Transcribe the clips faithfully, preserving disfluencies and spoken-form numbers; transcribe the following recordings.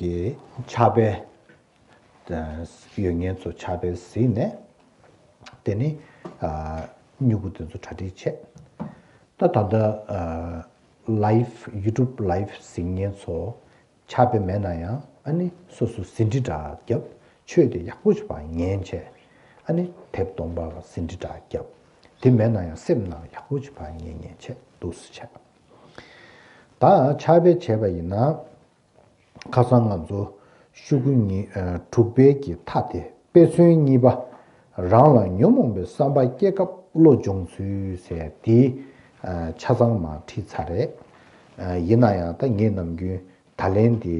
གི་ཕྱག་དཔེ་ཡོད་མཁན་ཚོ་ཕྱག་དཔེ་གཟིགས་ནས། དེ་ནི་ཨ་སྨྱུ་གུ་དེ་ཚོ་གྲ་སྒྲིག་བྱས། ད་ད་ལྟ་ཨ་live, YouTube live གཟིགས་མཁན་ཚོ་ཕྱག་དཔེ་མེད་ན་ཡང་ཨ་ནི་སོ་སོ་ཟིན་བྲིས་འདྲ་བརྒྱབ། ཆོས་དེ་ཡག་པོ་ཞིག་ཕར་ཉན་བྱས། ཨ་ནི་དེབ་སྟོང་པ་ལ་ཟིན་བྲིས་འདྲ་བརྒྱབ། དེ་མེད་ན་ཡང་སེམས་ནང་ཡག་པོ་ཞིག་ཕར་ཉན་ཉན་བྱས་འདུག་སེ་བྱས། ད་ཕྱག་དཔེ་བྱས་པ་ཡིན་ན། ཁ་སང་ང་ཚོ་ཤོག་གུ་གཉིས་ཨ་དྲུག་པའི་གི་མཐའ་དེ་དཔེ་མཚོན་གཉིས་པ། རང་ལ་ཉོན་མོངས་པའི་བསམ་པ་སྐྱེ་སྐབས་བློ་སྦྱོང་ཚུལ་ཟེར་དེ་ཨ་ཆ་ཚང་མར་ཁྲིད་ཚར་རེད། ཨ་ཡིན་ན་ཡང་ད་ངས་ནམ་རྒྱུན་ད་ལན་དེ་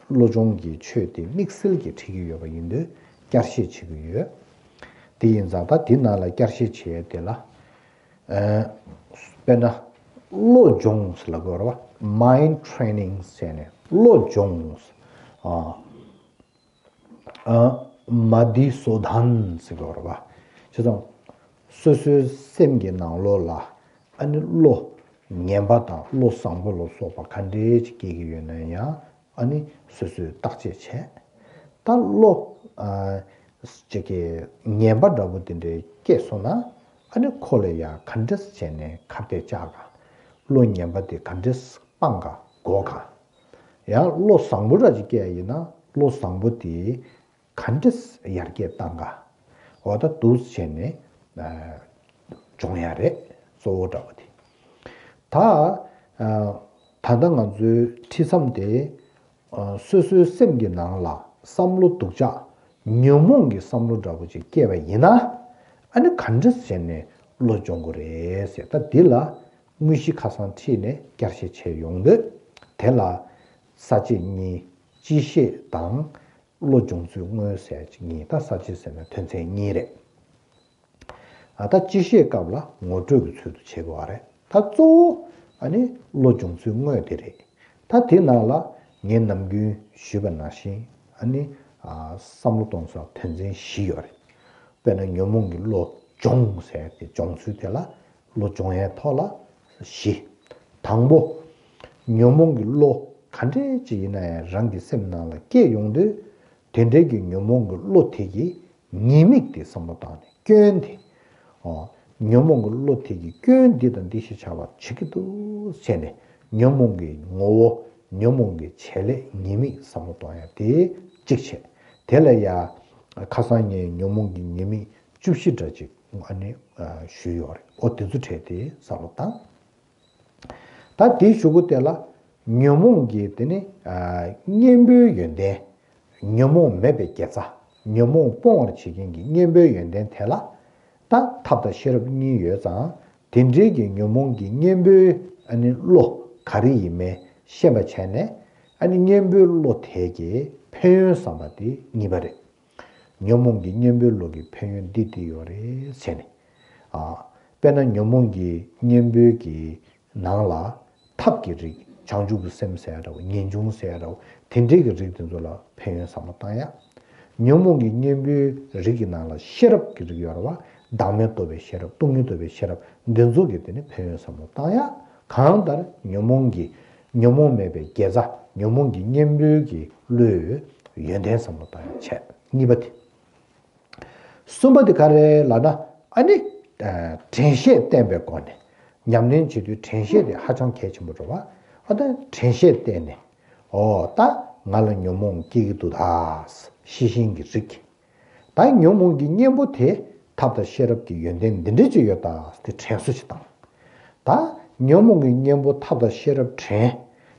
བློ་སྦྱོང་གི་ཆོས་དེ་དམིགས་བསལ་གྱིས་ཁྲིད་ཀྱི་ཡོད་པ་ཡིན་དུས་བསྐྱར་བཤད་བྱེད་ཀྱི་ཡོད། དེ་ཡིན་ཙང་ད་དེ་ནང་ལ་བསྐྱར་བཤད་བྱེད་ཡས་དེ་ལ། ཨ་དཔེར་ན་བློ་སྦྱོང་ཟེར་ལབ་དགོས་རེད་པ། Mind training ཟེར་ནས་བློ་སྦྱོང་། ཨ་ཨ་མ་དྷི་སོ་དྷན་ཟེར་དགོས་རེད་པ། བྱས་ཙང་སོ་སོའི་སེམས་ཀྱི་ནང་ལོགས་ལ་ཨ་ནི་བློ་ངན་པ་དང་བློ་བཟང་པོ་ལ་སོགས་པ་ག་འདྲས་ཅིག་སྐྱེ་གི་ཡོད་ན་ཡང་། ཨ་ནི་སོ་སོས་བརྟག་དཔྱད་བྱས། ད་བློ་ཨ་ཅིག་གི་ངན་པ་འདྲ་པོ་དེ་འདྲའི་སྐྱེས་སོང་ན། ཨ་ནི་ཁོ་ལ་ཡང་ག་འདྲས་བྱས་ནས་ཁ་གཏད་བཅག་ག། བློ་ངན་པ་དེ་ག་འདྲས་སྤང་ག་འགོག་ག། ཡང་བློ་བཟང་པོ་འདྲ་ཅིག་སྐྱེས་ཡིན་ན་བློ་བཟང་པོ་དེ་ག་འདྲས་ཡར་རྒྱས་བཏང་ག། འོ་ད་འདུག་སེ་བྱས་ནས་ཨ་སྦྱོང་ཡ་རེད། གཙོ་བོ་འདྲ་པོ་དེ། ད་ཨ་ད་ལྟ་ང་ཚོའི་ཁྲིད་མཚམས་དེ། ཨ་སོ་སོའི་སེམས་ཀྱི་ནང་ལ་བསམ་བློ་སྡུག་ཅག་ཉོན་མོངས་ཀྱི་བསམ་བློ་འདྲ་པོ་ཅིག་སྐྱེས་པ་ཡིན་ན། ཨ་ནི་ག་འདྲ་བྱས་ནས་བློ་སྦྱོང་དགོས་རེད་ཟེར། ད་འདི་ལ་དངོས་གཞི་ཁ་སང་ཁྲིད་ནས་བསྐྱར་བཤད་བྱས་ཡོང་དུས། དེ་ལ་ས་བཅད་གཉིས། སྤྱི་བཤད་དང་བློ་སྦྱོང་ཚུལ་དངོས་ཟེར་གཉིས། ད་ས་བཅད་ཟེར་ན་དོན་ཚན་གཉིས་རེད། ཨ་ད་སྤྱི་བཤད་སྐབས་ལ་ངོ་སྤྲོད་ཀྱི་ཚུལ་དུ་བྱེད་དགོས་པ་རེད། ད་གཙོ་བོ་ཨ་ནི་བློ་སྦྱོང་ཚུལ་དངོས་དེ་རེད། ད་དེ་ནང་ལ་ངས་ནམ་རྒྱུན་ཞུས་པ་ནང་བཞིན། ཨ་ནི་ཨ་བསམ་བློ་གཏོང་ས་དོན་ཚན་བཞི་ཡོད་རེད། དཔེར་ན་ཉོན་མོངས་ཀྱི་བློ་སྦྱོང་ཟེར་དེ། སྦྱོང་ཚུལ་དེ་ལ་བློ་སྦྱོང་ཡའི་ཐོག་ལ་བཞི། དང་པོ། ཉོན་མོངས་ཀྱི་བློ་ག་འདྲས་ཅིག་ཡིན་ན་ཡང་རང་གི་སེམས་ནང་ལ་སྐྱེས་ཡོང་དུས། དེ་འདྲའི་གི་ཉོན་མོངས་ཀྱི་བློ་དེ་གི་ཉེས་དམིགས་དེ་བསམ་བློ་བཏང་ནས། སྐྱོན་དེ། ཨོ། ཉོན་མོངས་ཀྱི་བློ་དེ་གི་སྐྱོན་འདི་དང་འདི་ཞིག་བྱ་བ་བྱེད་ཀྱི་འདུག་ཟེར་ནས། ཉོན་མོངས་ཀྱི་ངོ་བོ། ཉོན་མོངས་ཀྱི་བྱེད་ལས་ཉེས་དམིགས་བསམ་བློ་གཏོང་ཡ་དེ་གཅིག་བྱས། དེ་ལ་ཡ་ཁ་སང་ངས་ཉོན་མོངས་ཀྱི་ཉེས་དམིགས་བཅུ་བཞི་འདྲ་ཅིག་ཨ་ནི་ཞུས་ཡོད་རེད། ཨོ་དེ་ཚོ་གྲས་དེ་བསམ་བློ་བཏང་། ད་དེའི་གཞུག་གུ་དེ་ལ་ཉོན་མོངས་ཀྱི་དེ་ནི་ཨ་གཉེན་པོའི་ཡོན་ཏན། ཉོན་མོངས་མེད་པའི་དགེ་རྩ། ཉོན་མོངས་སྤོང་བར་བྱེད་མཁན་གྱི་གཉེན་པོའི་ཡོན་ཏན་དེ་ལ། ད་ཐབས་དང་ཤེས་རབ་གཉིས་ཡོད་ཙང་། དེ་འདྲའི་གི་ཉོན་མོངས་ཀྱི་གཉེན་པོའི་ཨ་ནི་བློ་ག་རེ་ཡིན་མིན་ཤེས་པ་བྱས་ནས། ཨ་ནི་གཉེན་པོའི་བློ་དེ་གི་ཕན་ཡོན་བསམ་པ་དེ་གཉིས་པ་རེད། ཉོན་མོངས་ཀྱི་གཉེན་པོའི་བློ་གི་ཕན་ཡོན་འདི་འདི་ཡོད་རེད་ཟེར་ནས། ཨ། དཔེར་ན་ཉོན་མོངས་ཀྱི་གཉེན་པོའི་གི་ནང་ལ་ཐབས་ཀྱི་རིགས། བྱང་ཆུབ་ཀྱི་སེམས་ཟེར་ཡ་འདྲ་བོ། ངེས་འབྱུང་ཟེར་ཡ་འདྲ་བོ། དེ་འདྲའི་གི་རིགས་དེ་ཚོ་ལ་ཕན་ཡོན་བསམ་བློ་བཏང་ཡ། ཉོན་མོངས་ཀྱི་གཉེན་པོའི་རིགས་ཀྱི་ནང་ལ་ཤེས་རབ་ཀྱི་རིགས་ཡོད་རེད་བ། བདག་མེད་རྟོགས་པའི་ཤེས་རབ། སྟོང་ཉིད་རྟོགས་པའི་ཤེས་རབ། འདི་ཚོ་གི་དེ་ནི་ཕན་ཡོན་བསམ་བློ་བཏང་ཡ། གང་ལྟར་ཉོན་མོངས་ཀྱི་ཉོན་མོངས་མེད་པའི་དགེ་རྩ། ཉོན་མོངས་ཀྱི་གཉེན་པོའི་གི་བློའི་ཡོན་ཏན་བསམ་བློ་བཏང་ཡ་བྱས། གཉིས་པ་དེ། གསུམ་པ་དེ་ག་རེ་ལབ་ན། ཨ་ནི། ཨ་དྲན་ཤེས་བསྟེན་པའི་སྒོ་ནས། ཉམས་ལེན་བྱེད་དུས་དྲན་ཤེས་དེ་ཧ་ཅང་གལ་ཆེན་པོ་རེད་བ། ཨ་ད་དྲན་ཤེས་བསྟེན་ནས། འོ་ད་ང་ལ་ཉོན་མོངས་སྐྱེ་གི་འདུག་ད། ཤེས་བཞིན་གྱི་རིགས། ད་ཉོན་མོངས་ཀྱི་གཉེན་པོ་དེ་ཐབས་དང་ཤེས་རབ་ཀྱི་ཡོན་ཏན་འདི་འདྲ་ཅིག་ཡོད་ད་དེ་དྲན་གསོ་ཅིག་བཏང་། ད་ཉོན་མོངས་ཀྱི་གཉེན་པོ་ཐབས་དང་ཤེས་རབ་དྲན།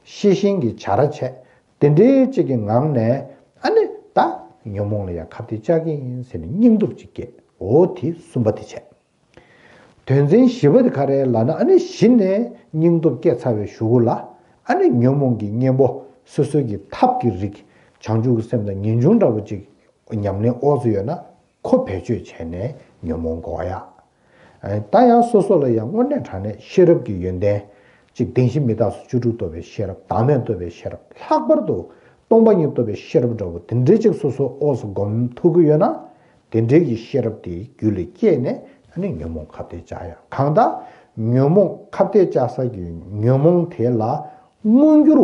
ཤེས་བཞིན་གྱི་བྱ་ར་བྱས། དེ་འདྲའི་ཅིག་གི་ངང་ནས། ཨ་ནི་ད་ཉོན་མོངས་ལ་ཡང་ཁ་གཏད་བཅག་གི་ཡིན་ཟེར་ནས་སྙིང་སྟོབས་ཅིག་སྐྱེས། འོ་དེ་གསུམ་པ་དེ་བྱས། དོན་ཚན་བཞི་པ་དེ་ག་རེ་ལབ་ན། ཨ་ནི་གཞི་ནས་སྙིང་སྟོབས་སྐྱེས་ཚར་བའི་གཞུག་གུ་ལ། ཨ་ནི་ཉོན་མོངས་ཀྱི་གཉེན་པོ་སོ་སོའི་གི་ཐབས་ཀྱི་རིགས། བྱང་ཆུབ་ཀྱི་སེམས་དང་ངེས་འབྱུང་འདྲ་པོ་ཅིག་ཉམས་ལེན་འོག་ཏུ་ཡོད་ན། ཁོ་བེད་སྤྱོད་བྱས་ནས་ཉོན་མོངས་འགོག་ཡ། ཨ་ད་ཡང་སོ་སོ་ལ་ཡང་དངོས་གནས་དྲང་གནས་ཤེས་རབ་ཀྱི་ཡོན་ཏན་ཅིག་བདེན་བཞི་མི་རྟག་སོགས་བཅུ་དྲུག་རྟོགས་པའི་ཤེས་རབ། བདག་མེད་རྟོགས་པའི་ཤེས་རབ། ལྷག་པར་དུ་སྟོང་པ་ཉིད་རྟོགས་པའི་ཤེས་རབ་འདྲ་བོ་དེ་འདྲའི་ཅིག་སོ་སོ་འོག་ཏུ་སྒོམ་ཐུབ་ཀྱི་ཡོད་ན། དེ་འདྲའི་གི་ཤེས་རབ་དེ་རྒྱུད་ལ་སྐྱེས་ནས། ཨ་ནི་ཉོན་མོངས་ཁ་གཏད་བཅག་ཡ། གང་ལྟར་ཉོན་མོངས་ཁ་གཏད་བཅག་ས་གི་ཉོན་མོངས་དེ་ལ་མངོན་འགྱུར་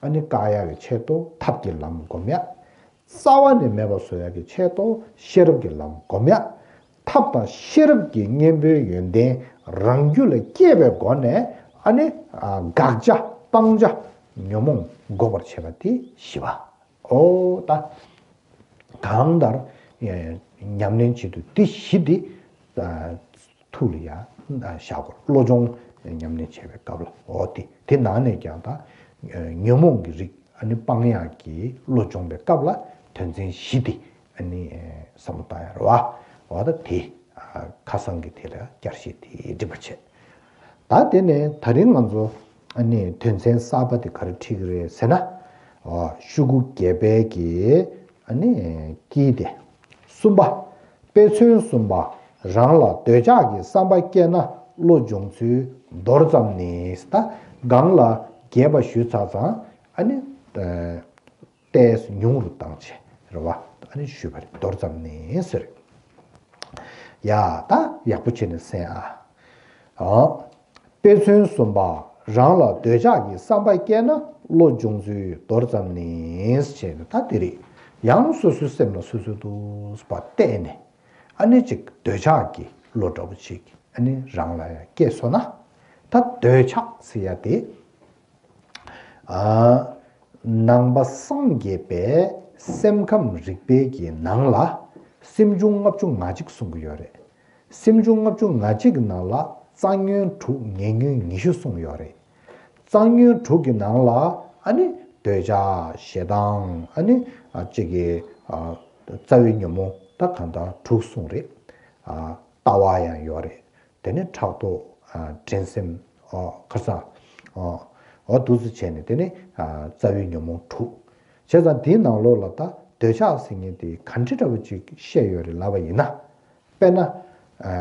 བ། ཨ་ནི་བཀག་ཡག་གི་ཆེད་དུ་ཐབས་ཀྱི་ལམ་སྒོམ་ཡ། རྩ་བ་ནས་མེད་པར་བཟོ་ཡག་གི་ཆེད་དུ་ཤེས་རབ་ཀྱི་ལམ་སྒོམ་ཡ། ཐབས་དང་ཤེས་རབ་ཀྱི་གཉེན་པོའི་ཡོན་ཏན་རང་རྒྱུད་ལ་སྐྱེས་པའི་སྒོ་ནས། ཨ་ནི་ཨ་དགག་བྱ་སྤང་བྱ་ཉོན་མོངས་འགོག་པར་བྱེད་པ་དེ་བཞི་པ། ཨོ་ད། གང་ལྟར་ཉམས་ལེན་བྱེད་དུས་འདི་བཞི་འདི་ཐུགས་ལ་ཡང་བཞག་དགོས། བློ་སྦྱོང་ཉམས་ལེན་བྱེད་པའི་སྐབས་ལ། འོ་དེ་དེ་ནང་ནས་ཀྱང་ད་ཉོན་མོངས་ཀྱི་རིགས་ཨ་ནི་སྤང་ཡག་གི་བློ་སྦྱོང་བའི་སྐབས་ལ་དོན་ཚན་བཞི་འདི་ཨ་ནི་བསམ་བློ་བཏང་ཡ་རེད་བ། འོ་ད་དེ་ཁ་སང་གི་དེ་ལ་བསྐྱར་བཤད་དེ་འགྲིག་པར་བྱེད། ད་དེ་ནས་ད་རིང་ང་ཚོ་ཨ་ནི་དོན་ཚན་གསར་པ་དེ་ག་རེ་ཁྲིད་ཀྱི་རེད་ཟེར་ན། ཨོ་ཤོག་གུ་བརྒྱད་པའི་གི་ཨ་ནི་དཀྱིལ་དེ། གསུམ་པ། དཔེ་མཚོན་གསུམ་པ། རང་ལ་འདོད་ཆགས་ཀྱི་བསམ་པ་སྐྱེས་ན་བློ་སྦྱོང་ཚུལ་མདོར་ཙམ་ནི། ད་སྒང་ལ་རྒྱས་པ་ཞུས་ཚར་ཙང་ཨ་ནི། ཏོག་ཙམ་ཉུང་རུ་བཏང་བྱས་རེད་བ། ཨ་ནི་ཞུས་པ་རེད། མདོར་ཙམ་ནི་ཟེར། ཡ་ད་ཡག་པོ་བྱས་ནས་གསན་ཨ། ཨ། དཔེ་མཚོན་གསུམ་པ། རང་ལ་འདོད་ཆགས་ཀྱི་བསམ་པ་སྐྱེས་ན་བློ་སྦྱོང་ཚུལ་མདོར་ཙམ་ནི་ཞེས་ནས། ད་དེ་རེད། ཡང་སོ་སོའི་སེམས་ལ་སོ་སོའི་དུས་པ་བལྟས་ནས་ཨ་ནི་ཅིག་འདོད་ཆགས་ཀྱི་བློ་འདྲ་པོ་ཅིག་ཨ་ནི་རང་ལ་ཡང་སྐྱེས་སོང་ན། ད་འདོད་ཆགས་ཟེར་ཡ་དེ། ཨ། ནང་པ་སངས་རྒྱས་པའི་སེམས་ཁམས་རིག་པའི་གི་ནང་ལ་སེམས་བྱུང་ལྔ་བཅུ་ང་གཅིག་གསུང་གི་ཡོད་རེད། སེམས་བྱུང་ལྔ་བཅུ་ང་གཅིག་གི་ནང་ལ་རྩ་ཉོན་དྲུག་ཉེ་ཉོན་ཉི་ཤུ་གསུངས་ཡོད་རེད། རྩ་ཉོན་དྲུག་གི་ནང་ལ་ཨ་ནི་འདོད་ཆགས་ཞེ་སྡང་ཨ་ནི་ཨ་གཅིག་གི་ཨ་རྩ་བའི་ཉོན་མོངས་ད་གང་ལྟར་དྲུག་གསུངས་རེད། ཨ་ལྟ་བ་ཡང་ཡོད་རེད། དེ་ནས་ཕྲག་དོག་ཨ་འགྲན་སེམས། ཨོ་ཁ་སང་། ཨོ་ཨོ་འདུག་སེ་བྱས་ནས་དེ་ནས་ཨ་རྩ་བའི་ཉོན་མོངས་དྲུག་བྱས་ཙང་དེའི་ནང་ལོགས་ལ་ད་འདོད་ཆགས་ཟེར་མཁན་དེ་ག་འདྲ་འདྲ་བོ་ཅིག་བཤད་ཡོད་རེད་ལབ་པ་ཡིན་ན། དཔེར་ན། ཨ་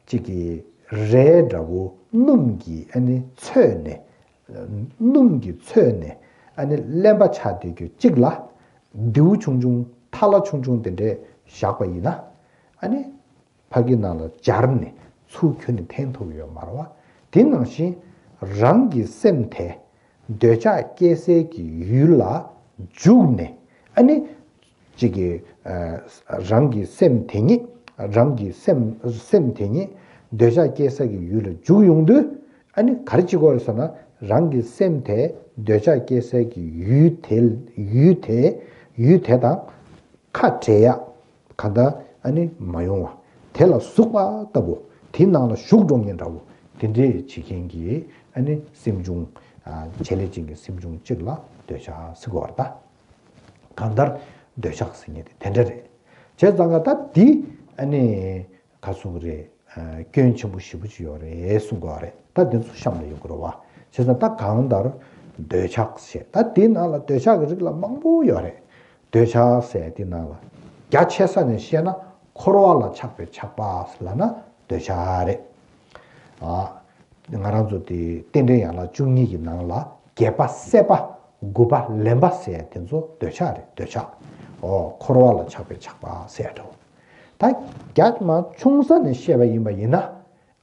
གཅིག་གི་རས་འདྲ་བོ་སྣུམ་གྱིས་ཨ་ནི་ཚོས་ནས། སྣུམ་གྱིས་ཚོས་ནས་ཨ་ནི་རློན་པ་ཆགས་བསྡད་རྒྱུ་གཅིག་ལ་རྡེའུ་ཆུང་ཆུང་ཐལ་བ་ཆུང་ཆུང་དེ་འདྲས་བཞག་པ་ཡིན་ན། ཨ་ནི། ཕ་གི་ནང་ལ་སྦྱར་ནས་ཚུར་ཁྱོན་ནས་འཐེན་ཐུབ་ཡོད་མ་རེད་བ། དེ་ནང་བཞིན་རང་གི་སེམས་དེ་འདོད་ཆགས་སྐྱེ་སའི་གི་ཡུལ་ལ་འཇུག་ནས། ཨ་ནི་གཅིག་གི་ཨ་རང་གི་སེམས་དེ་ཉིད། རང་གི་སེམས་སེམས་དེ་ཉིད་འདོད་ཆགས་སྐྱེ་ས་གི་ཡུལ་ལ་འཇུག་ཡོང་དུས། ཨ་ནི་ག་རེ་བྱེད་དགོས་རེད་ཟེར་ན། རང་གི་སེམས་དེ་འདོད་ཆགས་སྐྱེ་སའི་གི་ཡུལ་དེ་ཡུལ་དེ་ཡུལ་དེ་དང་། ཁ་བྲལ་ཡག་གང་ལྟར་ཨ་ནི་མ་ཡོང་བ། དེ་ལ་ཟུག་པ་ལྟ་བུ། དེའི་ནང་ལ་ཞུགས་འགྲོ་མཁན་འདྲ་བོ། དེ་འདྲའི་བྱེད་མཁན་གྱི་ཨ་ནི་སེམས་བྱུང་། ཨ་བྱེད་ལས་ཅན་གྱི་སེམས་བྱུང་གཅིག་ལ་འདོད་ཆགས་ཟེར་གོ་བ་རེད་ད། གང་ལྟར་འདོད་ཆགས་ཟེར་མཁན་དེ་དེ་འདྲ་རེད། བྱས་ཙང་ཀ་ད་འདི་ཨ་ནི་ག་ཟེར་གི་རེད། ཨ་སྐྱོན་ཆེན་པོ་ཞེ་པོ་ཅིག་ཡོད་རེད་གསུང་གི་ཡོད་རེད། ད་འདི་ཚོ་གཤམ་ལ་ཡོང་གི་རེད་བ། བྱས་ཙང་ད་གང་ལྟར་འདོད་ཆགས་ཟེར། ད་འདིའི་ནང་ལ་འདོད་ཆགས་ཀྱི་རིགས་ལ་མང་པོ་ཡོད་རེད། འདོད་ཆགས་ཟེར་དེའི་ནང་ལ་རྒྱ་ཆེ་ས་ནས་བཤད་ན་འཁོར་བ་ལ་ཆགས་པའི་ཆགས་པ་ལབ་ན་འདོད་ཆགས་རེད། ཨ་ང་རང་ཚོ་དེ་རྟེན་འབྲེལ་ཡན་ལག་བཅུ་གཉིས་ཀྱི་ནང་ལ་རྒྱས་པ་སད་པ་དགུ་པ་ལེན་པ་ཟེར་དེ་ཚོ་འདོད་ཆགས་རེད། འདོད་ཆགས། ཨོ་འཁོར་བ་ལ་ཆགས་པའི་ཆགས་པ་ཟེར་འགྲོ། ད་རྒྱ་མ་ཆུང་ས་ནས་བཤད་པ་ཡིན་པ་ཡིན་ན།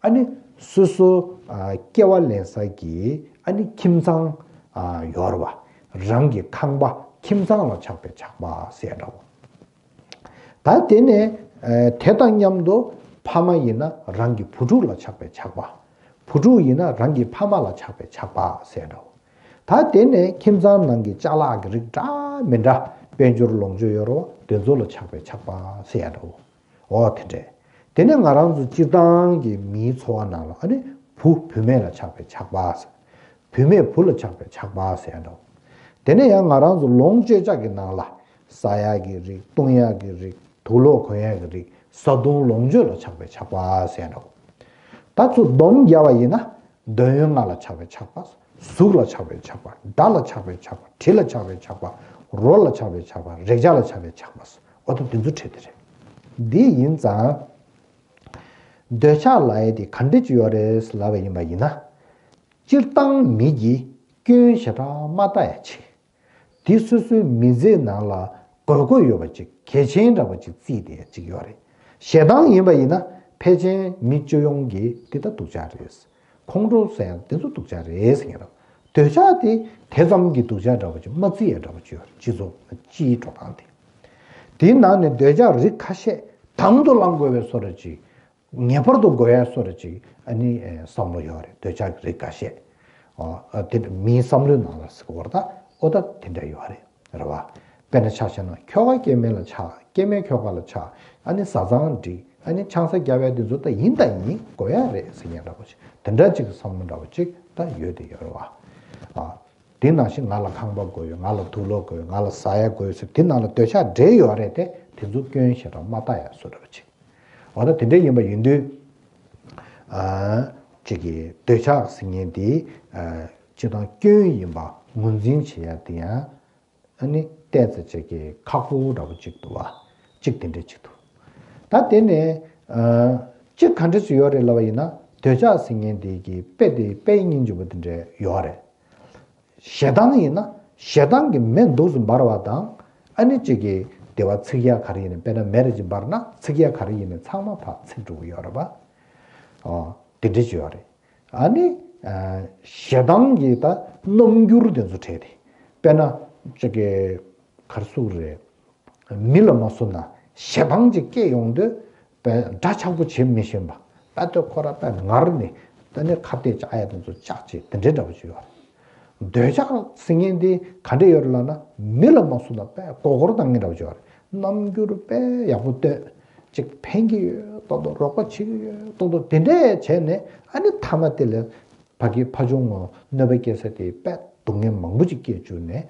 ཨ་ནི་སོ་སོ་ཨ་སྐྱེ་བ་ལེན་ས་གི་ཨ་ནི་ཁྱིམ་ཚང་ཨ་ཡོད་རེད་བ། རང་གི་ཁང་པ་ཁྱིམ་ཚང་ལ་ཆགས་པའི་ཆགས་པ་ཟེར་འདྲ་བོ། ད་དེ་ནས་ཨ་དེ་དང་མཉམ་དུ་ཕ་མ་ཡིན་ན་རང་གི་བུ་ཕྲུག་ལ་ཆགས་པའི་ཆགས་པ། བུ་ཕྲུག་ཡིན་ན་རང་གི་ཕ་མ་ལ་ཆགས་པའི་ཆགས་པ་ཟེར་འདྲ་བོ། ད་དེ་ནས་ཁྱིམ་ཚང་ནང་གི་ཅ་ལག་གི་རིགས་འདྲ་མི་འདྲ་དཔལ་འབྱོར་ལོངས་སྤྱོད་ཡོད་རེད་བ། དེ་ཚོ་ལ་ཆགས་པའི་ཆགས་པ་ཟེར་འདྲ་བོ། འོ་དེ་འདྲས། དེ་ནས་ང་རང་ཚོ་སྤྱིར་བཏང་གི་མིའི་འཚོ་བ་ནང་ལ་ཨ་ནི་བུ་བུད་མེད་ལ་ཆགས་པའི་ཆགས་པ་ཟེར། བུད་མེད་བུ་ལ་ཆགས་པའི་ཆགས་པ་ཟེར་ཡ་འདྲ་བོ། དེ་ནས་ཡང་ང་རང་ཚོ་ལོངས་སྤྱོད་ཆ་གི་ནང་ལ་ཟ་ཡག་གི་རིགས། བཏུང་ཡག་གི་རིགས། དུག་ལོག་གོན་ཡག་གི་རིགས། བཟའ་བཏུང་ལོངས་སྤྱོད་ལ་ཆགས་པའི་ཆགས་པ་ཟེར་ཡ་འདྲ་བོ། ད་ཚུར་སྡོམ་རྒྱག་པ་ཡིན་ན། འདོད་ཡོན་ལྔ་ལ་ཆགས་པའི་ཆགས་པ། གཟུགས་ལ་ཆགས་པའི་ཆགས་པ། སྒྲ་ལ་ཆགས་པའི་ཆགས་པ། དྲི་ལ་ཆགས་པའི་ཆགས་པ། རོ་ལ་ཆགས་པའི་ཆགས་པ། རེག་བྱ་ལ་ཆགས་པའི་ཆགས་པ། འོ་ད་དེ་ཚོ་ཁྲིད་དེ་རེད། འདི་ཡིན་ཙང་། འདོད་ཆགས་ལབ་ཡས་དེ་ག་འདྲ་ཅིག་ཡོད་རེད་ལབ་པ་ཡིན་པ་ཡིན་ན། སྤྱིར་བཏང་མི་གིས་སྐྱོན་ཞེ་དྲག་མ་ལྟ་ཡ་ཆེ། དེ་སོ་སོའི་མི་ཚེའི་ནང་ལ་དགོས་མཁོ་ཡོད་པ་ཅིག་གལ་ཆེན་འདྲ་པོ་ཅིག་བརྩིས་ཏེ་ཅིག་ཡོད་རེད། ཞེ་སྡང་ཡིན་པ་ཡིན་ན་ཕལ་ཆེར་མི་སྤྱི་ཡོངས་ཀྱི་འདི་ལྟ་སྡུག་ཅག་རེད། ཁོང་ཁྲོ་ཟེར་ཡང་དེ་ཚོ་སྡུག་ཅག་རེད་ཟེར་མཁན་རེད། འདོད་ཆགས་དེ་དེ་ཙམ་གྱི་སྡུག་ཅག་འདྲ་པོ་ཅིག་མ་བརྩི་ཡ་འདྲ་པོ་ཅིག་ཡོད་རེད། སྤྱི་ཚོགས་སྤྱིའི་འགྲོ་སྟངས་དེ། དེའི་ནང་ནས་འདོད་ཆགས་རིགས་ཁ་ཤས་དང་དུ་བླང་དགོས་པའི་བཟོ་འདྲ་ཅིག་ངེས་པར་དུ་དགོས་ཡ་བཟོ་འདྲ་ཅིག་ཨ་ནི་ཨེ་བསམ་བློ་ཡོད་རེད། འདོད་ཆགས་ཀྱི་རིགས་ཁ་ཤས། ཨོ་ཨ་དེ་མིའི་བསམ་བློའི་ནང་ལ་ཟེར་བ་རེད། ད་ཨོ་ད་དེ་འདྲ་ཡོད་རེད། རེད་བ། དཔེར་ན་ཆ་བཞག་ན་ཁྱོ་ག་སྐྱེ་དམན་ལ་ཆགས། སྐྱེ་དམན་ཁྱོ་ག་ལ་ཆགས། ཨ་ནི་བཟའ་ཚང་འགྲིག། ཨ་ནི་ཆང་ས་བརྒྱབ་ཡ་དེ་ཚོ་ད་ཡིན་ད་ཡིན་དགོས་ཡ་རེད་ཟེར་མཁན་འདྲ་པོ་ཅིག་དེ་འདྲ་ཅིག་གི་བསམ་བློ་འདྲ་པོ་ཅིག་ད་ཡོད་དེ་ཡོད་རེད་བ། ཨ། དེ་ནང་བཞིན་ང་ལ་ཁང་པ་དགོས་ཡོད། ང་ལ་དུག་ལོག་དགོས་ཡོད། ང་ལ་ཟ་ཡ་དགོས་ཡོད་ཟེར་དེ་ནང་ལ་འདོད་ཆགས་འདྲེས་ཡོད་རེད་དེ། དེ་ཚོ་སྐྱོན་ཞེ་དྲག་མ་བལྟ་ཡ་བཟོ་འདྲ་པོ་ཅིག་འོ་ད་དེ་འདྲ་ཡིན་པ་ཡིན་དུས། ཨ། ཅིག་གི་འདོད་ཆགས་ཟེར་མཁན་དེ། ཨ། སྤྱིར་བཏང་སྐྱོན་ཡིན་པ་ངོས་འཛིན་བྱེད་ཡ་དེ་ཡང་། ཨ་ནི་བལྟས་ཚེ་ཅིག་གི་ཁག་པོ་འདྲ་པོ་ཅིག་འདུག་བ། ཅིག་དེ་འདྲ་ཅིག་འདུག་ད་དེ་ནས། ཨ། ཅིག་ག་འདྲ་ཅིག་ཡོད་རེད་ལབ་པ་ཡིན་ན། འདོད་ཆགས་ཟེར་མཁན་དེ་གི་དཔེ་དེ་དཔེ་སྙིང་རྗེ་པོ་དེ་འདྲ་ཡོད་རེད། ཞེ་སྡང་ཡིན་ན་ཞེ་སྡང་གི་མེ་འདུག་སེ་འབར་བ་དང་། ཨ་ནི་གཅིག་གིས་དེ་བ་ཚིག་ཡ་ག་རེ་ཡིན་ནའི་དཔེར་ན་མེ་རེ་ཅིག་འབར་ན་ཚིག་ཡ་ག་རེ་ཡིན་ནའི་ཚང་མ་ཕར་ཚིག་འགྲོ་གི་ཡོད་རེད་པ། ཨོ། དེ་འདྲ་ཅིག་ཡོད་རེད། ཨ་ནི། ཨ། ཞེ་སྡང་གི་ད་རྣམ་འགྱུར་དེ་ཚོ་བྲལ་ཏེ། དཔེར་ན་གཅིག་གིས་ག་རེ་ཟེར་དགོས་རེད། མི་ལ་མ་བཟོད་ན་ཞེ་སྡང་ཅིག་སྐྱེས་ཡོང་དུས། པའི་འདྲ་ཆགས་པོ་བྱེད་མི་ཤེས་པ། ད་ལྟ་ཁོ་ར་པའི་ངར་ནས་ད་ནི་ཁ་གཏད་བཅག་ཡ་དེ་ཚོ་བཅག་བྱས་དེ་འདྲའི་འདྲ་པོ་ཅིག་ཡོད་རེད། འདོད་ཆགས་ཟེར་མཁན་དེ་ག་འདྲ་ཡོད་རེད་ལབ་ན། མི་ལ་མ་བཟོད་ན་པའི་མགོ་སྐོར་བཏང་མཁན་འདྲ་པོ་ཅིག་ཡོད་རེད། རྣམ་འགྱུར་དཔེ་ཡག་པོ་སྟོན། ཅིག་ཕན་གྱི་ཡོད་མདོག་མདོག་རོགས་པ་བྱེད་ཀྱི་ཡོད་མདོག་མདོག་དེ་འདྲས་བྱས་ནས། ཨ་ནི་མཐའ་མ་དེ་ལ་ཕ་གི་ཕ་ཆུང་ངོ་གནོད་པ་སྐྱེལ་ས་དེ་དཔེ་སྡུག་བསྔལ་མང་པོ་ཅིག་སྐྱེལ་བཅུག་ནས་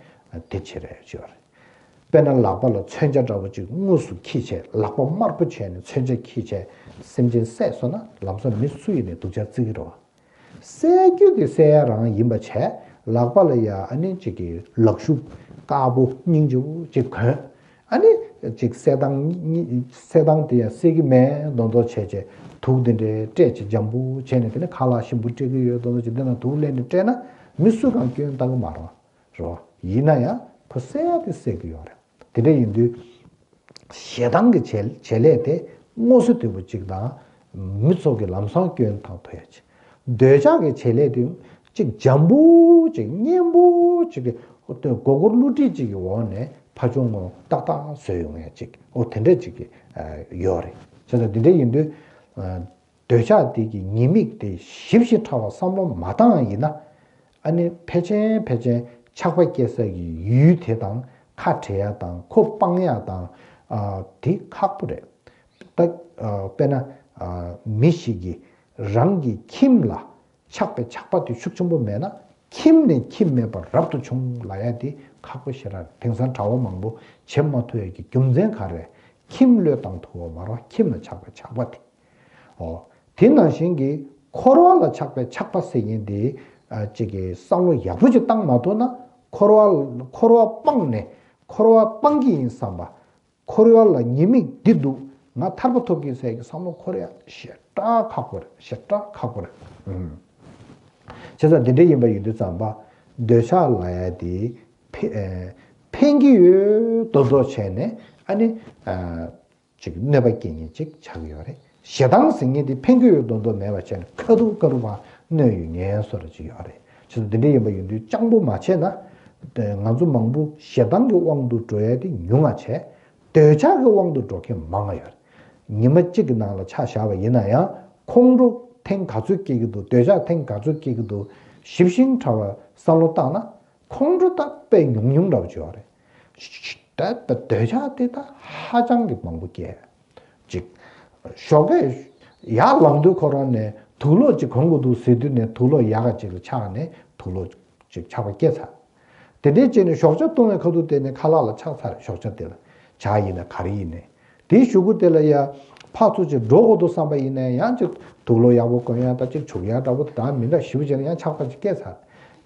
དེ་བྱེད་རེད་ཅིག་ཡོད་རེད། དཔེར་ན་ལག་པ་ལ་མཚོན་ཆ་འདྲ་པོ་ཅིག་དངོས་སུ་འཁྱེར་བྱས། ལག་པ་དམར་པོ་བྱས་ནས་མཚོན་ཆ་འཁྱེར་བྱས་སེམས་ཅན་བསད་སོང་ན་ལམ་སང་མི་སུ་ཡིན་ནའི་སྡུག་ཅག་བརྩི་གི་རེད་བ། བསད་རྒྱུ་དེ་བསད་ཡ་རང་ཡིན་པ་བྱས། ལག་པ་ལ་ཡ་ཨ་ནི་གཅིག་གི་ལག་ཤུབས་དཀར་པོ་སྙིང་རྗེ་པོ་ཅིག་གོན། ཨ་ནི་གཅིག་བསད་སྟངས་གཉིས། བསད་སྟངས་དེ་ཡང་བསད་ཀྱི་མེད་མདོག་མདོག་བྱས་བྱས། དུག་དེ་འདྲའི་སྤྲད་བྱས་འཇམ་པོ་བྱས་ནས། དེ་ནས་ཁ་ལག་ཞིམ་པོ་སྤྲད་ཀྱི་ཡོད་མདོག་མདོག་བྱས། དེ་ན་དུག་ལེན་ནས་སྤྲད་ན་མི་སུ་གང་སྐྱོན་བཏང་གི་མ་རེད་བ། རེད་བ། ཡིན་ན་ཡང་ཁོ་བསད་ཡ་དེ་བསད་ཀྱི་ཡོད་རེད། དེ་འདྲ་ཡིན་དུས། ཞེ་སྡང་གི་བྱེད་བྱེད་ལས་དེ་མངོན་གསལ་དོད་པོ་གཅིག་དང་། མི་ཚོ་གི་ལམ་སང་སྐྱོན་བཏང་ཐུབ་ཡ་ཅིག་འདོད་ཆགས་ཀྱི་བྱེད་ལས་དེ་གཅིག་འཇམ་པོ་གཅིག་སྙན་པོ་གཅིག་གི་མགོ་སྐོར་བསླུ་བྲིད་གཅིག་གི་འོག་ནས་ཕ་ཆུང་ངོ་ཏག་ཏག་བཟོས་ཡོང་ཡ་ཅིག་འོ་དེ་འདྲ་ཅིག་གི་ཡོད་རེད། བྱས་ཙང་དེ་འདྲ་ཡིན་དུས། འདོད་ཆགས་དེ་གི་ཉེས་དམིགས་དེ་ཞིབ་ཞིབ་ཕྲ་བ་བསམ་བློ་མ་བཏང་ཡིན་ན། ཨ་ནི་ཕལ་ཆེར་ཕལ་ཆེར་ཆགས་པ་སྐྱེ་ས་གི་ཡུལ་དེ་དང་། ཁ་བྲལ་ཡ་དང་ཁོ་སྤང་ཡ་དང་། ཨ། དེ་ཁག་པོ་རེད། ད། ཨ། དཔེར་ན། ཨ། མི་ཞིག་གིས་རང་གི་ཁྱིམ་ལ་ཆགས་པའི་ཆགས་པ་དེ་ཤུགས་ཆེན་པོ་མེད་ན། ཁྱིམ་ནས་ཁྱིམ་མེད་པར་རབ་ཏུ་བྱུང་ལབ་ཡ་དེ་ཁག་པོ་ཞེ་དྲག་རེད། དེང་སང་གྲྭ་པ་མང་པོ་བྱེད་མ་ཐུབ་ཡ་གི་རྒྱུ་མཚན་ག་རེ་རེད། ཁྱིམ་བློས་བཏང་ཐུབ་པ་མ་རེད། ཁྱིམ་ལ་ཆགས་པའི་ཆགས་པ་དེ། ཨོ། དེ་ནང་བཞིན་གྱི་འཁོར་བ་ལ་ཆགས་པའི་ཆགས་པ་ཟེར་མཁན་དེ། ཨ། གཅིག་གི་བསམ་བློ་ཡག་པོ་ཅིག་བཏང་མ་ཐུབ་ན། འཁོར་བ། འཁོར་བ་སྤངས་ནས། འཁོར་བ་སྤང་གི་ཡིན་བསམ་པ། འཁོར་བ་ལ་ཉེས་དམིགས་འདི་འདུག་ང་ཐར་པ་ཐོབ་ཀྱི་ཟེར་གྱི་བསམ་བློ་འཁོར་ཡ་ཞེ་དྲག་ཁག་པོ་རེད། ཞེ་དྲག་ཁག་པོ་རེད། ཨུམ། བྱས་ཙང་འདི་འདྲ་ཡིན་པ་ཡིན་དུས་ཙམ་པ། འདོད་ཆགས་ལབ་ཡ་དེ་ཕན། ཨེ། ཕན་གྱི་ཡོད་མདོག་མདོག་བྱས་ནས། ཨ་ནི། ཨ། ཅིག་གནོད་པ་སྐྱེལ་མཁན་ཅིག་ཆགས་ཀྱི་ཡོད་རེད། ཞེ་སྡང་ཟེར་མཁན་དེ་ཕན་གྱི་ཡོད་མདོག་མདོག་མེད་པ་བྱས་ནས་ཁ་ཐུག་ཁ་རུ་ཕར་གནོད་ཡོད་མཁན་བཟོ་འདྲ་ཅིག་ཡོད་རེད། བྱས་ཙང་འདི་འདྲ་ཡིན་པ་ཡིན་དུས་སྤྱང་པོ་མ་བྱས་ན། ང་ཚོ་མང་པོ་ཞེ་སྡང་གི་དབང་དུ་འགྲོ་ཡ་དེ་ཉུང་ང་བྱས། འདོད་ཆགས་ཀྱི་དབང་དུ་འགྲོ་མཁན་མང་ང་ཡོད་རེད། ཉི་མ་གཅིག་གི་ནང་ལ་ཆ་བཞག་པ་ཡིན་ན་ཡང་ཁོང་ཁྲོ་ཐེངས་ག་ཚོད་སྐྱེ་གི་འདུག་འདོད་ཆགས་ཐེངས་ག་ཚོད་སྐྱེ་གི་འདུག་ཞིབ་ཞིབ་ཕྲ་བ་བསམ་བློ་བཏང་ན། ཁོང་ཁྲོ་ད་དཔེ་ཉུང་ཉུང་འདྲ་པོ་ཅིག་ཡོད་རེད། ད་འདོད་ཆགས་དེ་ད་ཧ་ཅང་གི་མང་པོ་སྐྱེ། ཅིག་ཞོགས་ཀས་ཡར་ལངས་དུས་ཁོ་རང་ནས་དུག་ལོག་ཅིག་གོན་དགོས་འདུག་ཟེར་དུས་ནས་དུག་ལོག་ཡག་ག་ཅིག་ལ་ཆགས་ནས་དུག་ལོག་ཅིག་ཆགས་པ་སྐྱེ་ཚར། དེ་འདྲའི་རྗེས་ནས་ཞོགས་ཇ་བཏུང་བའི་ཁ་ཐུག་དེ་ནས་ཁ་ལག་ལ་ཆགས་ཚར་རེད། ཞོགས་ཇ་དེ་ལ་ཇ་ཡིན་ན་ག་རེ་ཡིན་ནའི། དེའི་གཞུག་གུ་དེ་ལ་ཡ་ཕར་ཚུར་ཅིག་འགྲོ་དགོས་འདུག་བསམ་པ་ཡིན་ནའི་ཡང་ཅིག་དུག་ལོག་ཡག་པོ་གོན་ཡ་དང་ཅིག་བྱུག་ཡ་འདྲ་པོ་དང་མི་འདྲ་ཞིབ་བྱས་ན་ཡང་ཆགས་པ་ཅིག་སྐྱེས་ཚར།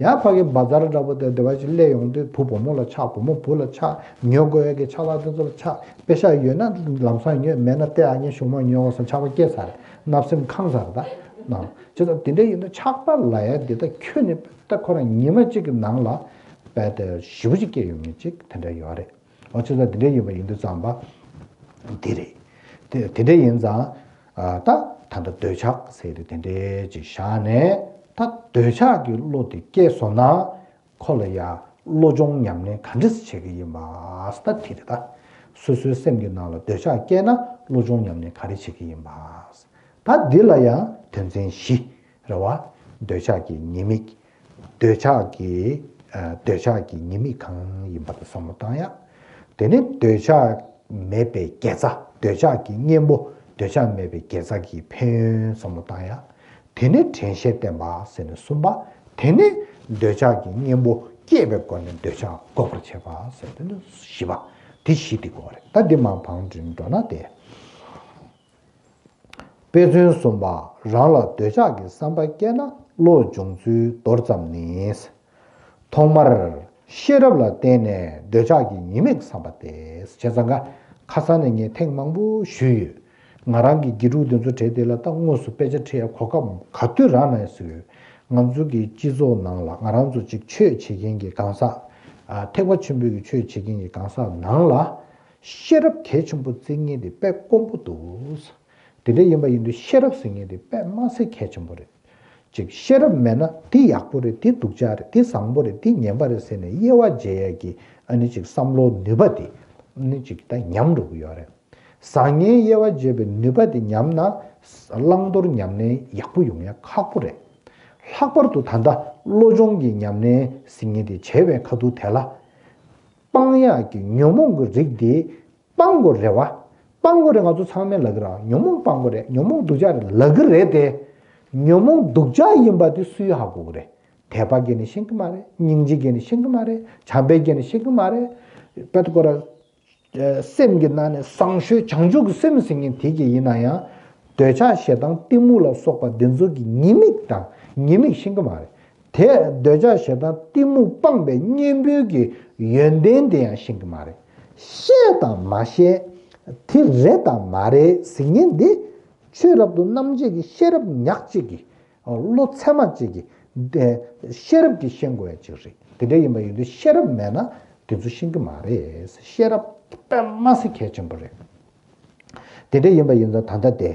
ཡང་ཕ་གི་བ་ཛར་འདྲ་པོ་དེ་སྡེ་བ་ཅིག་སླེབས་ཡོང་དུས་བུ་བུ་མོ་ལ་ཆགས། བུ་མོ་བུ་ལ་ཆགས། ཉོ་དགོས་ཡ་གི་ཆགས་ལ་དེ་ཚོ་ལ་ཆགས། པེ་ཤག་ཡོད་ན་ལམ་སང་ཉོས། མེད་ན་ལྟས་ཨ་མྱེས་གཞུག་མ་ཉོ་བསམ་ཆགས་པ་སྐྱེས་ཚར། བརྣབ་སེམས་ཁེངས་ཚར་ད་ནང་། བྱས་ཙང་དེ་འདྲ་ཡིན་ན་ཆགས་པ་ལབ་ཡ་འདི་ད་ཁྱོན་ནས་ད་ཁོ་རང་ཉི་མ་གཅིག་གི་ནང་ལ་རྦད་དེ་ཞེ་པོ་ཅིག་སྐྱེ་ཡོང་མཁན་ཅིག་དེ་འདྲ་ཡོད་རེད། འོ་བྱས་ཙང་དེ་འདྲ་ཡིན་པ་ཡིན་དུས་ཙམ་པ་འདི་རེད། དེ་དེ་འདྲ་ཡིན་ཙང་། ཨ། ད་ད་ལྟ་འདོད་ཆགས་ཟེར་དེ་དེ་འདྲ་ཅིག་བཞག་ནས། ད་འདོད་ཆགས་ཀྱི་བློ་དེ་སྐྱེས་སོང་ན། ཁོ་ལ་ཡང་བློ་སྦྱོང་ཉམས་ལེན་ག་འདྲ་སེ་བྱེད་ཀྱི་ཡིན་པ། ད་དེ་རེད་ད། སོ་སོའི་སེམས་ཀྱི་ནང་ལ་འདོད་ཆགས་སྐྱེས་ན་བློ་སྦྱོང་ཉམས་ལེན་ག་རེ་བྱེད་ཀྱི་ཡིན་པ། ད་འདི་ལ་ཡང་དོན་ཚན་བཞི་རེད་བ། འདོད་ཆགས་ཀྱི་ཉེས་དམིགས། འདོད་ཆགས་ཀྱི་ཨ། འདོད་ཆགས་ཀྱི་ཉེས་དམིགས་གང་ཡིན་པ་དེ་བསམ་བློ་བཏང་ཡ། དེ་ནས་འདོད་ཆགས་མེད་པའི་དགེ་རྩ། འདོད་ཆགས་ཀྱི་གཉེན་པོ། འདོད་ཆགས་མེད་པའི་དགེ་རྩ་གི་ཕན་ཡོན་བསམ་བློ་བཏང་ཡ། དེ་ནས་དྲན་ཤེས་བསྟེན་པ་ཟེར་ནས་གསུམ་པ། དེ་ནས་འདོད་ཆགས་ཀྱི་གཉེན་པོ་སྐྱེས་པའི་སྒོ་ནས་འདོད་ཆགས་འགོག་པར་བྱེད་པ་ཟེར་དེ་ནས་བཞི་པ། དེ་བཞི་དེ་དགོས་རེད། ད་འདི་མར་བང་བསྒྲིགས་འགྲོ་ན་དེ། དཔེ་མཚོན་གསུམ་པ། རང་ལ་འདོད་ཆགས་ཀྱི་བསམ་པ་སྐྱེས་ན་བློ་སྦྱོང་ཚུལ་མདོར་ཙམ་ནི། ཐོག་མར་ཤེས་རབ་ལ་བརྟེན་ནས་འདོད་ཆགས་ཀྱི་ཉེས་དམིགས་བསམ་པ་སྟེ། བྱས་ཙང་ཀ་ཁ་སང་ནས་ངས་ཐེངས་མང་པོ་ཞུས་ཡོད། ང་རང་གི་དགེ་ཕྲུག་འདི་ཚོ་གྲས་དེ་ལ་ད་དངོས་སུ་དཔེ་ཆ་ཁྲིད་ཡ་གོ་སྐབས་ག་དུས་རག་ན་ཡང་བཟོས་ཡོད། ང་ཚོ་གི་སྤྱི་ཚོགས་ནང་ལ་ང་རང་ཚོ་ཅིག་ཆོས་བྱེད་མཁན་གྱི་གང་ཟག་ཨ། ཐེག་པ་ཆེན་པོའི་གི་ཆོས་བྱེད་མཁན་གྱི་གང་ཟག་ནང་ལ། ཤེས་རབ་གལ་ཆེན་པོ་བརྩི་མཁན་དེ་དཔེ་དཀོན་པོ་འདུག་དེ་འདྲ་ཡིན་པ་ཡིན་དུས་ཤེས་རབ་ཟེར་མཁན་དེ་དཔེ་མ་སྲིད་གལ་ཆེན་པོ་རེད། ཅིག་ཤེས་རབ་མེད་ན་འདི་ཡག་པོ་རེད། འདི་སྡུག་ཅག་རེད། འདི་བཟང་པོ་རེད། འདི་ངན་པ་རེད་ཟེར་ནས་དབྱེ་བ་འབྱེད་ཡ་གི་ཨ་ནི་ཅིག་བསམ་བློ་ནུས་པ་དེ་ཨ་ནི་ཅིག་ད་ཉམས་འགྲོ་གི་ཡོད་རེད། བཟང་ངན་དབྱེ་བ་འབྱེད་པའི་ནུས་པ་དེ་ཉམས་ན་བླང་དོར་ཉམས་ལེན་ཡག་པོ་ཡོང་ཡ་ཁག་པོ་རེད། ལྷག་པར་དུ་ད་ལྟ་བློ་སྦྱོང་གི་ཉམས་ལེན་ཟེར་མཁན་དེ་བྱས་པའི་ཁ་ཐུག་དེ་ལ། སྤང་ཡག་གི་ཉོན་མོངས་ཀྱི་རིགས་དེ་སྤང་དགོས་རེད་བ། སྤང་དགོས་རེད། ང་ཚོ་ཚང་མས་ལབ་ཀྱི་རེད། ཉོན་མོངས་སྤང་དགོས་རེད། ཉོན་མོངས་སྡུག་ཅག་རེད་ལབ་ཀྱི་རེད་དེ། ཉོན་མོངས་སྡུག་ཅག་ཡིན་པ་དེ་སུས་ཧ་གོ་གི་རེད། དད་པ་སྐྱེས་ནས་ཤེས་ཀྱི་མ་རེད། སྙིང་རྗེ་སྐྱེས་ནས་ཤེས་ཀྱི་མ་རེད། བྱམས་པ་སྐྱེས་ནས་ཤེས་ཀྱི་མ་རེད། དཔེ་ཁོ་ར། སེམས་ཀྱི་ནང་ནས་བཟང་ཤོས་བྱང་ཆུབ་ཀྱི་སེམས་ཟེར་མཁན་དེ་གྱད་ཡིན་ན་ཡང་། འདོད་ཆགས་ཞེ་སྡང་གཏི་མུག་ལ་སོགས་པ་འདི་ཚོ་གི་ཉེས་དམིགས་དང་ཉེས་དམིགས་ཤེས་ཀྱི་མ་རེད། དེ་འདོད་ཆགས་ཞེ་སྡང་གཏི་མུག་སྤངས་པའི་གཉེན་པོའི་གི་ཡོན་ཏན་དེ་ཡང་ཤེས་ཀྱི་མ་རེད། ཤེས་དང་མ་ཤེས། དེ་རེད་དང་མ་རེད་ཟེར་མཁན་འདི། ཆོས་རབ་ཏུ་རྣམ་འབྱེད་ཀྱི་ཤེས་རབ་ཉག་གཅིག་གིས། བློ་ཚད་མ་གཅིག་གིས་དེ་ཤེས་རབ་ཀྱིས་ཤེས་དགོས་ཡ་གཅིག་རེད། དེ་འདྲ་ཡིན་པ་ཡིན་དུས་ཤེས་རབ་མེད་ན་དེ་ཚོ་ཤེས་ཀྱི་མ་རེད། ཤེས་རབ་དཔེ་མ་སྲིད་གལ་ཆེན་པོ་རེད། དེ་འདྲ་ཡིན་པ་ཡིན་ཙང་ད་ལྟ་དེ།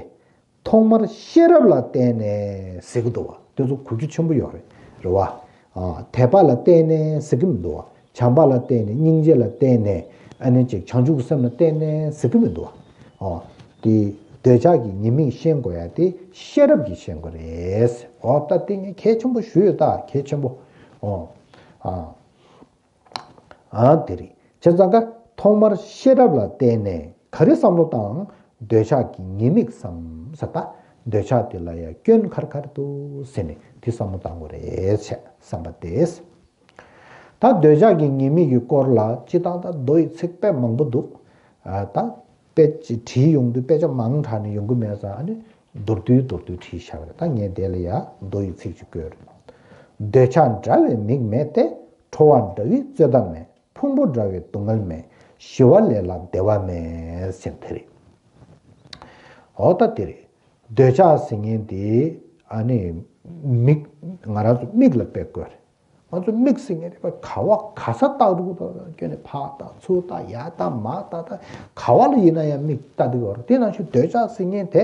ཐོག་མར་ཤེས་རབ་ལ་བརྟེན་ནས་ཟེར་གྱི་འདུག་བ། དེ་ཚོ་གོ་རྒྱུ་ཆེན་པོ་ཡོད་རེད། རེད་བ། ཨ། དད་པ་ལ་བརྟེན་ནས་ཟེར་གྱི་མི་འདུག་བ། བྱམས་པ་ལ་བརྟེན་ནས། སྙིང་རྗེ་ལ་བརྟེན་ནས། ཨ་ནི་ཅིག་བྱང་ཆུབ་ཀྱི་སེམས་ལ་བརྟེན་ནས་ཟེར་གྱི་མི་འདུག་བ། ཨ། དེ་འདོད་ཆགས་ཀྱི་ཉེས་དམིགས་ཤེས་དགོས་ཡ་དེ་ཤེས་རབ་ཀྱིས་ཤེས་དགོས་རེད། ཨོ་ད་དེ་ངས་གལ་ཆེན་པོ་ཞུས་ཡོད་ད། གལ་ཆེན་པོ། ཨོ། ཨ། ཨ་དེ་རེད། བྱས་ཙང་ཀ་ཐོག་མར་ཤེས་རབ་ལ་བརྟེན་ནས་ག་རེ་བསམ་བློ་བཏང་། འདོད་ཆགས་ཀྱི་ཉེས་དམིགས་བསམ་ས། ད་འདོད་ཆགས་དེ་ལ་ཡ་སྐྱོན་ག་རེ་ག་རེ་འདུག་ཟེར་ནས་དེ་བསམ་བློ་བཏང་དགོས་རེད་བྱས་བསམ་པ་དེས། ད་འདོད་ཆགས་ཀྱི་ཉེས་དམིགས་ཀྱི་སྐོར་ལ་སྤྱིར་བཏང་ད་མདོ་ཡི་ཚིག་དཔེ་མང་པོ་འདུག་ཨ། ད་དཔེ་ཅིག་བྲིས་ཡོང་དུས་དཔེ་ཆ་མང་དྲགས་ནས་ཡོང་གི་མེད་ཙང་། ཨ་ནི་མདོར་བསྡུས་མདོར་བསྡུས་བྲིས་བཞག་རེད། ད་ངས་དེ་ལ་ཡ་མདོ་ཡི་ཚིག་ཅིག་བཀོད་རེད། འདོད་ཆགས་འདྲ་བའི་མིག་མེད་དེ། ཁྲོ་བ་འདྲ་བའི་རྩོད་ཟླ་མེད། ཕུང་པོ་འདྲ་བའི་སྡུག་བསྔལ་མེད། ཞི་བ་ལས་ལ་བདེ་བ་མེད་ཟེར་དེ་རེད། འོ་ད་དེ་རེད། འདོད་ཆགས་ཟེར་མཁན་དེ་ཨ་ནི་མིག་ང་རང་ཚོ་མིག་ལ་དཔེ་བཀོད་རེད། ང་ཚོ་མིག་ཟེར་མཁན་དེ་ག་བ་ག་ས་ལྟ་རུག་ད་སྐྱོན་ནས་ཕར་ལྟ་ཚུར་ལྟ་ཡར་ལྟ་མར་ལྟ། ད་ག་བ་ལ་ཡིན་ན་ཡང་མིག་ལྟ་དུས་ཡོད་རེད། དེ་ནང་བཞིན་འདོད་ཆགས་ཟེར་མཁན་དེ་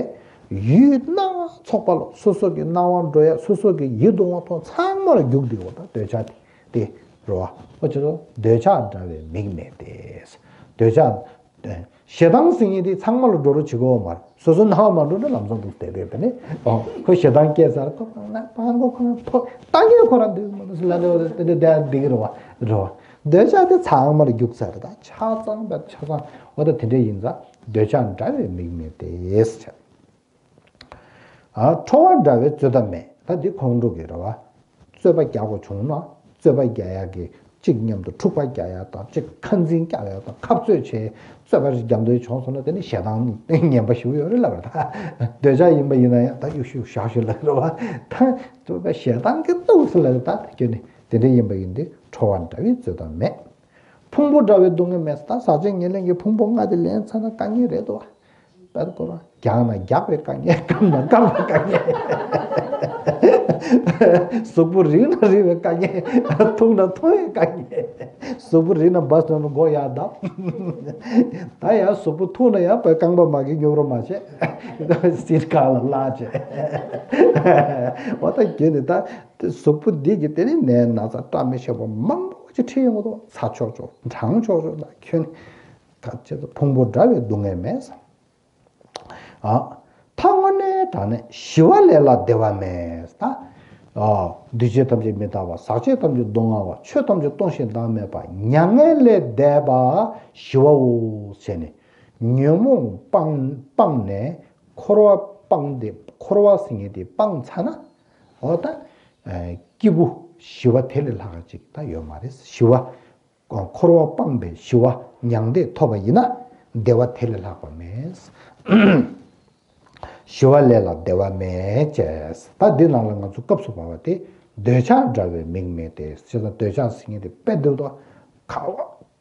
ཡུལ་སྣ་ཚོགས་པ་ལ་སོ་སོ་གི་རྣ་བར་འགྲོ་ཡ། སོ་སོ་གི་ཡིད་དུ་འོང་མཐོང་ཚང་མ་ལ་རྒྱུག་བསྡད་ཡོད་རེད། འདོད་ཆགས་དེ་དེ་རེད་བ། འོ་ཅི་ལ་འདོད་ཆགས་འདྲ་བའི་མིག་མེད་དེ། འདོད་ཆགས། ཞེ་སྡང་ཟེར་མཁན་དེ་ཚང་མ་ལ་འགྲོ་རོགས་བྱེད་ཀྱི་ཡོད་མ་རེད། སོ་སོ་སྣང་བ་མ་འགྲོ་ན་ལམ་སང་འདུག་བསྡད་བསྡད་པ་ནི། ཨོ་ཁོ་ཞེ་སྡང་སྐྱེས་ཚར། ཁོ་རང་ན་པང་ཁོ་ཁོ་རང་ཐོ་ལྟ་མཁན་ཁོ་རང་འདུག་མ་གཏོགས་ལ་ལ་ལ་དེ་འདྲ་བསྡད་འདི་གི་རེད་བ། རེད་བ། འདོད་ཆགས་དེ་ཚང་མ་ལ་རྒྱུག་ཚར་རེད། ད་ཆ་ཚང་བ་ཆ་ཚང་། འོ་ད་དེ་འདྲ་ཡིན་ཙང་འདོད་ཆགས་འདྲ་བའི་མིག་མེད་དེ་ཟེར། ཨ། ཁྲོ་བ་འདྲ་བའི་རྩོད་ཟླ་མེད། ད་འདི་ཁོང་ཁྲོ་གི་རེད་བ། རྩོད་པ་རྒྱག་དགོས་བྱུང་ན་རྩོད་པ་རྒྱག་ཡག་གི་གཅིག་མཉམ་དུ་འཁྲུག་པ་རྒྱག་ཡག་དང་གཅིག་ཁ་འཛིང་རྒྱག་ཡག་དང་ཁ་རྩོད་བྱས་རྩོད་པ་རྒྱག་འདོད་བྱུང་སོང་ན་དེ་ནི་ཞེ་སྡང་ངན་པ་ཞིག་ཡོད་རེད་ལབ་རེད། ད་འདོད་ཆགས་ཡིན་པ་ཡིན་ན་ཡང་ད་གཡུག་ཤུག་བཞག་ཤོག་ལབ་རེད་བ། ད་རྩོད་པ་ཞེ་སྡང་གི་གཏུགས་སུ་ལབ་རེད། ད་དེ་ཁྱོད་ནི་དེ་འདྲ་ཡིན་པ་ཡིན་དུས་ཁྲོ་བ་འདྲ་བའི་རྩོད་ཟླ་མེད། ཕུང་པོ་འདྲ་བའི་སྡུག་བསྔལ་མེད། ད་ཟག་བཅས་ཉེར་ལེན་གྱི་ཕུང་པོ་ལྔ་དེ་ལེན་ཚར་ན་དཀའ་ངལ་རེད་དོ། དཔེར་ཁོ་རང་རྒྱག་ན་རྒྱག་པའི་དཀའ་ངལ། སྐམ་ན་སྐམ་པའི་དཀའ་ངལ། གཟུགས་པོ་རིང་ན་རིང་བའི་དཀའ་ངལ། ཐུང་ན་ཐུང་བའི་དཀའ་ངལ། གཟུགས་པོ་རིང་ན་བ་སོང་ན་མགོ་ཡར་བརྡབ། ད་ཡང་གཟུགས་པོ་ཐུང་ན་ཡང་བའི་རྐང་པ་མ་གི་སྙོབ་རོ་མ་བྱེད། སྲིད་གང་ལ་བརླག་བྱེད། འོ་ད་རྒྱུ་ནི་ད་གཟུགས་པོ་འདི་གི་དེ་ནི་ནད་ན་ཚ་བཀྲ་མི་ཤིས་པ་མང་པོ་ཅིག་ཁྲིད་ཡོང་གི་འདུག་ཚ་ཆོག་ཆོག་གྲང་ཆོག་ཆོག་ལ་ཁྱོད་ནི་ད་ཁྱེད་ཚོ་ཕུང་པོ་འདྲ་བའི་སྡུག་བསྔལ་མེད་ས། ཨ། ཐ་དངོས་གནས་དྲང་གནས་ཞི་བ་ལས་ལ་བདེ་བ་མེད་ད། ཨ། འདུས་བྱས་ཐམས་ཅད་མི་རྟག་པ། ཟག་བཅས་ཐམས་ཅད་སྡུག་བསྔལ་བ། ཆོས་ཐམས་ཅད་སྟོང་ཞིང་བདག་མེད་པ། མྱ་ངན་ལས་འདས་པ་ཞི་བའོ་ཞེས་ནས། ཉོན་མོངས་སྤངས་སྤངས་ནས་འཁོར་བ་སྤངས་ཏེ་འཁོར་བ་ཟེར་མཁན་དེ་སྤངས་ཚར་ན། འོ་ད། ཨ། སྐྱེས་བུ་ཞི་བ་དེ་ལས་ལྷག་ཅིག་ད་ཡོད་མ་རེད། ཞི་བ། འཁོར་བ་སྤངས་པའི་ཞི་བ་མྱང་འདས་ཐོབ་པ་ཡིན་ན་བདེ་བ་དེ་ལས་ལྷག་པ་མེད། ཞི་བ་ལས་ལ་བདེ་བ་མེད་ཅེས། ད་འདི་ནང་ལ་ང་ཚོ་སྐབས་སུ་བབ་པ་དེ་འདོད་ཆགས་འདྲ་བའི་མིག་མེད་དེ། ཅེས་དང་འདོད་ཆགས་ཟེར་མཁན་དེ་དཔེ་འདོད་དོ། ཁ་བ་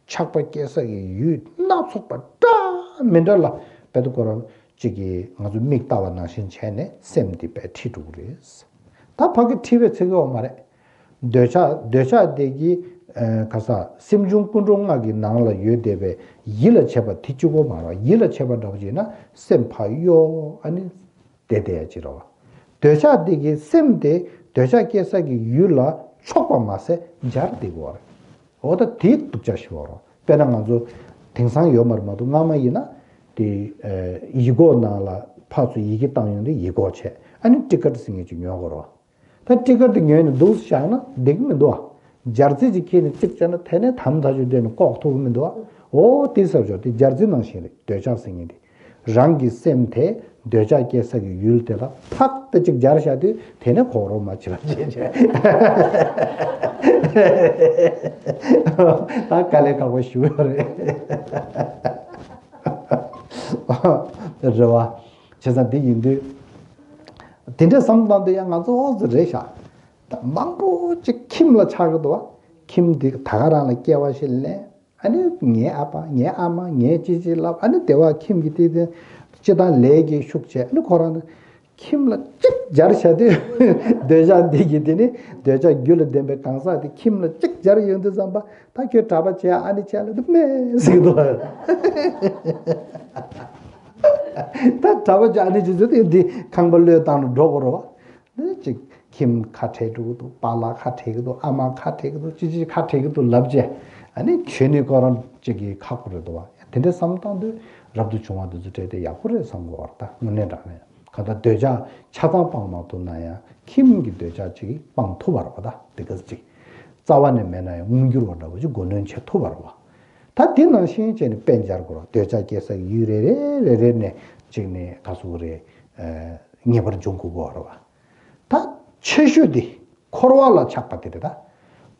ཆགས་པ་སྐྱེ་ས་ཀྱི་ཡུལ་སྣ་ཚོགས་པ་འདྲ་མི་འདྲ་ལ་དཔེ་དེ་ཁོ་རང་གཅིག་གིས་ང་ཚོ་མིག་ལྟ་བ་ནང་བཞིན་བྱས་ནས་སེམས་དེ་དཔེ་ཁྲིད་འགྲོ་གི་རེད། ད་ཕ་གི་ཁྲིད་པའི་ཚིག་ཡོད་མ་རེད། འདོད་ཆགས་འདོད་ཆགས་དེ་གིས་ཨ་ག་ས་སེམས་བྱུང་ཀུན་འཁྲུལ་ལྔ་གི་ནང་ལ་ཡོད་བསྡད་པའི་ཡིད་ལ་བྱེད་པ་དེ་གཅིག་པོ་མ་རེད། ཡིད་ལ་བྱེད་པ་འདྲ་པོ་ཅིག་ཡིན་ན་སེམས་ཕར་གཡོ་ཨ་ནི་བསྡད་བསྡད་ཡ་ཅིག་རེད་བ། འདོད་ཆགས་དེ་གིས་སེམས་དེ་འདོད་ཆགས་སྐྱེ་ས་གི་ཡུལ་ལ་ཕྱོགས་པ་མ་ཟད་སྦྱར་བསྡད་ཀྱི་ཡོད་རེད། འོ་ད་དེ་སྡུག་ཅག་ཞིག་ཡོད་རེད། དཔེར་ན་ང་ཚོ་དེང་སང་ཡོད་མ་རེད་མ་གཏོགས་སྔ་མ་ཡིན་ན་དེ་ཨ་ཡིག་ཀོག་ནང་ལ་ཕར་ཚུར་ཡི་གེ་བཏང་ཡོང་དུས་ཡིག་ཀོག་བྱས་ཨ་ནི་ཊི་ཀཊ་ཟེར་མཁན་ཅིག་ཉོ་དགོས་རེད་བ། ད་ཊི་ཀཊ་དེ་ཉོས་ནས་འདུག་བཞག་ན་བསྡད་ཀྱི་མི་འདུག་ཨ། སྦྱར་རྩི་ཅིག་ཁྱེར་ནས་གཅིག་བྱས་ན་དེ་ནས་དམ་ཐག་ཆོད་བསྡད་ནས་བཀོག་ཐུབ་ཀྱི་མི་འདུག་ཨ། འོ་དེ་ཟེར་ཆོག་དེ་སྦྱར་རྩི་ནང་བཞིན་རེད། འདོད་ཆགས་ཟེར་མཁན་དེ། རང་གི་སེམས་དེ་འདོད་ཆགས་སྐྱེ་ས་ཀྱི་ཡུལ་དེ་ལ་ཐག་ཏུ་གཅིག་སྦྱར་བཞག་དུས་དེ་ནས་ཁོག་རོགས་མ་བྱེད་པ་བྱས་བྱས། ད་དཀའ་ལས་ཁག་པོ་ཞིག་ཡོད་རེད། རེད་བ། བྱས་ཙང་འདི་ཡིན་དུས། དེ་འདྲ་བསམ་བློ་བཏང་དུས་ཡང་ང་ཚོ་ཨོ་ཙི་རེད་ཤག་ད་མང་པོ་ཅིག་ཁྱིམ་ལ་ཆགས་ཀྱི་འདུག་བ། ཁྱིམ་འདི་ད་ག་རང་ལ་སྐྱེ་བ་ཞིག་ལེན། ཨ་ནི་ངའི་ཨ་ཕ་ངའི་ཨ་མ་ངའི་ཅི་ཅི་ལབ། ཨ་ནི་སྡེ་བ་ཁྱིམ་གྱི་དེ་དེ་སྤྱི་བཏང་ལས་ཀྱི་ཤུགས་བྱས། ཨ་ནི་ཁོ་རང་ནི་ཁྱིམ་ལ་གཅིག་སྦྱར་བྱ་དུས་འདོད་ཆགས་འདི་གི་དེ་ནི་འདོད་ཆགས་རྒྱུ་ལ་ལྡན་པའི་གང་ཟག་དེ་ཁྱིམ་ལ་གཅིག་སྦྱར་ཡོང་དུས་ཙམ་པ་ད་ཁྱོད་གྲྭ་པ་བྱས་ཨ་ནི་བྱས་ལ་དུ་མེད་ཟིག་འདུག་ད་གྲྭ་པ་བྱས་ཨ་ནི་བྱས་ཚོད་དེ་འདི་ཁང་པ་བློས་བཏང་ནས་འགྲོ་དགོས་རེད་བ། ནི་ཅིག་ཁྱིམ་ཁ་བྲལ་འགྲོ་གི་འདུག་པཱ་ལགས་ཁ་བྲལ་གི་འདུག་ཨ་མ་ཁ་བྲལ་གི་འདུག་ཅི་ཅི་ཁ་བྲལ་གི་འདུག་ལབ་བྱས། ཨ་ནི་ཁྱོད་ནི་ཁོ་རང་ཅིག་གི་ཁག་པོ་རེད་འདུག་བ། དེ་འདྲའི་བསམ་སྟངས་དུ་རབ་ཏུ་བྱུང་བ་འདི་ཚོ་སྤྲད་དེ་ཡག་པོ་རེད་བསམ་གི་བར་ད་དངོས་གནས་དྲང་གནས་གང་ལྟར་འདོད་ཆགས་ཆ་ཚང་སྤང་མ་ཐུབ་ན་ཡང་ཁྱིམ་གྱི་འདོད་ཆགས་ཅིག་སྤང་ཐུབ་པ་རེད་བ། ད་དེ་ག་ཅིག་རྩ་བ་ནས་མེད་ན་ཡང་མངོན་འགྱུར་བ་འདྲ་བོ་ཅིག་མགོ་གནོན་བྱེད་ཐུབ་པ་རེད་བ། ད་དེ་ནང་བཞིན་བྱས་ནས་དཔེ་སྦྱར་དགོས་རེད་བ། འདོད་ཆགས་སྐྱེ་ས་ཡུལ་རེ་རེ་རེ་རེ་ནས་ཅིག་ནས་ག་ཚོད་རེད། ངེས་པར་འབྱུང་དགོས་པ་རེད་བ། ད་ཆེ་ཤོས་དེ་འཁོར་བ་ལ་ཆགས་པ་དེ་རེད་ད།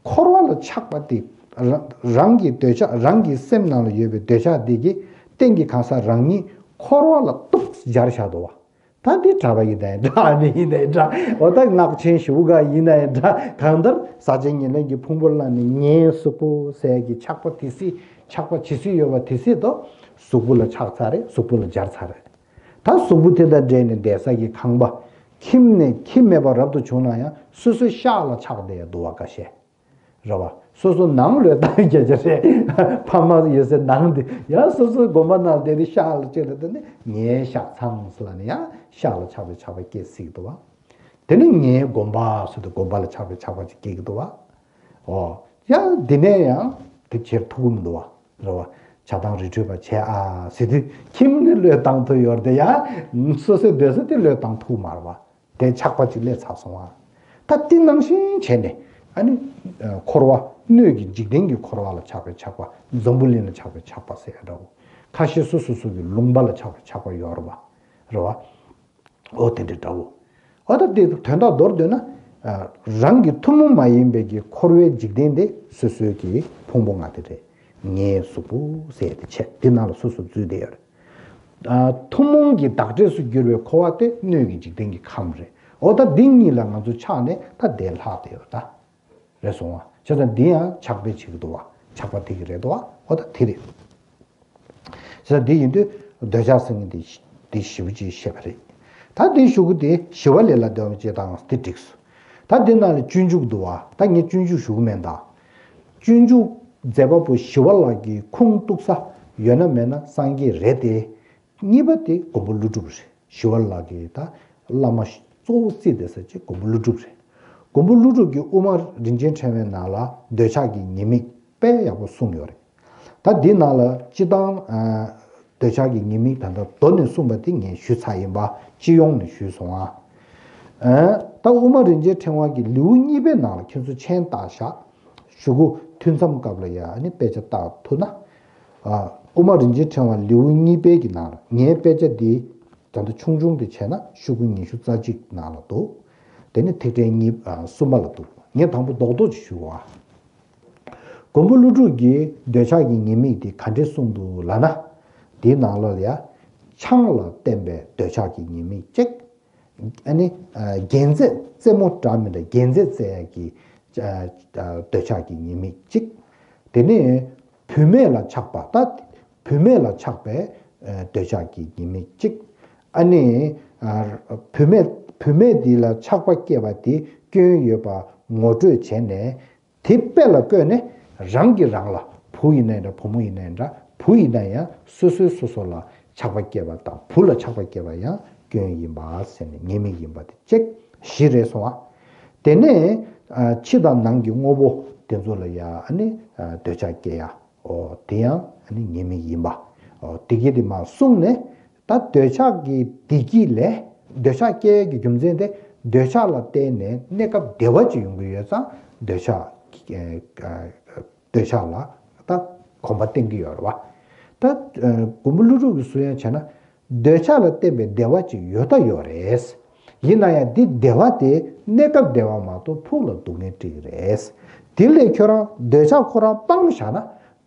འཁོར་བ་ལ་ཆགས་པ་དེ་རང་རང་གི་འདོད་ཆགས་རང་གི་སེམས་ནང་ལ་ཡོད་པའི་འདོད་ཆགས་དེ་གི་སྟེང་གི་གང་ཟག་རང་ཉིད་འཁོར་བ་ལ་གཏུགས་སྦྱར་བཞག་འདུག་བ། ད་འདི་གྲྭ་པ་ཡིན་ནའི་འདྲ་ཨ་ནི་ཡིན་ནའི་འདྲ་འོ་ད་སྔགས་ཆེན་ཞུ་ག་ཡིན་ནའི་འདྲ་གང་ལྟར་ཟག་བཅས་ཉེར་ལེན་གྱི་ཕུང་པོ་བླངས་ནས་ངའི་གཟུགས་པོ་ཟེར་གྱི་ཆགས་པ་དེ་སྲིད་ཆགས་པ་ཇི་སྲིད་ཡོད་པ་དེ་སྲིད་དུ་གཟུགས་པོ་ལ་ཆགས་ཚར་རེད། གཟུགས་པོ་ལ་སྦྱར་ཚར་རེད། ད་གཟུགས་པོ་དེ་དང་འབྲེལ་ནས་བསྡད་ས་ཀྱི་ཁང་པ། ཁྱིམ་ནས་ཁྱིམ་མེད་པ་རབ་ཏུ་བྱུང་ན་ཡང་སོ་སོའི་ཤག་ལ་ཆགས་བསྡད་ཡ་འདུག་བ་ཁ་ཤས། རེད་བ། སོ་སོ་ནང་ལོས་བཏང་རྒྱ་ཆ་རེད། ཕ་མ་ཡོད་སའི་ནང་དེ་ཡང་སོ་སོའི་དགོན་པ་ནང་བསྡད་དེ་ཤག་ལ་ཅིག་ལ་བསྡད་ནས་ངའི་ཤག་ཚང་ཟེར་ལ་ནི་ཡང་ཤག་ལ་ཆགས་པའི་ཆགས་པ་སྐྱེ་སྲིད་འདུག་བ། དེ་ནི་ངའི་དགོན་པ་ཟེར་དུས་དགོན་པ་ལ་ཆགས་པའི་ཆགས་པ་ཅིག་སྐྱེ་གི་འདུག་བ། ཨོ། ཡང་འདི་ནས་ཡང་དེ་བྱེད་ཐུབ་ཀྱི་མི་འདུག་བ། རེད་བ། བྱ་བཏང་རི་ཁྲོད་པ་བྱས་ཨ་ཟེར་དུས་ཁྱིམ་ནི་བློས་བཏང་ཐུབ་ཡོད་རེད་དེ་ཡང་སོ་སོའི་སྡོད་ས་དེ་བློས་བཏང་ཐུབ་མ་རེད་བ། དེ་ཆགས་པ་ཅིག་སླེབས་ཚར་སོང་བ། ད་དེ་ནང་བཞིན་བྱས་ནས་ཨ་ནི་འཁོར་བ་སྣོད་ཀྱི་འཇིག་རྟེན་གྱི་འཁོར་བ་ལ་ཆགས་པའི་ཆགས་པ། འཛམ་བུ་གླིང་ལ་ཆགས་པའི་ཆགས་པ་ཟེར་ཡ་འདྲ་བོ། ཁ་ཤས་སོ་སོ་སོ་གི་ལུང་པ་ལ་ཆགས་པའི་ཆགས་པ་ཡོད་རེད་བ། རེད་བ། ཨོ་དེ་འདྲ་འདྲ་བོ། ཨོ་ད་དེ་དོན་དག་མདོར་བསྡུས་ན། རང་གི་ཐུན་མོང་མ་ཡིན་པའི་གི་འཁོར་བའི་འཇིག་རྟེན་དེ་སོ་སོའི་གི་ཕུང་པོ་ལྔ་དེ་རེད། ངའི་གཟུགས་པོ་ཟེར་དེ་བྱས་དེ་ནང་ལ་སོ་སོ་འཛུལ་བསྡད་ཡོད་རེད། ཐུན་མོང་གི་བདག་འབྲས་སུ་གྱུར་པའི་འཁོར་བ་དེ་སྣོད་ཀྱི་འཇིག་རྟེན་གྱི་ཁམས་རེད། ཨོ་ད་འདི་གཉིས་ལ་ང་ཚོ་ཆགས་ནས་ད་དེ་ལྷག་བསྡད་ཡོད་ད། རེད་སོང་བ། བྱས་ཙང་འདི་ཡང་ཆགས་པས་བྱེད་ཀྱི་འདུག་བ། ཆགས་པ་དེ་གི་རེད་འདུག་བ། ཨོ་ད་དེ་རེད། བྱས་ཙང་འདི་ཡིན་དུས་འདོད་ཆགས་ཟེར་མཁན་དེ་དེ་ཞེ་པོ་ཅིག་བཤད་པ་རེད། ད་དེ་ཞུ་གི་དེ་ཞི་བ་ལས་ལ་བདེ་བ་ཅེས་དང་དེ་འགྲིགས་ ད་འདི་ནང་ལ་སྤྱོད་འཇུག་འདུག་བ། ད་ངས་སྤྱོད་འཇུག་ཞུ་གི་མེད་ད། སྤྱོད་འཇུག་མཛད་པ་པོ་ཞི་བ་ལྷ་གི་ཁུངས་གཏུགས་ས་ཡོད་ན་མེད་ན་སངས་རྒྱས་རེད་དེ། གཉིས་པ་དེ་མགོན་པོ་ཀླུ་སྒྲུབ་རེད། ཞི་བ་ལྷ་གི་ད་བླ་མ་གཙོ་བོ་རྩིས་བསྡད་ས་ཅིག་མགོན་པོ་ཀླུ་སྒྲུབ་རེད། མགོན་པོ་ཀླུ་སྒྲུབ་ཀྱིས་དབུ་མ་རིན་ཆེན་ཕྲེང་བའི་ནང་ལ་འདོད་ཆགས་ཀྱི་ཉེས་དམིགས་དཔེ་ཡག་པོ་གསུངས་ཡོད་རེད། ད་འདི་ནང་ལ་སྤྱི་བཏང་ཨ་འདོད་ཆགས་ཀྱི་ཉེས་དམིགས་ད་ལྟ་མདོ་ནས་གསུངས་པ་དེ་ངས་ཞུས་ཚར་ཡིན་པ། སྤྱི་ཡོངས་ནས་ཞུས་སོང་ཨ། ཨ་ད་དབུ་མ་རིན་ཆེན་ཕྲེང་བ་གི་ལེའུ་གཉིས་པའི་ནང་ལ་ཁྱེད་ཚོ་མཆན་བཏགས་བཞག་ཞུ་གུ་ཐུན་མཚམས་སྐབས་ལ་ཡ་ཨ་ནི་དཔེ་ཆ་བལྟ་ཐུབ་ན། ཨ་དབུ་མ་རིན་ཆེན་ཕྲེང་བ་ལེའུ་གཉིས་པའི་གི་ནང་ལ་ངའི་དཔེ་ཆ་འདི་ད་ལྟ་ཆུང་ཆུང་དེ་བྱས་ན་ཤོག་གུ་ཉི་ཤུ་རྩ་གཅིག་ནང་ལ་འདུག་དེ་ནི་ཐིག་ཕྲེང་གཉིས་ཨ་གསུམ་པ་ལ་འདུག་ངས་དང་པོ་རྡོག་རྡོག་ཅིག་ཞུ་བ། མགོན་པོ་ཀླུ་སྒྲུབ་ཀྱིས་འདོད་ཆགས་ཀྱི་ཉེས་དམིགས་དེ་ག་འདྲས་གསུངས་འདུག་ལབ་ན། དེའི་ནང་ལོགས་ལ་ཡ། ཆང་ལ་བརྟེན་པའི་འདོད་ཆགས་ཀྱི་ཉེས་དམིགས་གཅིག་ཨ་ནི། རྒྱན་རྫས་རྩེད་མོ་འདྲ་མི་འདྲ་རྒྱན་རྫས་རྩེ་ཡག་གི། འདོད་ཆགས་ཀྱི་ཉེས་དམིགས་གཅིག་དེ་ནས། བུད་མེད་ལ་ཆགས་པ་ད། བུད་མེད་ལ་ཆགས་པའི། འདོད་ཆགས་ཀྱི་ཉེས་དམིགས་གཅིག་ཨ་ནི། བུད་མེད་བུད་མེད་འདི་ལ་ཆགས་པ་སྐྱེས་པ་དེ་སྐྱོན་ཡོད་པ་ངོ་སྤྲོད་བྱས་ནས། དེ་དཔེ་ལ་བཀོད་ནས་རང་གིས་རང་ལ་བུ་ཡིན་ནའི་འདྲ་བུ་མོ་ཡིན་ནའི་འདྲ་བུ་ཡིན་ན་ཡང་སོ་སོས་སོ་སོ་ལ་ཆགས་པ་སྐྱེས་པ་དང་བུ་ལ་ཆགས་པ་སྐྱེས་པ་ཡང་སྐྱོན་ཡིན་པ་ཟེར་ནས་ཉེས་དམིགས་ཡིན་པ་དེ་གཅིག་བཞི་རེད་སོང་བ། དེ་ནས་ཕྱི་དང་ནང་གི་དངོས་པོ་དེ་ཚོ་ལ་ཡང་ཨ་ནི་འདོད་ཆགས་སྐྱེ་ཡ། ཨོ་དེ་ཡང་ཨ་ནི་ཉེས་དམིགས་ཡིན་པ། ཨོ་དེ་གི་དེ་མ་གསུངས་ནས། ད་འདོད་ཆགས་ཀྱི་བདེ་སྐྱིད་ལས། འདོད་ཆགས་སྐྱེ་ཡས་ཀྱི་རྒྱུ་མཚན་དེ། འདོད་ཆགས་ལ་བརྟེན་ནས་གནས་སྐབས་བདེ་བ་ཅིག་ཡོང་གི་ཡོད་ཙང་འདོད་ཆགས། ཨ་འདོད་ཆགས་ལ་ད་གོམས་པ་བརྟན་གྱི་ཡོད་རེད་བ། ད་ཨ་མགོན་པོ་ཀླུ་སྒྲུབ་ཀྱི་ཟུར་ཡང་བྱས་ན། འདོད་ཆགས་ལ་བརྟེན་པའི་བདེ་བ་ཅིག་ཡོད་ད་ཡོད་རེད། ཡིན་ན་ཡང་འདི་བདེ་བ་དེ་གནས་སྐབས་བདེ་བ་མ་གཏོགས་ཕུགས་ལ་སྡུག་བསྔལ་སྤྲད་ཀྱི་རེད། དེ་ལས་ཁྱོད་རང་འདོད་ཆགས་ཁོ་རང་སྤངས་བཞག་ན།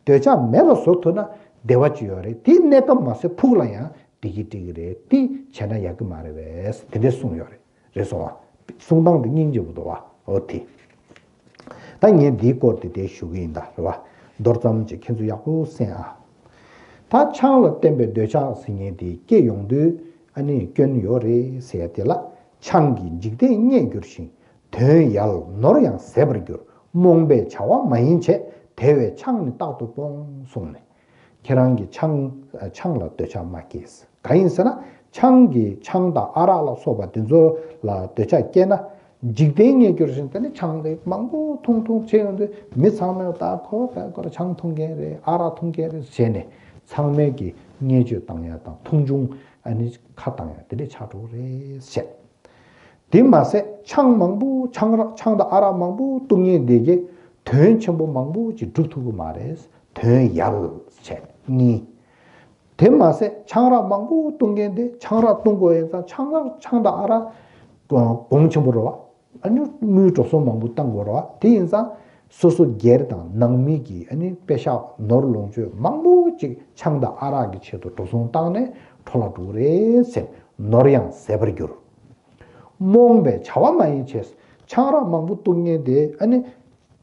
འདོད་ཆགས་མེད་པ་བཟོ་ཐུབ་ན་བདེ་བ་ཅིག་ཡོད་རེད། དེ་གནས་སྐབས་མ་ཟད་ཕུགས་ལ་ཡང་བདེ་སྐྱིད་སྤྲད་ཀྱི་རེད། དེ་བྱས་ན་ཡག་གི་མ་རེད་པས། དེ་འདྲས་གསུངས་ཡོད་རེད། རེད་སོང་བ། གསུང་སྟངས་དེ་སྙིང་རྗེ་པོ་འདུག་བ། འོ་དེ། ད་ངས་འདིའི་སྐོར་དེ་དེ་ཞུ་གི་ཡིན་ད་རེད་བ། མདོར་ཙམ་ཅིག་ཁྱེད་ཚོ་ཡག་པོ་གསན་ཨ། ད་ཆང་ལ་བརྟེན་པའི་འདོད་ཆགས་ཟེར་མཁན་དེ་སྐྱེ་ཡོང་དུས་ཨ་ནི་སྐྱོན་ཡོད་རེད་ཟེར་ཡ་དེ་ལ། ཆང་གིས་འཇིག་རྟེན་རྙེད་འགྱུར་ཞིང་། དོན་ཡལ་ནོར་ཡང་ཟད་པར་འགྱུར། རྨོངས་པས་བྱ་བ་མ་ཡིན་བྱེད། དེ་བས་ཆང་ནི་རྟག་ཏུ་སྤོང་། གསུངས་ནས། ཁྱེད་རང་གིས་ཆང་ཆང་ལ་འདོད་ཆགས་མ་སྐྱེས། གང་ཡིན་ཟེར་ན་ཆང་གིས་ཆང་དང་ཨ་རག་ལ་སོགས་པ་དེ་ཚོ་ལ་འདོད་ཆགས་སྐྱེས་ན། འཇིག་རྟེན་རྙེད་འགྱུར་ཞིང་དེ་ནི་ཆང་དེ་མང་པོ་འཐུང་འཐུང་བྱེད་ཡོང་དུས་མི་ཚང་མས་ད་ཁོ་ད་ཁོ་ར་ཆང་འཐུང་མཁན་རེད། ཨ་རག་འཐུང་མཁན་རེད་ཟེར་ནས་ཚང་མས་ཀྱི་བརྙས་བཅོས་བཏང་ཡ་དང་མཐོང་ཆུང་ཨ་ནི་ཁ་བཏང་ཡ་དེ་འདྲས་ཆགས་འགྲོ་གི་རེད་བཤད། དེ་མ་ཟད་ཆང་མང་པོ་ཆང་རག་ཆང་དང་ཨ་རག་མང་པོ་བཏུང་མཁན་དེ་གིས་དོན་ཆེན་པོ་མང་པོ་ཅིག་སྒྲུབ་ཐུབ་ཀྱི་མ་རེད། དོན་ཡལ་བྱས་གཉིས། དེ་མ་ཟད་ཆང་རག་མང་པོ་བཏུང་མཁན་དེ་ཆང་རག་བཏུང་དགོས་ཡིན་ཙང་ཆང་རག་ཆང་དང་ཨ་རག་གོང་ཆེན་པོ་རེད་བ། ཨ་ནི་དངུལ་འགྲོ་སོང་མང་པོ་བཏང་དགོས་རེད་བ། དེ་ཡིན་ཙང་སོ་སོ་སྒེར་དང་ནང་མི་གི་ཨ་ནི་པེ་ཤག་ནོར་ལོངས་སྤྱོད་མང་པོ་ཅིག་ཆང་དང་ཨ་རག་གི་ཆེད་དུ་འགྲོ་སོང་བཏང་ནས་འཕྲོ་བརླག་འགྲོ་གི་རེད་ཟེར། ནོར་ཡང་ཟད་པར་འགྱུར། རྨོངས་པས་བྱ་བ་མ་ཡིན་བྱེད། ཆང་རག་མང་པོ་བཏུང་མཁན་དེ་ཨ་ནི་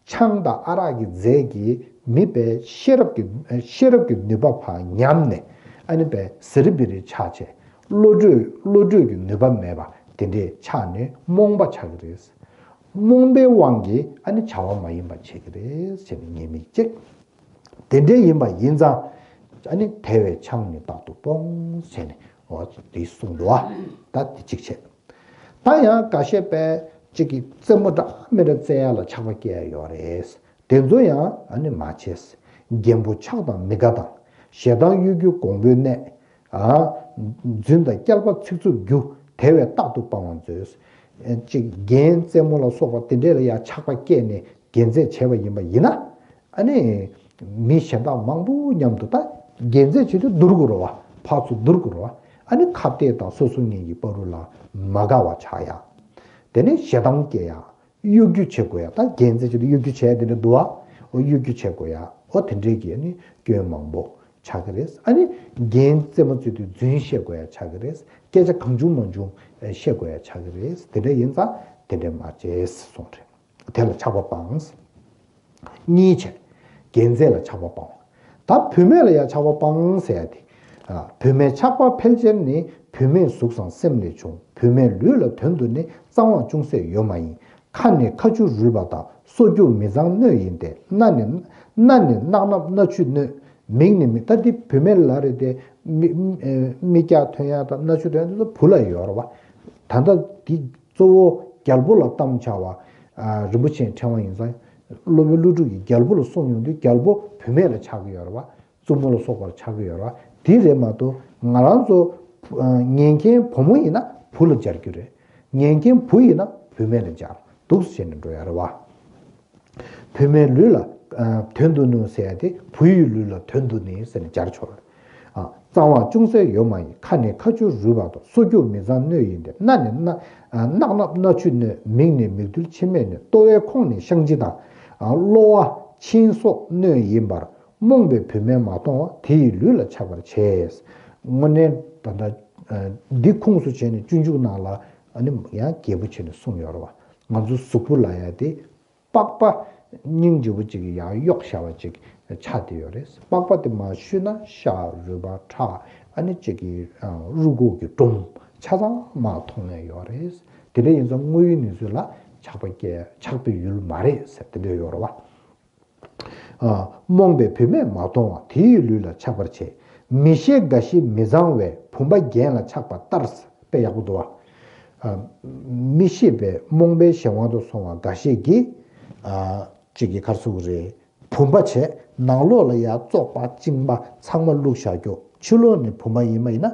ཆང་དང་ཨ་རག་གི་རྫས་ཀྱིས་མི་པའི་ཤེས་རབ་ཀྱི་ཤེས་རབ་ཀྱི་ནུས་པ་ཕར་ཉམས་ནས་ཨ་ནི་པའི་ཟི་རི་བི་རི་ཆགས་བྱས་བློ་གྲོས་བློ་གྲོས་ཀྱི་ནུས་པ་མེད་པ་དེ་འདྲས་ཆགས་ནས་རྨོངས་པ་ཆགས་ཀྱི་རེད། རྨོངས་པའི་དབང་གིས་ཨ་ནི་བྱ་བ་མ་ཡིན་པ་བྱེད་ཀྱི་རེད་ཟེར་ནས་ཉེས་དམིགས་གཅིག་དེ་འདྲའི་ཡིན་པ་ཡིན་ཙང་ཨ་ནི་དེ་བས་ཆང་ནི་རྟག་ཏུ་སྤོང་ཟེར་ནས་འོ་དེ་གསུངས་འདུག་བ། ད་དེ་གཅིག་བྱས། ད་ཡང་འགའ་ཤས་པས་གཅིག་གིས་རྩེད་མོ་འདྲ་མི་འདྲ་རྩེ་ཡ་ལ་ཆགས་པ་སྐྱེ་ཡ་ཡོད་རེད། དེ་ཚོ་ཡང་ཨ་ནི་མ་བྱེད། རྒན་པོ་ཆགས་དང་མི་དགའ་དང་ཞེ་སྡང་གཡོ་སྒྱུ་འགོང་པོའི་གནས། ཨ། རྫུན་དང་སྐྱེལ་པ་ཚིག་རྩུབ་རྒྱུ་དེ་བས་རྟག་ཏུ་སྤང་བར་མཛོད། གཅིག་རྒན་རྩེད་མོ་ལ་སོགས་པ་དེ་འདྲས་ལ་ཡང་ཆགས་པ་སྐྱེས་ནས་རྒན་རྩེད་བྱས་པ་ཡིན་པ་ཡིན་ན། ཨ་ནི། མི་གཞན་དག་མང་པོ་མཉམ་དུ་ད་རྒྱན་རྩེད་བྱེད་དུས་སྡུར་དགོས་རེད་བ། ཕར་ཚུར་སྡུར་དགོས་རེད་བ། ཨ་ནི་ཁ་གཏད་དང་སོ་སོ་གཉིས་ཀྱི་བར་དུ་ལ་མ་དགའ་བ་ཆགས་ཡ། དེ་ནས་ཞེ་སྡང་སྐྱེ་ཡ། གཡོ་སྒྱུ་བྱེད་དགོས་ཡ། ད་རྒྱན་རྩེད་བྱེད་དུས་གཡོ་སྒྱུ་བྱེད་ཡ་དེ་འདྲ་འདུག་བ། འོ་གཡོ་སྒྱུ་བྱེད་དགོས་ཡ། འོ་དེ་འདྲའི་གི་ཨ་ནི་སྐྱོན་མང་པོ་ཆགས་ཀྱི་རེད། ཨ་ནི་རྒྱན་རྩེད་མོ་རྩེ་དུས་རྫུན་བཤད་དགོས་ཡ་ཆགས་ཀྱི་རེད། སྐད་ཆ་གང་བྱུང་མང་བྱུང་བཤད་དགོས་ཡ་ཆགས་ཀྱི་རེད། དེ་འདྲ་ཡིན་ཙང་དེ་འདྲ་མ་བྱེད་གསུངས་རེད། དེ་ལ་ཆགས་པ་སྤངས། གཉིས་བྱས། རྒྱན་རྩེད་ལ་ཆགས་པ་སྤངས། ད་བུད་མེད་ལ་ཡང་ཆགས་པ་སྤངས་ཟེར་ཡ་དེ། ཨ། བུད་མེད་ཆགས་པ་ཕལ་ཆེར་ནི་བུད་མེད་གཟུགས་སམ་སེམས་ལས་བྱུང་། བུད་མེད་ལུས་ལ་དོན་དུ་ནི་གཙང་བ་ཅུང་ཟད་ཡོད་མ་ཡིན། ཁ་ནི་ཁ་ཆུ་རུལ་བ་དང་། སོ་རྒྱུ་མི་གཙང་སྣོད་ཡིན་ཏེ། སྣ་ནི་སྣ་ནི་རྣག་སྣབས་སྣ་ཆུ་སྣོད། མིག་ནི་མིག་ད་འདི་བུད་མེད་ལ་རེད་དེ། མིག་མིག་རྒྱག་ཐོན་ཡ་དང་སྣ་ཆུ་ཐོན་ཡ་འདི་ཚོ་བུ་ལ་ཡོད་རེད་བ། ད་ལྟ་འདི་གཙོ་བོ་རྒྱལ་པོ་ལ་གཏམ་བྱ་བ། རིན་པོ་ཆེའི་ཕྲེང་བ་ཡིན་ཙང་། སློབ་དཔོན་ཀླུ་སྒྲུབ་ཀྱིས་རྒྱལ་པོ་ལ་གསུངས་ཡོང་དུས་རྒྱལ་པོ་བུད་མེད་ལ་ཆགས་ཀྱི་ཡོད་རེད་བ། བཙུན་མོ་ལ་སོགས་པར་ཆགས་ཀྱི་ཡོད་རེད་བ། དེ་རེད་མ་གཏོགས་ང་རང་ཚོ་ཉན་མཁན་བུ་མོ་ཡིན་ན་བུ་ལ་སྦྱར་རྒྱུ་རེད། ཉན་མཁན་བུ་ཡིན་ན་བུད་མེད་ལ་སྦྱར་འདུག་ཟེར་ནས་འགྲོ་ཡ་རེད་བ། བུད་མེད་ལུས་ལ་དོན་དུ་ནོན་ཟེར་ཡ་དེ་བུ་ཡི་ལུས་ལ་དོན་དུ་ནི་ཟེར་ནས་སྦྱར་ཆོག་རེད། གཙང་བ་ཅུང་ཟད་ཡོད་མ་ཡིན། ཁ་ནི་ཁ་ཆུ་རུལ་བ་དང་། སོ་རྒྱུ་མི་གཙང་སྣོད་ཡིན་ཏེ། སྣ་ནི་རྣག་སྣབས་སྣ་ཆུ་སྣོད། མིག་ནི་མིག་རྡུལ་མཆི་མའི་སྣོད། ལྟོ་བའི་ཁོང་ནི་བཤང་གཅི་དང་། གློ་བ་མཆིན་སོགས་སྣོད་ཡིན་པར། རྨོངས་པའི་བུད་མེད་མ་མཐོང་བ། དེ་ཡི་ལུས་ལ་ཆགས་པར་བྱེད། དངོས་གནས་ད་ལྟ་འདི་ཁུངས་སུ་བྱས་ནས་སྤྱོད་འཇུག་ནང་ལ་ཨ་ནི་ཡང་རྒྱས་པོ་བྱས་ནས་གསུངས་ཡོད་རེད་བ། ང་ཚོ་གཟུགས་པོ་ལ་ཡ་དེ། པགས་པ་སྙིང་རྗེ་པོ་གཅིག་གིས་ཡང་གཡོགས་བཞག་པ་གཅིག་ཆགས་བསྡད་ཡོད་རེད། པགས་པ་དེ་མར་བཤུས་ན་ཤ་རུས་པ་ཁྲག་ཨ་ནི་གཅིག་གི་རུས་ཁོག་གི་སྒྲོམ་ཆ་ཚང་མར་མཐོང་ཡ་ཡོད་རེད། དེ་འདྲ་ཡིན་ཙང་དངོས་ཡོད་གནས་ཚུལ་ལ་ཆགས་པ་སྐྱེ་ཆགས་པའི་ཡུལ་མ་རེད་ཟེར་དེ་འདྲ་ཡོད་རེད་བ། རྨོངས་པའི་བུད་མེད་མ་མཐོང་བ། དེ་ཡི་ལུས་ལ་ཆགས་པར་བྱེད། མི་ཤེས་རྒ་ཤི་མི་གཙང་བས། བུམ་པ་རྒྱན་ལ་ཆགས་པ་ལྟར། དཔེ་ཡག་པོ་འདུག་བ། མི་ཤེས་པའི་རྨོངས་པའི་གཞན་དབང་དུ་སོང་བ་འགའ་ཤས་ཀྱིས། གཅིག་གི་ཁར་སུ་རེད། བུམ་པ་བྱས་ནང་ལོགས་ལ་ཡ་བཙོག་པ་གཅིན་པ་ཚང་མ་བླུགས་བཞག་རྒྱུ། ཕྱི་ལོགས་ནས་བུམ་པ་ཡིན་པ་ཡིན་ན།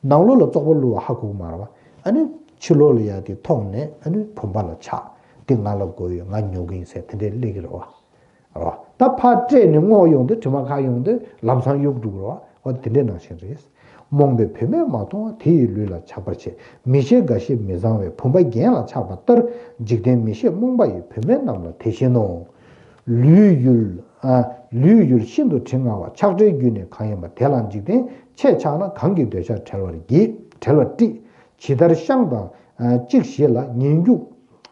ནང་ལོགས་ལ་བཙོག་པ་བླུགས་པ་ཧ་གོ་གི་མ་རེད་བ། ཨ་ནི་ཕྱི་ལོགས་ལ་ཡ་དེ་མཐོང་ནས་ཨ་ནི་བུམ་པ་ལ་ཆགས། དེ་ང་ལ་དགོས་ཡོད། ང་ཉོ་གི་ཡིན་ཟེར་དེ་འདྲས་སླེབས་ཀྱི་རེད་བ། རེད་བ། ད་ཕར་བསྐྲད་ནས་སྔོག་ཡོང་དུས་དྲི་མ་ཁ་ཡོང་དུས་ལམ་སང་གཡུག་འགྲོ་གི་རེད་བ། འོ་དེ་འདྲས་ནང་བཞིན་རེད། རྨོངས་པའི་བུད་མེད་མ་མཐོང་བ། དེ་ཡི་ལུས་ལ་ཆགས་པར་བྱེད། མི་ཤེས་རྒ་ཤི་མི་གཙང་བས། བུམ་པ་རྒྱན་ལ་ཆགས་པ་ལྟར། འཇིག་རྟེན་མི་ཤེས་རྨོངས་པ་ཡིས། བུད་མེད་རྣམས་ལ་དེ་བཞིན་ནོ། ལུས་ཡུལ། ཨ། ལུས་ཡུལ་ཤིན་ཏུ་དྲི་ང་བ། ཆགས་བྲལ་རྒྱུ་ནི་གང་ཡིན་པ། དེ་ལ་འཇིག་རྟེན་ཆེས་ཆགས་ན། གང་གིས་འདོད་ཆགས་བྲལ་བར་བགྱི། བྲལ་བར་བཀྲི། ཇི་ལྟར་ཤིང་དང་། ཨ། གཅིག་ཞིག་ལ་ངན་སྐྱུགས།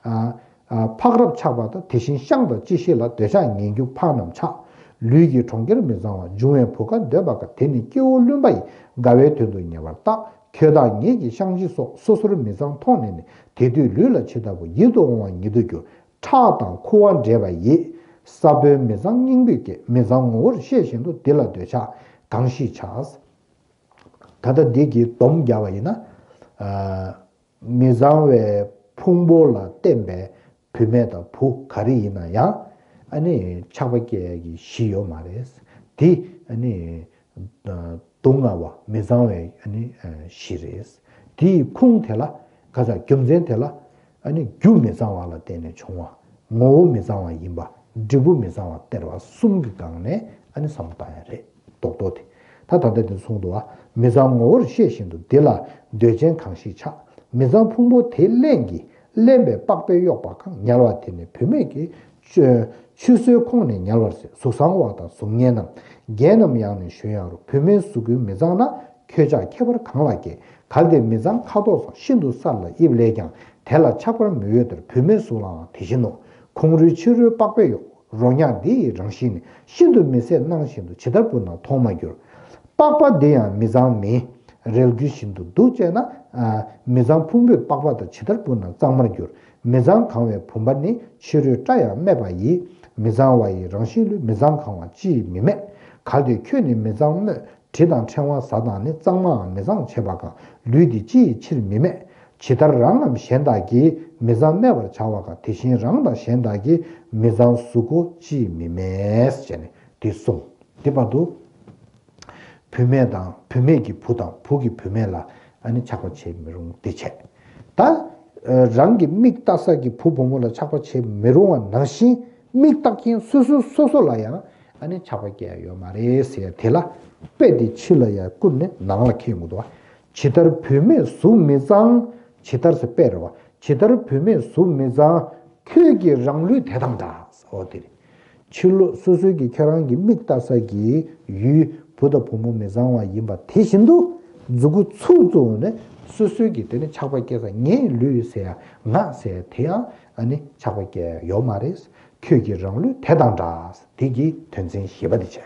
ཨ། ཨ། ཕག་རབ་ཆགས་པ་དང་། དེ་བཞིན་ཤིང་དང་གཅིག་ཤོས་ལ་འདོད་ཆགས་ངན་སྐྱུགས་ཕག་རྣམས་ཆགས། ལུས་ཀྱི་གྲོང་ཁྱེར་མི་གཙང་བ། འབྱུང་བའི་བུ་ག་འདོད་པ་དགའ། དེ་ནི་སྐྱེ་བོ་བླུན་པ་ཡིས། དགའ་བའི་དོན་དུ་ཉེ་བར་བརྟག། ཁྱོད་བདག་ཉིད་ཀྱི་བཤང་གཅི་སོགས། སོ་སོར་མི་གཙང་མཐོང་ནས་ནི། དེ་དུས་ལུས་ལ་ཇི་ལྟ་བུ། ཡིད་དུ་འོང་བ་ཉིད་དུ་འགྱུར། ཁྲག་དང་ཁུ་བ་འདྲེས་པ་ཡིས། ས་བོན་མི་གཙང་སྙིང་པོས་བསྐྱེད། མི་གཙང་ངོ་བོར་ཤེས་བཞིན་དུ། འདི་ལ་འདོད་ཆགས་གང་ཞིག་ཆགས། ད་ལྟ་འདི་གི་སྡོམ་རྒྱག་པ་ཡིན་ན། ཨ། མི་གཙང་བའི་ཕུང་པོ་ལ་བརྟེན་པའི་བུད་མེད་དང་བུ་ག་རེ་ཡིན་ན་ཡང་། ཨ་ནི་ཆགས་པ་སྐྱེ་ཡ་གི་གཞི་ཡོད་མ་རེད། དེ་ཨ་ནི། སྡུག་བསྔལ་བ་མི་གཙང་བའི་ཨ་ནི་གཞི་རེད། དེའི་ཁུངས་དེ་ལ་ག་ས་རྒྱུ་མཚན་དེ་ལ་ཨ་ནི་རྒྱུ་མི་གཙང་བ་ལ་བརྟེན་ནས་བྱུང་བ། ངོ་བོ་མི་གཙང་བ་ཡིན་པ། འབྲས་བུ་མི་གཙང་བ་སྟེར་བ་གསུམ་གྱི་སྒང་ནས་ཨ་ནི་བསམ་བློ་བཏང་ཡ་རེད། རྡོག་རྡོག་དེ། ད་ད་ལྟ་དེ་གསུངས་འདུག་བ། མི་གཙང་ངོ་བོར་ཤེས་བཞིན་དུ། འདི་ལ་འདོད་ཆེན་གང་ཞིག་ཆགས། མི་གཙང་ཕུང་པོ་དེ་རླན་གྱིས་བརླན་པའི་པགས་པས་གཡོགས་པ་གང་། ཉལ་བ་དེ་ནི་བུད་མེད་ཀྱི། ཆུ་ཆུ་སོའི་ཁོང་ནས་ཉལ་བར་ཟད། གཟུགས་བཟང་བ་དང་གཟུགས་ངན་རྣམས། རྒྱན་རྣམས་ཡང་ནི་ཞོན་ཡང་རུང་། བུད་མེད་གཟུགས་ཀུན་མི་གཙང་ན། ཁྱོད་ཅག་ཁྱད་པར་གང་ལ་སྐྱེ། གལ་ཏེ་མི་གཙང་ཁ་དོག་སོགས། ཤིན་ཏུ་སྲ་ལ་དབྱིབས་ལས་ཀྱང་། དེ་ལ་ཆགས་པར་མི་འོས་ཏེ། བུད་མེད་གཟུགས་ལའང་དེ་བཞིན་ནོ། ཁོང་རུལ་ཕྱི་རོལ་པགས་པས་གཡོགས། རོ་མྱགས་འདི་ཡི་རང་བཞིན་ནི། ཤིན་ཏུ་མི་བཟད་སྣང་བཞིན་དུ། ཇི་ལྟར་བུ་རྣམས་མཐོང་མ་གྱུར། པགས་པ་འདི་ཡང་མི་གཙང་མིན། རལ་རྒྱུ་བཞིན་དུ་འདུག་ཅེ་ན། ཨ། མི་གཙང་ཕུང་པོའི་པགས་པ་དང་། ཇི་ལྟར་བུ་རྣམས་གཙང་མར་འགྱུར། མི་གཙང་གང་བའི་བུམ་པ་ནི། ཕྱི་རོལ་སྐྲ་ཡང་སྨད་པ་ཡིས། མི་གཙང་བ་ཡི་རང་བཞིན་ལུས། མི་གཙང་གང་བ་ཅི་ཡིས་མི་སྨད། གལ་ཏེ་ཁྱོད་ནི་མི་གཙང་སྨོད། དྲི་དང་ཕྲེང་བ་བཟའ་དང་ནི། གཙང་མའང་མི་གཙང་བྱེད་པ་གང་། ལུས་འདི་ཅི་ཡི་ཕྱིར་མི་སྨད། ཇི་ལྟར་རང་རྣམས་གཞན་དག་གི། མི་གཙང་སྨད་པར་བྱ་བ་གང་། དེ་བཞིན་རང་དང་གཞན་དག་གི། མི་གཙང་གཟུགས་ཀྱི་ཅི་ཡིས་མི་སྨད། ཅེས་ནས་འདི་གསུངས། དེ་བར་དུ། བུད་མེད་དང་བུད་མེད་ཀྱི་བུ་དང་བུ་གི་བུད་མེད་ལ་ཨ་ནི་ཆགས་པ་བྱེད་མི་རུང་དེ་བྱས། ད་རང་གི་མིག་ལྟ་ས་གི་བུ་བུ་མོ་ལ་ཆགས་པ་བྱེད་མི་རུང་བ་ནང་བཞིན། མིག་ལྟ་མཁན་སོ་སོ་སོ་སོ་ལ་ཡང་ཨ་ནི་ཆགས་པ་སྐྱེ་ཡ་ཡོད་མ་རེད་ཟེར་ཡ་དེ་ལ། དཔེ་དེ་ཕྱི་ལ་ཡ་བསྐུར་ནས་ནང་ལ་འཁྱེར་ཡོང་གི་འདུག་བ། ཇི་ལྟར་བུད་མེད་གཟུགས་མི་གཙང་། ཇི་ལྟར་ཟེར་དཔེ་རེད་བ། ཇི་ལྟར་བུད་མེད་གཟུགས་མི་གཙང་། ཁྱོད་ཀྱི་རང་ལུས་དེ་དང་འདྲ། འོ་དེ་རེད། ཕྱི་ལོགས་སོ་སོའི་གི་ཁྱེད་རང་གི་མིག་ལྟ་ས་གི་ཡུལ་བུ་དང་བུ་མོ་མི་གཙང་བ་ཡིན་པ་དེ་བཞིན་དུ། མཛུ་གུ་ཚུགས་བཙུགས་ནས་སོ་སོའི་གི་དེ་ནི་ཆགས་པ་སྐྱེ་ས། ངའི་ལུས་ཟེར་ཡ་ང་ཟེར་ཡ་དེ་ཡང་ཨ་ནི་ཆགས་པ་སྐྱེ་ཡ་ཡོད་མ་རེད། ཁྱོད་ཀྱི་རང་ལུས་དེ་དང་འདྲ། དེ་གི་དོན་ཚན་བཞི་པ་དེ་བྱས།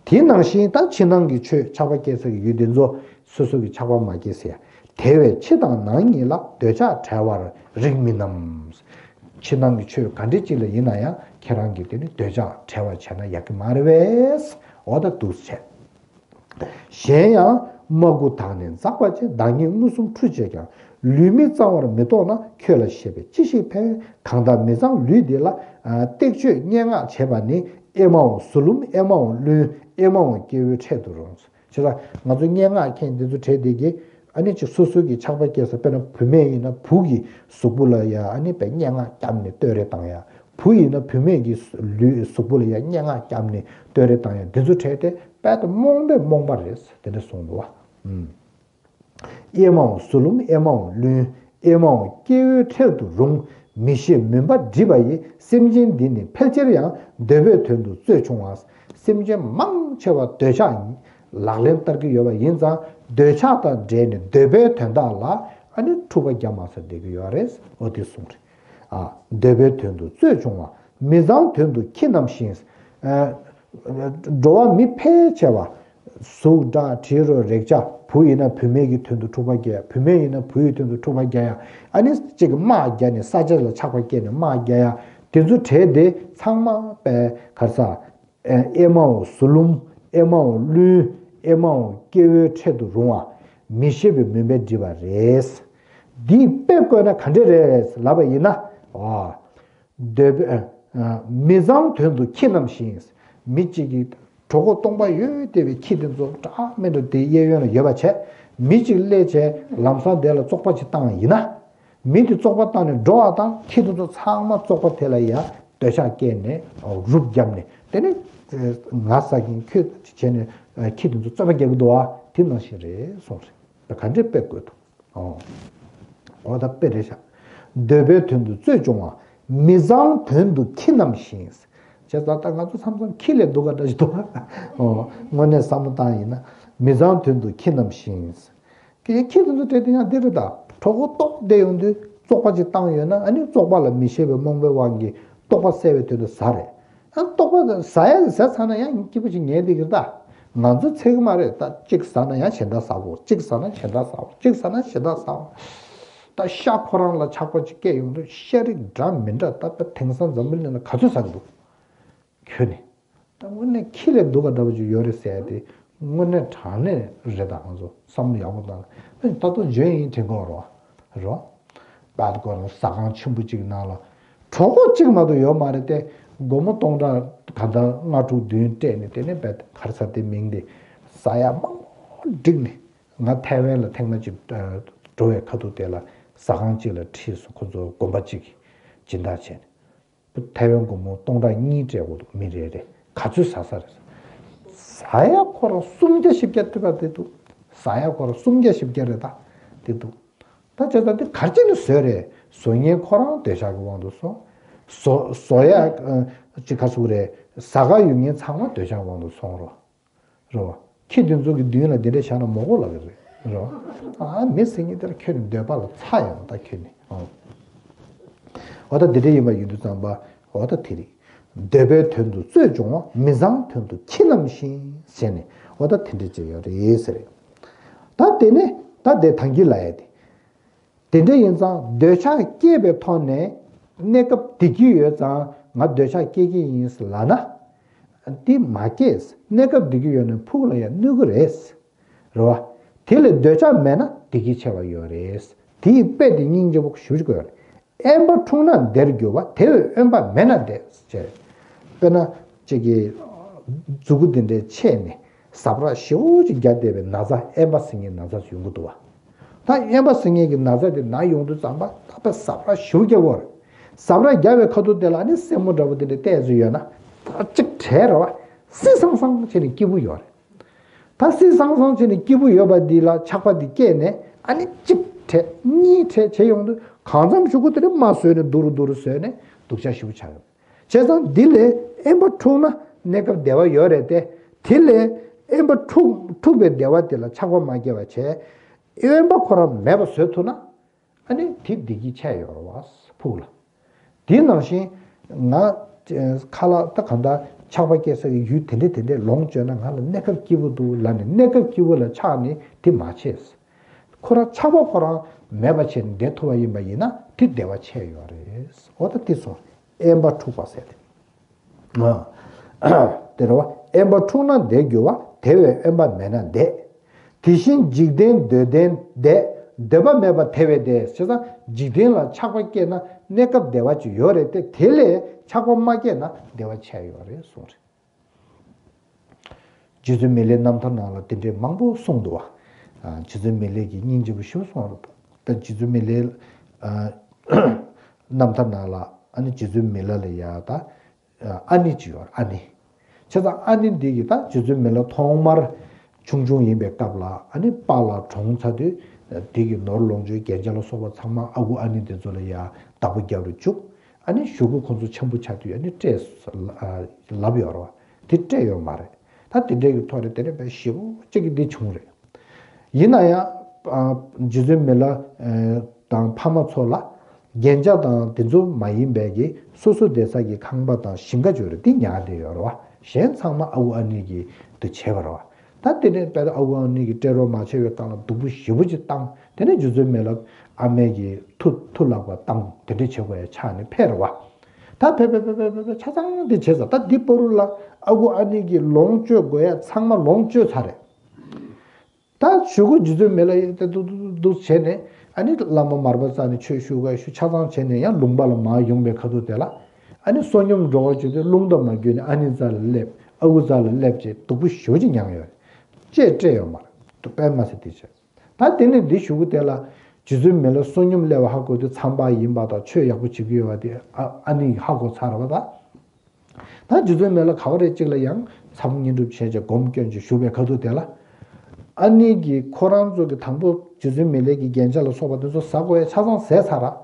དེ་ནང་བཞིན་ད་ཕྱི་ནང་གི་ཆོས་ཆགས་པ་སྐྱེ་ས་གི་ཡུལ་དེ་ཚོ་སོ་སོ་གི་ཆགས་པ་མ་སྐྱེ་ཟེར་ཡ། དེ་བས་ཕྱི་དང་ནང་གཉིས་ལ། འདོད་ཆགས་བྲལ་བར་རིགས་མིན་ནམ། ཕྱི་ནང་གི་ཆོས་ག་འདྲ་ཅིག་ལ་ཡིན་ན་ཡང་ཁྱེད་རང་གིས་དེ་ནི་འདོད་ཆགས་བྲལ་བ་བྱས་ན་ཡག་གི་མ་རེད་པས། འོ་ད་འདུག་སེ་བྱས། གཞན་ཡང་མ་གུ་དག་ནི་འཛག་པ་ཅན། བདག་ཉིད་མངོན་སུམ་འཁྲུལ་བྱས་ཀྱང་། ལུས་མི་གཙང་བར་མི་རྟོག་ན། ཁྱོད་ལ་བཤད་པས་ཅི་ཞིག་ཕན། གང་དག་མི་གཙང་ལུས་འདི་ལ། ཨ། སྟེགས་གཅོད་སྙན་ངག་བྱེད་པ་ནི། ཨེ་མའོ་གཟུ་ལུམ་ཨེ་མའོ་བླུན། ཨེ་མའོ་སྐྱེ་བོའི་འཕྲལ་དུ་རུང་། བྱས་ཙང་ང་ཚོ་སྙན་ངག་མཁན་འདི་ཚོ་གྲས་འདི་གིས་ཨ་ནི་ཅིག་སོ་སོ་གི་ཆགས་པ་སྐྱེས་ས། དཔེར་ན་བུད་མེད་ཡིན་ན་བུ་གི་གཟུགས་པོ་ལ་ཡ་ཨ་ནི་དཔེ་སྙན་ངག་བརྒྱབ་ནས་བསྟོད་ར་བཏང་ཡ། བུ་ཡིན་ན་བུད་མེད་ཀྱི་ལུས་གཟུགས་པོ་ལ་ཡ་སྙན་ངག་བརྒྱབ་ནས་བསྟོད་ར་བཏང་ཡ། འདི་ཚོ་གྲས་དེ་དཔལ་དུ་རྨོངས་པའི་རྨོངས་པ་རེད། དེ་འདྲ་གསུངས་འདུག་བ། ཨུམ། ཨེ་མའོ་གཟུ་ལུམ་ཨེ་མའོ་བླུན། ཨེ་མའོ་སྐྱེ་བོའི་འཕྲལ་དུ་རུང་། མི་ཤེས་མུན་པ་སྒྲིབ་པ་ཡིས། སེམས་ཅན་འདི་ནི་ཕལ་ཆེར་ཡང་། འདོད་པའི་དོན་དུ་རྩོད་བྱུང་བ། སེམས་ཅན་མང་ཆེ་བ་འདོད་ཆགས་ལག་ལེན་བསྟར་གྱི་ཡོད་པ་ཡིན་ཙང་། འདོད་ཆགས་དང་འབྲེལ་ནས་འདོད་པའི་དོན་དག་ལ་ཨ་ནི་འཁྲུག་པ་རྒྱག་མ་ཚར་བསྡད་ཀྱི་ཡོད་རེད། འོ་དེ་གསུངས་རེད། ཨ། འདོད་པའི་དོན་དུ་རྩོད་བྱུང་བ། མི་གཙང་དོན་དུ་ཁྱི་རྣམས་ཤིང་། ཨ། འགྲོ་བ་མི་ཕལ་ཆེ་བ། གཟུགས་འདྲ་དྲི་རོ་རེག་བྱ། བུ་ཡིན་ན་བུད་མེད་ཀྱི་དོན་དུ་འཁྲུག་པ་རྒྱག་ཡ། བུད་མེད་ཡིན་ན་བུ་ཡི་དོན་དུ་འཁྲུག་པ་རྒྱག་ཡ། ཨ་ནི་གཅིག་གི་དམག་རྒྱག་ནས་ས་ཆ་ལ་ཆགས་པ་སྐྱེས་ནས་དམག་རྒྱག་ཡ། དེ་ཚོ་གྲས་དེ་ཚང་མ་པའི་ག་རེ་ཟ། ཨེ་མའོ་གཟུ་ལུམ། ཨེ་མའོ་བླུན། ཨེ་མའོ་སྐྱེ་བོའི་འཕྲལ་དུ་རུང་བ། མི་ཤེས་པའི་མུན་པས་སྒྲིབ་པ་རེད། འདིའི་དཔེ་བཀོད་ན་ག་འདྲ་རེད་ལབ་པ་ཡིན་ན། འོ། འདོད་པའི། ཨ། མི་གཙང་དོན་དུ་ཁྱི་རྣམས་ཤིང་། མི་གཅིག་གིས་གྲོད་ཁོག་སྟོང་པ་ཡོད་བསྡད་པའི་ཁྱི་དེ་ཚོ་འདྲ་མི་འདྲ་དེ་གཡས་གཡོན་ལ་ཡོད་པ་བྱས། མི་གཅིག་སླེབས་བྱས་ལམ་སང་དེ་ལ་བཙོག་པ་ཅིག་བཏང་ཡིན་ན། མི་དེ་བཙོག་པ་བཏང་ནས་འགྲོ་བ་དང་ཁྱི་དེ་ཚོ་ཚང་མ་བཙོག་པ་དེ་ལ་ཡ་འདོད་ཆགས་སྐྱེས་ནས་རུབ་བརྒྱབ་ནས། དེ་ནས་ང་ཟ་གིན་ཁྱོད་བྱས་ནས་ཁྱི་དེ་ཚོ་རྩོད་པ་རྒྱག་གི་འདུག་བ། དེ་ནང་བཞིན་རེད་གསུངས་རེད། ད་ག་འདྲའི་དཔེ་བཀོད་འདུག། ཨོ། འོ་ད་དཔེ་རེད་ཤག། འདོད་པའི་དོན་དུ་རྩོད་བྱུང་བ། མི་གཙང་དོན་དུ་ཁྱི་རྣམས་ཤིང་། བྱས་ཙང་ད་ང་ཚོ་མཚམས་མཚམས་ཁྱི་ལས་སྡུག་ག་འདྲ་ཞིག་འདུག། ཨོ། དངོས་གནས་བསམ་བློ་བཏང་ཡིན་ན། མི་གཙང་དོན་དུ་ཁྱི་རྣམས་ཤིང་། ཁྱི་ཁྱི་དེ་ཚོ་གྲས་དེ་ཡང་འདི་རེད་ད། གྲོད་ཁོག་ལྟོགས་བསྡད་ཡོང་དུས་བཙོག་པ་ཅིག་བཏང་ཡོད་ན། ཨ་ནི་བཙོག་པ་ལ་མི་ཤེས་པའི་རྨོངས་པའི་དབང་གིས་ལྟོགས་པ་སེལ་བའི་དོན་དུ་ཟ་རེད། ཨ། ལྟོགས་པ་ཟ་ཡ་ཟ་ཚར་ན་ཡང་སྐྱིད་པོ་ཅིག་ཉལ་བསྡད་ཀྱི་རེད་ད། ང་ཚོ་ཚད་ཀྱི་མ་རེད་ད། གཅིག་ཟ་ན་ཡང་གཞན་དག་ཟ་དགོས། གཅིག་ཟ་ན་གཞན་དག་ཟ་དགོས། གཅིག་ཟ་ན་གཞན་དག་ཟ་དགོས། ད་ཤ་ཁོ་རང་ལ་ཆགས་པ་ཅིག་སྐྱེས་ཡོང་དུས་ཤ་རིགས་འདྲ་མི་འདྲ་ད་དཔེ་དེང་སང་འཛམ་བུ་གླིང་ལ་ག་ཚོད་ཟ་གི་འདུག། ཁྱོད་ནི། ད་དངོས་གནས་ཁྱི་ལས་སྡུག་ག་འདྲ་པོ་ཅིག་ཡོད་རེད་ཟེར་ཡ་དེ་དངོས་གནས་དྲང་གནས་རེད། ད་ང་ཚོ་བསམ་བློ་ཡག་པོ་བཏང་ན། ད་དུང་འཇོན་ཡིན་དྲན་གྱི་ཡོད་རེད་བ། རེད་བ། པད་ཀོ་ལ་ཟ་ཁང་ཆེན་པོ་གཅིག་ནང་ལ་གྲོད་ཁོག་གཅིག་མ་གཏོགས་ཡོད་མ་རེད་དེ། སྒོར་མོ་སྟོང་ཕྲག་ག་ད་ལྔ་དྲུག་བདུན་སྤྲད་ནས། དེ་ནས་པད་ག་རེ་ཟ་དེ་མིང་དེ་ཟ་ཡ་མང་པོ་བསྒྲིགས་ནས། ང་ཐའེ་ཝན་ལ་ཐེངས་མ་གཅིག་འགྲོ་བའི་ཁ་ཐུག་དེ་ལ་ཟ་ཁང་གཅིག་ལ་ཁྲིད་སོང་། ཁོ་ཚོ་དགོན་པ་གཅིག་སྦྱིན་བདག་བྱས་ནས། ཐའེ་ཝན་སྒོར་མོ་སྟོང་ཕྲག་གཉིས་སྤྲད་དགོས་འདུག། མི་རེ་རེ་ག་ཚོད་ཟ་ས་རེད། ཟ་ཡ་ཁོ་རང་སུམ་བརྒྱ་བཞི་བརྒྱ་ཐུབ་པ་དེ་འདུག། ཟ་ཡ་ཁོ་རང་སུམ་བརྒྱ་བཞི་བརྒྱ་རེད་ད། དེ་འདུག། ད་བྱས་ཙང་དེ་ག་རེ་བྱས་ནས་བཟོས་རེད། བཟོ་མཁན་ཁོ་རང་འདོད་ཆགས་ཀྱི་དབང་དུ་སོང་། བཟོ་བཟོ་ཡ་ཅིག་ག་ཟེར་དགོས་རེད། ཟ་ག་ཡོང་མཁན་ཚང་མ་འདོད་ཆགས་དབང་དུ་སོང་རོ། རེད་བ། ཁྱི་དེ་ཚོ་གི་མདུན་ལ་འདི་འདྲ་བཞག་ན་མོ་གོ་ལབ་ཀྱི་རེད། རེད་བ། ཨ། མི་ཟེར་མཁན་དེ་ལ་ཁྱོད་ནི་འདོད་པ་ལ་ཚ་ཡོང་ད་ཁྱོད་ནི། ཨང་། འོ་ད་འདི་འདྲ་ཡིན་པ་ཡིན་དུས་ཙམ་པ། འོ་ད་དེ་རེད། འདོད་པའི་དོན་དུ་རྩོད་བྱུང་བ། མི་གཙང་དོན་དུ་ཁྱི་རྣམས་ཤིང་ཟེར་ནས། འོ་ད་དེ་འདྲ་ཅིག་ཡོད་རེད་ཟེར། ད་དེ་ནས་ད་དེ་ཐང་གི་ལ་ཡ་དེ། དེ་འདྲ་ཡིན་ཙང་འདོད་ཆགས་སྐྱེས་པའི་ཐོག་ནས་གནས་སྐབས་བདེ་སྐྱིད་ཡོད་ཙང་ང་འདོད་ཆགས་སྐྱེ་གི་ཡིན་ལབ་ན། འདི་མ་སྐྱེས། གནས་སྐབས་བདེ་སྐྱིད་ཡོད་ན་ཕུགས་ལ་ཡང་གནོད་ཀྱི་རེད། རེད་བ། དེ་ལས་འདོད་ཆགས་མེད་ན་བདེ་སྐྱིད་ཆེ་བ་ཡོད་རེད། དེ་ཡི་དཔེ་དེ་སྙིང་རྗེ་པོ་ཞེ་པོ་ཅིག་དགོས་རེད། དབེན་པ་འཁྲུགས་ན་བདེར་འགྱུར་བ། དེ་བས་དབེན་པ་མེད་ན་བདེ། ཅེས། དཔེར་ན། གཅིག་གིས་མཛུ་གུ་འདི་འདྲའི་ཆད་ནས་གཟབ་ར་ཞེ་པོ་ཅིག་རྒྱག་བསྡད་པའི་ན་ཚ། དབེན་པ་ཟེར་མཁན་ན་ཚ་ཡོང་གི་འདུག་བ། ད་དབེན་པ་ཟེར་མཁན་གྱི་ན་ཚ་དེ་ན་ཡོང་དུས་ཙམ་པ། ད་དཔེ་གཟབ་ར་ཞེ་པོ་རྒྱག་དགོས་རེད། གཟབ་ར་རྒྱག་པའི་ཁ་ཐུག་དེ་ལ་ནི་སེན་མོ་འདྲ་པོ་དེ་འདྲ་བལྟས་ཚོད་ཡོད་ན། ད་གཅིག་བྲལ་རེད་བ། སིང་སང་སང་བྱས་ནས་སྐྱིད་པོ་ཡོད་རེད། ད་སིང་སང་སང་བྱས་ནས་སྐྱིད་པོ་ཡོད་པ་འདི་ལ་ཆགས་པ་འདི་སྐྱེས་ནས། ཨ་ནི་གཅིག་བྲལ་གཉིས་བྲལ་བྱས་ཡོང་དུས། གང་འཚམ་གཞུག་གུ་དེ་ནས་མར་བཟོས་ནས་སྡུག་རུ་སྡུག་རུ་བཟོས་ནས་སྡུག་ཅག་ཞེ་པོ་ཆགས་ཡོང་། བྱས་ཙང་འདི་ལས་དབེན་པ་འཁྲུགས་ན་གནས་སྐབས་བདེ་བ་ཡོད་རེད་དེ། དེ་ལས་དབེན་པ་འཁྲུགས་འཁྲུགས་པའི་བདེ་བ་དེ་ལ་ཆགས་པ་མ་སྐྱེ་བ་བྱས། དབེན་པ་ཁོ་རང་མེད་པ་བཟོ་ཐུབ་ན། ཨ་ནི་དེ་བདེ་སྐྱིད་ཆེ་ཡོད་རེད་བ། ཕུགས་ལ། དེ་ནང་བཞིན་ང་ཁ་ལག་ད་གང་ལྟར་ཆགས་པ་སྐྱེ་ས་གི་ཡུལ་དེ་འདྲ་དེ་འདྲ་ལོངས་སྤྱོད་ན་ང་ལ་གནས་སྐབས་སྐྱིད་པོ་འདུག་ལབ་ནས་གནས་སྐབས་སྐྱིད་པོ་ལ་ཆགས་ནས་དེ་མ་བྱེད། ཁོ་རང་ཆགས་པ་ཁོ་རང་མེད་པ་བྱས་ནས་བསྡད་ཐུབ་པ་ཡིན་པ་ཡིན་ན་དེ་བདེ་བ་ཆེ་ཡོད་རེད། འོ་ད་དེ་སོང་དབེན་པ་འཁྲུགས་པ་ཟེར་ཏེ། དེ་རེད་བ། དབེན་པ་འཁྲུགས་ན་བདེ་འགྱུར་བ། དེ་བས་དབེན་པ་མེད་ན་བདེ། དེ་བཞིན་འཇིག་རྟེན་འདོད་ལྡན་བདེ། འདོད་པ་མེད་པ་དེ་བས་བདེ། བྱས་ཙང་འཇིག་རྟེན་ལ་ཆགས་པ་སྐྱེས་ན་གནས་སྐབས་བདེ་བ་ཅིག་ཡོད་རེད་དེ། དེ་ལས་ཆགས་པ་མ་སྐྱེས་ན་བདེ་བ་ཆེ་ཡོད་རེད་གསུངས་རེད། རྗེ་བཙུན་མི་ལའི་རྣམ་ཐར་ནང་ལ་དེ་འདྲའི་མང་པོ་གསུངས་འདུག་བ། རྗེ་བཙུན་མི་ལའི་གི་སྙིང་རྗེ་པོ་ཞེ་པོ་གསུངས་རེད། ད་རྗེ་བཙུན་མི་ལའི་རྣམ་ཐར་ནང་ལ་ཨ་ནི་རྗེ་བཙུན་མི་ལ་ལ་ཡ་ད། ཨ་ནེ་ཅིག་ཡོད་རེད། ཨ་ནེ། བྱས་ཙང་ཨ་ནེ་འདི་གིས་ད་རྗེ་བཙུན་མི་ལ་ཐོག་མར་ཆུང་ཆུང་ཡིན་པའི་སྐབས་ལ་ཨ་ནེ་པཱ་ལགས་གྲོངས་ཚར་དུས། དེ་གི་ནོར་ལོངས་སྤྱོད་རྒྱན་ཆ་ལ་སོགས་པ་ཚང་མ་ཨ་ཁུ་ཨ་ནེ་དེ་ཚོ་ལ་ཡ་བདག་པོ་རྒྱབ་རུ་བཅུག་ཨ་ནེ་གཞུག་གུ་ཁོང་ཚོ་ཆེན་པོ་ཆགས་དུས་ཨ་ནེ་སྤྲད་ལབ་ཡོད་རེད་བ། དེ་སྤྲད་ཡོད་མ་རེད། ད་དེ་འདྲའི་གི་ཐོག་ནས་དེ་ནས་དཔེ་ཞེ་པོ་ཅིག་གི་འདི་བྱུང་རེད། ཡིན་ན་ཡང་། རྗེ་བཙུན་མི་ལ་དང་ཕ་མ་ཚོ་ལ་རྒྱན་ཆ་དང་དེ་ཚོ་མ་ཡིན་པའི་གི་སོ་སོ་བསྡད་ས་གི་ཁང་པ་དང་ཞིང་ཁ་ཅིག་ཡོད་རེད། དེ་ཉར་བསྡད་ཡོད་རེད་བ། གཞན་ཚང་མ་ཨ་ཁུ་ཨ་ནེ་གི་དུ་བྱས་པ་རེད་བ། ད་དེ་ནས་དཔེར་ཨ་ཁུ་ཨ་ནེ་གི་སྤྲད་རོགས་མ་བྱས་པའི་སྒང་ལ་སྡུག་པོ་ཞེ་པོ་ཅིག་བཏང་། དེ་ནས་རྗེ་བཙུན་མི་ལ་ཨ་མའི་གི་ཐུགས་ཐུགས་ལག་པ་བཏང་དེ་འདྲ་བྱེད་དགོས་ཡ་ཆགས་ནས་ཕེབས་རེད་བ། ད་ཕེབས་ཕེབས་ཕེབས་ཕེབས་ཕེབས་ཆ་ཚང་དེ་བྱས་ཙང་ད་འདི་བར་དུ་ལ་ཨ་ཁུ་ཨ་ནེ་གི་ལོངས་སྤྱོད་དགོས་ཡ་ཚང་མ་ལོངས་སྤྱོད་ཚར་རེད། ད་གཞུག་གུ་རྗེ་བཙུན་མི་ལ་ཡིན་ཏེ་འདུག་འདུག་འདུག་བྱས་ནས་ཨ་ནི་བླ་མ་མར་པ་རྩ་ནས་ཆོས་ཞུ་ག་ཞུ་ཆ་ཚང་བྱས་ནས་ཡང་ལུང་པ་ལ་མར་ཡོང་པའི་ཁ་ཐུག་དེ་ལ་ཨ་ནི་བསོད་སྙོམས་འགྲོ་བར་བྱེད་དུས་རླུང་རྟ་མར་བརྒྱུད་ནས་ཨ་ནེ་རྩ་ལ་སླེབས། ཨ་ཁུ་རྩ་ལ་སླེབས་བྱས་སྡུག་པོ་ཞེ་པོ་ཅིག་མྱངས་ཡོད་རེད། ཅེས་སྤྲད་ཡོད་མ་རེད། དཔེ་མ་སྲིད་དེ་བྱས། ད་དེ་ནས་འདི་གཞུག་གུ་དེ་ལ་རྗེ་བཙུན་མི་ལ་བསོད་སྙོམས་སླེབས་པ་ཧ་གོ་དུས་མཚམས་པ་ཡིན་པ་དང་ཆོས་ཡག་པོ་བྱེད་ཀྱི་ཡོད་པ་དེ་ཨ་ཨ་ནེ་ཧ་གོ་ཚར་བ་ད། ད་རྗེ་བཙུན་མི་ལ་ག་བ་རེ་གཅིག་ལ་ཡང་མཚམས་བསྙེན་སྒྲུབ་བྱས་བྱས་སྒོམ་སྐྱོན་བྱས་བཞུགས་པའི་ཁ་ཐུག་དེ་ལ། ཨ་ནེ་གིས་ཁོ་རང་ཚོ་གི་དང་པོ་རྗེ་བཙུན་མི་ལའི་གི་རྒྱན་ཆ་ལ་སོགས་པ་དེ་ཚོ་ཟ་དགོས་ཡ་ཆ་ཚང་ཟས་ཚར་ར།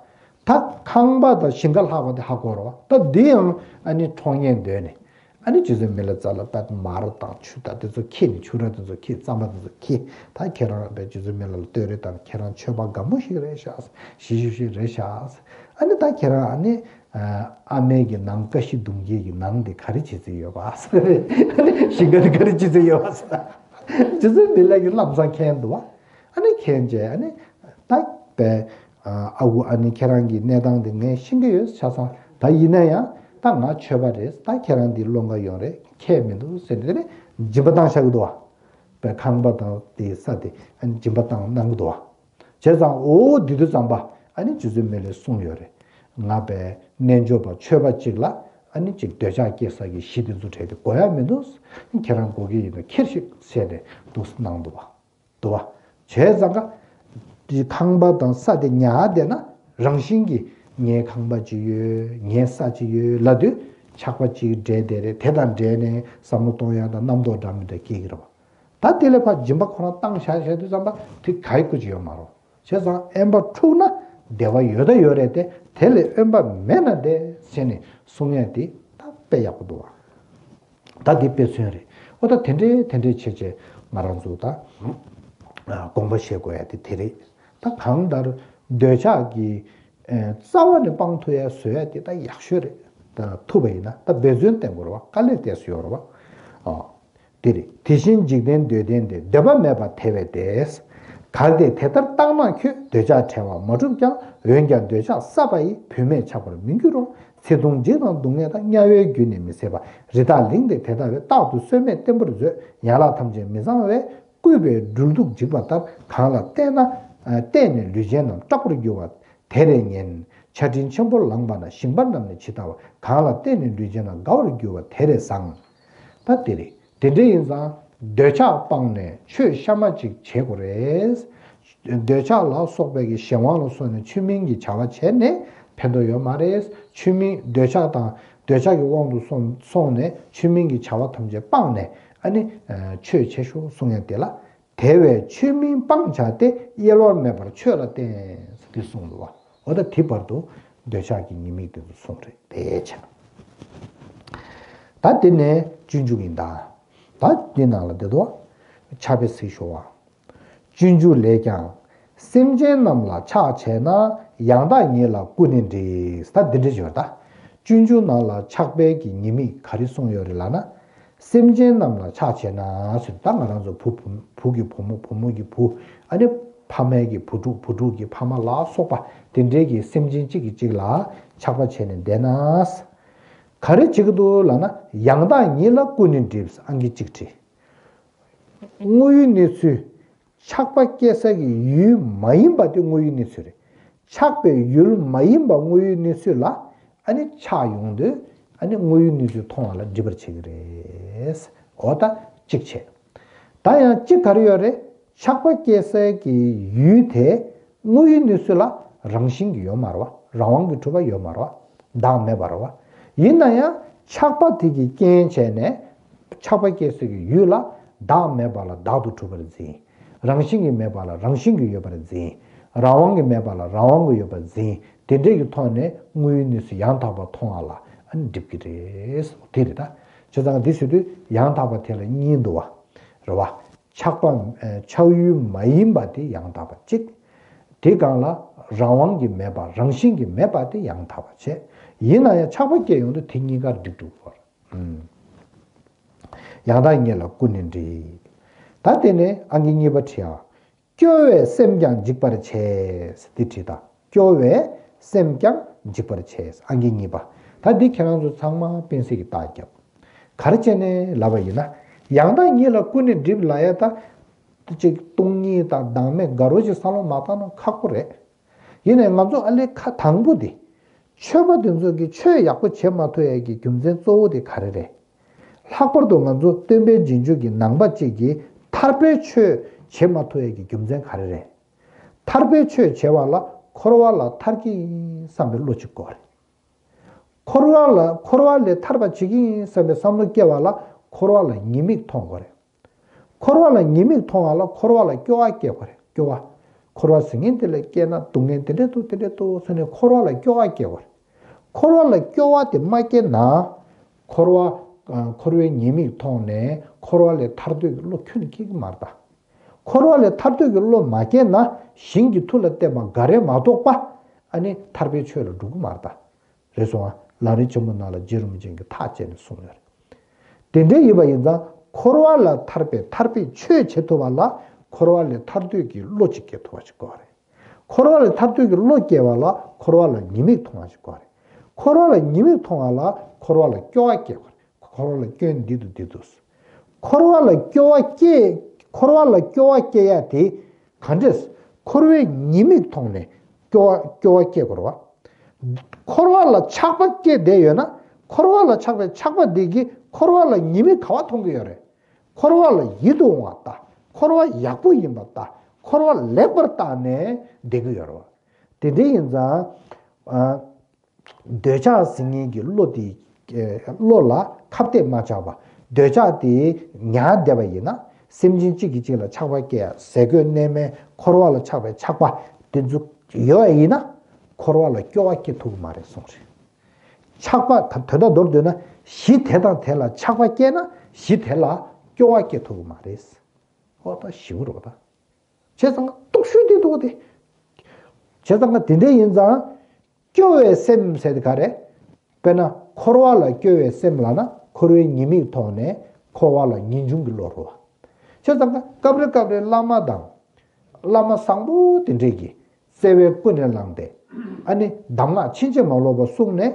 ད་ཁང་པ་དང་ཞིང་ཁ་ལྷག་པ་དེ་ཧ་གོ་ར་བ། ད་འདི་ཡང་ཨ་ནེ་འཕྲོག་ཉེན་འདོད་ནས། ཨ་ནེ་རྗེ་བཙུན་མི་ལ་རྩ་ལ་པད་མར་དང་ཆུ་དང་དེ་ཚོ་ཁྱེར་ནས་ཆུ་ར་དེ་ཚོ་ཁྱེར་རྩམ་པ་དེ་ཚོ་ཁྱེར། ད་ཁྱེད་རང་ར་པའི་རྗེ་བཙུན་མི་ལ་ལ་བསྟོད་རེ་དང་ཁྱེད་རང་ཆོས་པ་དགའ་མོ་ཞིག་རེད་ཤག་ཞི་ཞི་ཞིག་རེད་ཤག་ཨ་ནེ་ད་ཁྱེད་རང་ཨ་ནེ། ཨ་མའི་གི་ནང་ཀ་ཤི་གདུང་རྒྱུད་ཀྱི་ནང་དེ་ག་རེ་བྱེད་རྩིས་ཡོད་པ་ཟེར། ཞིང་ཁ་དེ་ག་རེ་བྱེད་རྩིས་ཡོད་པ་ཟེར། རྗེ་བཙུན་མི་ལ་གི་ལམ་སང་མཁྱེན་འདུག་བ། ཨ་ནི་མཁྱེན་རྗེས་ཨ་ནི་ད་པའི་ཨ་ཁུ་ཨ་ནེ་ཁྱེད་རང་གི་གནས་སྟངས་དེ་ངས་ཤེས་ཀྱི་ཡོད་ཆ་ཚང་ད་ཡིན་ན་ཡང་ད་ང་ཆོས་པ་རེད། ད་ཁྱེད་རང་འདི་སློང་ག་ཡོང་རེད་ཁྱད་མི་འདུག་ཟེར་ནས་དེ་ནས་སྦྱིན་པ་བཏང་བཞག་གི་འདུག་བ། པའི་ཁང་པ་དང་དེའི་ས་དེ་ཨ་ནི་སྦྱིན་པ་བཏང་གནང་གི་འདུག་བ། བྱས་ཙང་འོ་དེ་དུས་ཙམ་པ་ཨ་ནི་རྗེ་བཙུན་མི་ལས་གསུངས་ཡོད་རེད། ང་པའི་རྣལ་འབྱོར་པ་ཆོས་པ་གཅིག་ལ་ཨ་ནི་གཅིག་འདོད་ཆགས་སྐྱེ་ས་གི་གཞི་དེ་ཚོ་བྲལ་ཏེ་དགོས་ཡ་མི་འདུག་ཁྱེད་རང་དགོས་ཀྱི་ཡིན་ན་ཁྱེར་ཤིག་ཟེར་ནས་འདུག་གནང་འདུག་བ། འདུག་བ། བྱས་ཙང་ཀ་དེ་ཁང་པ་དང་ས་དེ་ཉར་བསྡད་ན་རང་བཞིན་གྱིས་ངའི་ཁང་པ་ཅིག་ཡོད་ངའི་ས་ཅིག་ཡོད་ལབ་དུས་ཆགས་པ་ཅིག་འདྲེས་བསྡད་རེད། དེ་དང་འབྲེལ་ནས་བསམ་བློ་གཏོང་ཡ་དང་རྣམ་རྟོག་འདྲ་མི་འདྲ་སྐྱེ་གི་རེད་བ། ད་དེ་ལས་ཕར་སྦྱིན་པ་ཁོ་རང་བཏང་བཞག་བཞག་དུས་ཙམ་པ་དེ་ག་ཡི་སྐུ་ཅི་ཡོད་མ་རེད། བྱས་ཙང་དབེན་པ་འཁྲུགས་ན་བདེ་བ་ཡོད་ད་ཡོད་རེད་དེ། དེ་ལས་དབེན་པ་མེད་ན་བདེ་ཟེར་ནས་གསུང་ཡས་དེ་ད་དཔེ་ཡག་པོ་འདུག་བ། ད་དེ་དཔེ་མཚོན་རེད། ཨོ་ད་དེ་འདྲའི་དེ་འདྲའི་བྱས་བྱས་ང་རང་ཚོ་ད་དགོངས་པ་བཞེས་དགོས་ཡ་དེ་དེ་རེད། ད་གང་ལྟར་འདོད་ཆགས་ཀྱི་རྩ་བ་ནས་སྤང་ཐུབ་ཡ་བཟོ་ཡ་དེ་ད་ཡག་ཤོས་རེད། ད་ཐུབ་པ་ཡིན་ན་ད་འབད་བརྩོན་བསྟེན་དགོས་རེད་བ། དཀའ་ལས་ཏོག་ཙམ་ཡོད་རེད་བ། ཨོ། དེ་རེད། དེ་བཞིན་འཇིག་རྟེན་འདོད་ལྡན་དེ། འདོད་པ་མེད་པ་དེ་བས་བདེ། གལ་ཏེ་དེ་ལྟར་བརྟགས་ན་ཁྱོད། འདོད་ཆགས་བྲལ་བ་མ་གྲུབ་ཀྱང་། འོན་ཀྱང་འདོད་ཆགས་བསགས་པ་ཡིས། བུད་མེད་ཆགས་པར་མི་འགྱུར་རོ། ཚེ་ཐུང་འཇིགས་དང་སྡུག་བསྔལ་དང་། དམྱལ་བའི་རྒྱུ་ནི་མི་ཟད་པ། རི་དྭགས་གླིང་དེ་དེ་ལྟ་བས། རྟག་ཏུ་སྲེད་མེད་བརྟན་པོར་མཛོད། ཡན་ལག་ཐམས་ཅད་མི་གཙང་བས། བསྐུས་པས་སྦྲུལ་གདུག་འཇིགས་པ་ལྟར། གང་ལ་བལྟས་ན་བལྟས་ནས་ལུས་ཅན་རྣམས། སྐྲག་པར་འགྱུར་བ་དེ་རེ་ཉེན། ཆར་སྤྲིན་ཆེན་པོར་ལངས་པ་ན། ཞིང་པ་རྣམས་ནི་ཇི་ལྟ་བར། གང་ལ་བལྟས་ནས་ལུས་ཅན་རྣམས། དགའ་བར་འགྱུར་བ་དེ་རེ་བཟང་། ད་དེ་རེད། དེ་འདྲ་ཡིན་ཙང་འདོད་ཆགས་སྤངས་ནས་ཆོས་གཤའ་མ་ཅིག་བྱེད་དགོས་རེད། འདོད་ཆགས་ལ་སོགས་པའི་གི་གཞན་དབང་ལ་སོགས་ནས་ཆོས་མིན་གྱི་བྱ་བ་བྱས་ནས་ཕན་ཐོགས་ཡོད་མ་རེད། ཆོས་མིན་འདོད་ཆགས་དང་འདོད་ཆགས་ཀྱི་དབང་དུ་སོང་སོང་ནས་ཆོས་མིན་གྱི་བྱ་བ་ཐམས་ཅད་སྤངས་ནས་ཨ་ནི་ཆོས་བྱེད་ཤོག་གསུང་ཡ་དེ་ལ། དེ་བས་ཆོས་མིན་སྤང་བྱ་སྟེ། གཡེལ་བ་མེད་པར་ཆོས་ལ་བརྟེན། འདི་གསུངས་འདུག་བ། འོ་ད་དེ་བར་དུ་འདོད་ཆགས་ཀྱི་ཉེས་དམིགས་དེ་ཚོ་གསུངས་རེད་དེ་བྱས། ད་དེ་ནས་སྤྱོད་འཇུག་ཡིན་ད། ད་འདི་ནང་ལ་དེ་དོ། ཕྱག་དཔེ་གཟིགས་ཤོག་བ། སྤྱོད་འཇུག་ལས་ཀྱང་། སེམས་ཅན་རྣམས་ལ་ཕྱག་བྱས་ན། ཡང་དག་ཉིད་ལ་སྐུ་ནི་འགྲིགས། ད་འདི་འདྲ་ཞིག་ཡོད་ད། སྤྱོད་འཇུག་ནང་ལ་ཕྱག་དཔེ་གི་ཉེས་དམིགས་ག་རེ་གསུངས་ཡོད་རེད་ལབ་ན། སེམས་ཅན་རྣམས་ལ་ཕྱག་བྱས་ན་ཟེར་ད་ང་རང་ཚོ་བུ་བུ་བུ་གི་བུ་མོ་བུ་མོ་གི་བུ་ཨ་ནི་ ཕ་མའི་གི་བུ་ཕྲུག་བུ་ཕྲུག་གི་ཕ་མ་ལ་སོགས་པ་དེ་འདྲའི་གི་སེམས་ཅན་གཅིག་གིས་གཅིག་ལ་ཆགས་པ་བྱས་ནས་བསྡད་ན། ག་རེ་བྱེད་ཀྱི་འདུག་ལབ་ན། ཡང་དག་ཉིད་ལ་ཀུན་ནས་འདྲིས། ཨང་ཀི་གཅིག་བྲིས། དངོས་ཡོད་གནས་ཚུལ། ཆགས་པ་སྐྱེ་ས་གི་ཡུལ་མ་ཡིན་པ་དེ་དངོས་ཡོད་གནས་ཚུལ་རེད། ཆགས་པའི་ཡུལ་མ་ཡིན་པ་དངོས་ཡོད་གནས་ཚུལ་ལ་ཨ་ནི་ཆགས་ཡོང་དུས། ཨ་ནི་དངོས་ཡོད་གནས་ཚུལ་མཐོང་བ་ལ་འདྲིས་པར་བྱེད་ཀྱི་རེད། འོ་ད་གཅིག་བྱས། ད་ཡང་གཅིག་ག་རེ་ཡོད་རེད། ཆགས་པ་སྐྱེ་ས་གི་ཡུལ་དེ་དངོས་ཡོད་གནས་ཚུལ་ལ་རང་བཞིན་གྱིས་ཡོད་མ་རེད་བ། རང་དབང་གིས་གྲུབ་པ་ཡོད་མ་རེད་བ། བདག་མེད་པ་རེད་བ། ཡིན་ན་ཡང་ཆགས་པ་དེ་གིས་རྐྱེན་བྱས་ནས། ཆགས་པ་སྐྱེ་ས་གི་ཡུལ་ལ་བདག་མེད་པ་ལ་བདག་ཏུ་གྲུབ་པར་འཛིན། རང་བཞིན་གྱིས་མེད་པ་ལ་རང་བཞིན་གྱིས་ཡོད་པར་འཛིན། རང་དབང་གིས་མེད་པ་ལ་རང་དབང་གིས་ཡོད་པར་འཛིན། དེ་འདྲས་ཀྱི་ཐོག་ནས་དངོས་ཡོད་གནས་ཚུལ་ཡང་དག་པར་མཐོང་བ་ལ་ཨ་ནི་འགྲིབ་ཀྱི་རེད། དེ་རེད་ད། བྱས་ཙང་འདི་ཟེར་དུས་ཡང་དག་པ་དེ་ལ་གཉིས་འདུག་བ། རེད་བ། ཆགས་པ། ཆགས་ཡུལ་མ་ཡིན་པ་དེ་ཡང་དག་པ་གཅིག་དེ་སྒང་ལ་རང་དབང་གིས་མེད་པ་རང་བཞིན་གྱིས་མེད་པ་དེ་ཡང་དག་པ་བྱས། ཡིན་ན་ཡང་ཆགས་པ་སྐྱེ་ཡོང་དུས་དེ་གཉིས་ཀ་འགྲིག་འགྲིག་གོ། ཡང་དག་ཉིད་ལ་ཀུན་ནས་འདྲིས། ད་དེ་ནས་ཨང་ཀི་གཉིས་པ་བྲིས་ཨ། སྐྱོ་བས་སེམས་ཀྱང་འཇིག་པར་བྱེད། འདི་བྲིས་དང་། སྐྱོ་བས་སེམས་ཀྱང་འཇིག་པར་བྱེད། ཨང་ཀི་གཉིས་པ། ད་འདི་ཁྱེད་རང་ཚོ་ཚང་མ་དཔེ་གཟིགས་ཀྱི་རྟགས་རྒྱབ། ག་རེ་བྱས་ནས་ལབ་པ་ཡིན་ན། ཡང་དག་ཉིད་ལ་ཀུན་ནས་འདྲིས་ལབ་ཡ་ད། དེ་ཅིག་སྟོང་ཉིད་དང་བདག་མེད་དགའ་རོགས་ཅིག་བསམ་བློ་མ་བཏང་ན་ཁག་པོ་རེད། ཡིན་ནའི་ང་ཚོ་ཨ་ལས་ཁ་དང་པོ་དེ། ཆོས་པ་དེ་ཚོ་གིས་ཆོས་ཡག་པོ་བྱེད་མ་ཐུབ་ཡ་གི་རྒྱུ་མཚན་གཙོ་བོ་དེ་ག་རེ་རེད། ལྷག་པར་དུ་ང་ཚོ་སྟོན་པའི་རྗེས་འཇུག་གི་ནང་པ་གཅིག་གིས་ཐར་པའི་ཆོས་བྱེད་མ་ཐུབ་ཡ་གི་རྒྱུ་མཚན་ག་རེ་རེད། ཐར་པའི་ཆོས་བྱེད་པ་ལ་འཁོར་བ་ལ་ཐར་གྱི་ཡིན་བསམ་པའི་བློ་གཅིག་དགོས་རེད། འཁོར་བ་ལ་འཁོར་བ་ལས་ཐར་པ་བྱེད་ཀྱི་ཡིན་བསམ་པའི་བསམ་བློ་སྐྱེ་བ་ལ་འཁོར་བ་ལ་ཉེས་དམིགས་མཐོང་དགོས་རེད། འཁོར་བ་ལ་ཉེས་དམིགས་མཐོང་བ་ལ་འཁོར་བ་ལ་སྐྱོ་བ་སྐྱེ་དགོས་རེད། སྐྱོ་བ། འཁོར་བ་ཟེར་མཁན་དེ་ལ་སྐྱེས་ན་སྡུག་བསྔལ་དེ་འདྲ་འདུག་དེ་འདྲ་འདུག་ཟེར་ནས་འཁོར་བ་ལ་སྐྱོ་བ་སྐྱེ་དགོས་རེད། འཁོར་བ་ལ་སྐྱོ་བ་དེ་མ་སྐྱེས་ན། འཁོར་བ། འཁོར་བའི་ཉེས་དམིགས་མཐོང་ནས་འཁོར་བ་ལས་ཐར་འདོད་ཀྱི་བློ་ཁྱོན་ནས་སྐྱེ་གི་མ་རེད་ད། འཁོར་བ་ལས་ཐར་འདོད་ཀྱི་བློ་མ་སྐྱེས་ན་ཞིང་གི་མཐུ་ལ་བརྟེན་པ་འགའ་རེ་མ་གཏོགས་པ། ཨ་ནི་ཐར་པའི་ཆོས་ལ་འགྲོ་གི་མ་རེད་ད། རེད་སོང་ཨ། ལམ་རིམ་ཆེན་མོ་ནང་ལ་རྗེ་རིན་པོ་ཆེ་གིས་ཐག་བཅད་ནས་གསུངས་ཡོད་རེད། དེ་འདྲ་ཡིན་པ་ཡིན་ཙང་འཁོར་བ་ལ་ཐར་པའི་ཐར་པའི་ཆོས་བྱེད་ཐུབ་པ་ལ་འཁོར་བ་ལས་ཐར་འདོད་ཀྱི་བློ་ཅིག་སྐྱེ་ཐུབ་པ་ཞིག་དགོས་རེད། འཁོར་བ་ལས་ཐར་འདོད་ཀྱི་བློ་སྐྱེ་བ་ལ་འཁོར་བ་ལ་ཉེས་དམིགས་མཐོང་བ་ཞིག་དགོས་རེད། འཁོར་བ་ལ་ཉེས་དམིགས་མཐོང་བ་ལ་འཁོར་བ་ལ་སྐྱོ་བ་སྐྱེ་དགོས་རེད། འཁོར་བ་ལ་སྐྱོན་འདི་དང་འདི་འདུག་འཁོར་བ་ལ་སྐྱོ་བ་སྐྱེ། འཁོར་བ་ལ་སྐྱོ་བ་སྐྱེ་ཡ་དེ་ག་འདྲས། འཁོར་བའི་ཉེས་དམིགས་མཐོང་ནས་སྐྱོ་བ་སྐྱོ་བ་སྐྱེ་དགོས་རེད་བ། འཁོར་བ་ལ་ཆགས་པ་སྐྱེས་བསྡད་ཡོད་ན་འཁོར་བ་ལ་ཆགས་པའི་ཆགས་པ་འདི་གིས་འཁོར་བ་ལ་ཉེས་དམིགས་ག་བ་མཐོང་གི་ཡོད་རེད། འཁོར་བ་ལ་ཡིད་དུ་འོང་བ་ལྟ། འཁོར་བ་ཡག་པོ་ཡིན་པ་ལྟ། འཁོར་བ་ལེགས་པར་བལྟས་ནས་བསྡད་ཀྱི་ཡོད་རེད་བ། དེ་འདྲ་ཡིན་ཙང་། ཨ། འདོད་ཆགས་ཟེར་མཁན་གྱི་བློ་དེ། ཨེ། བློ་ལ་ཁ་གཏད་མ་བཅག་པ། འདོད་ཆགས་དེ་ཉར་བསྡད་པ་ཡིན་ན། སེམས་ཅན་གཅིག་གིས་གཅིག་ལ་ཆགས་པ་སྐྱེ་ཡ། ཟས་གོས་གནས་མལ་འཁོར་བ་ལ་ཆགས་པའི་ཆགས་པ་དེ་ཚོ་ཡོད་པ་ཡིན་ན། འཁོར་བ་ལ་སྐྱོ་བ་སྐྱེ་ཐུབ་ཀྱི་མ་རེད་གསུངས་རེད། ཆགས་པ་ད་དོན་དག་མདོར་བསྡུས་ན་གཞི་དེ་དང་དེ་ལ་ཆགས་པ་སྐྱེས་ན་གཞི་དེ་ལ་སྐྱོ་བ་སྐྱེ་ཐུབ་ཀྱི་མ་རེད། ཨོ་ད་ཞེ་པོ་རེད་པ་ད། བྱས་ཙང་སྟོབས་ཤུགས་འདི་འདུག་སྟེ། བྱས་ཙང་དེ་འདྲ་ཡིན་ཙང་། སྐྱོ་བའི་སེམས་ཟེར་དེ་ག་རེ། དཔེར་ན་འཁོར་བ་ལ་སྐྱོ་བའི་སེམས་ལབ་ན་འཁོར་བའི་ཉེས་དམིགས་མཐོང་ནས་འཁོར་བ་ལ་ངེས་འབྱུང་གི་བློ་རེད་བ། བྱས་ཙང་སྐབས་རེ་སྐབས་རེ་བླ་མ་དང་། བླ་མ་བཟང་པོ་དེ་འདྲས་ཀྱིས་བརྩེ་བས་ཀུན་ནས་བསླངས་ཏེ། ཨ་ནི་གདམས་ངག་ཕྱིན་ཅི་མ་ལོག་པ་གསུངས་ནས།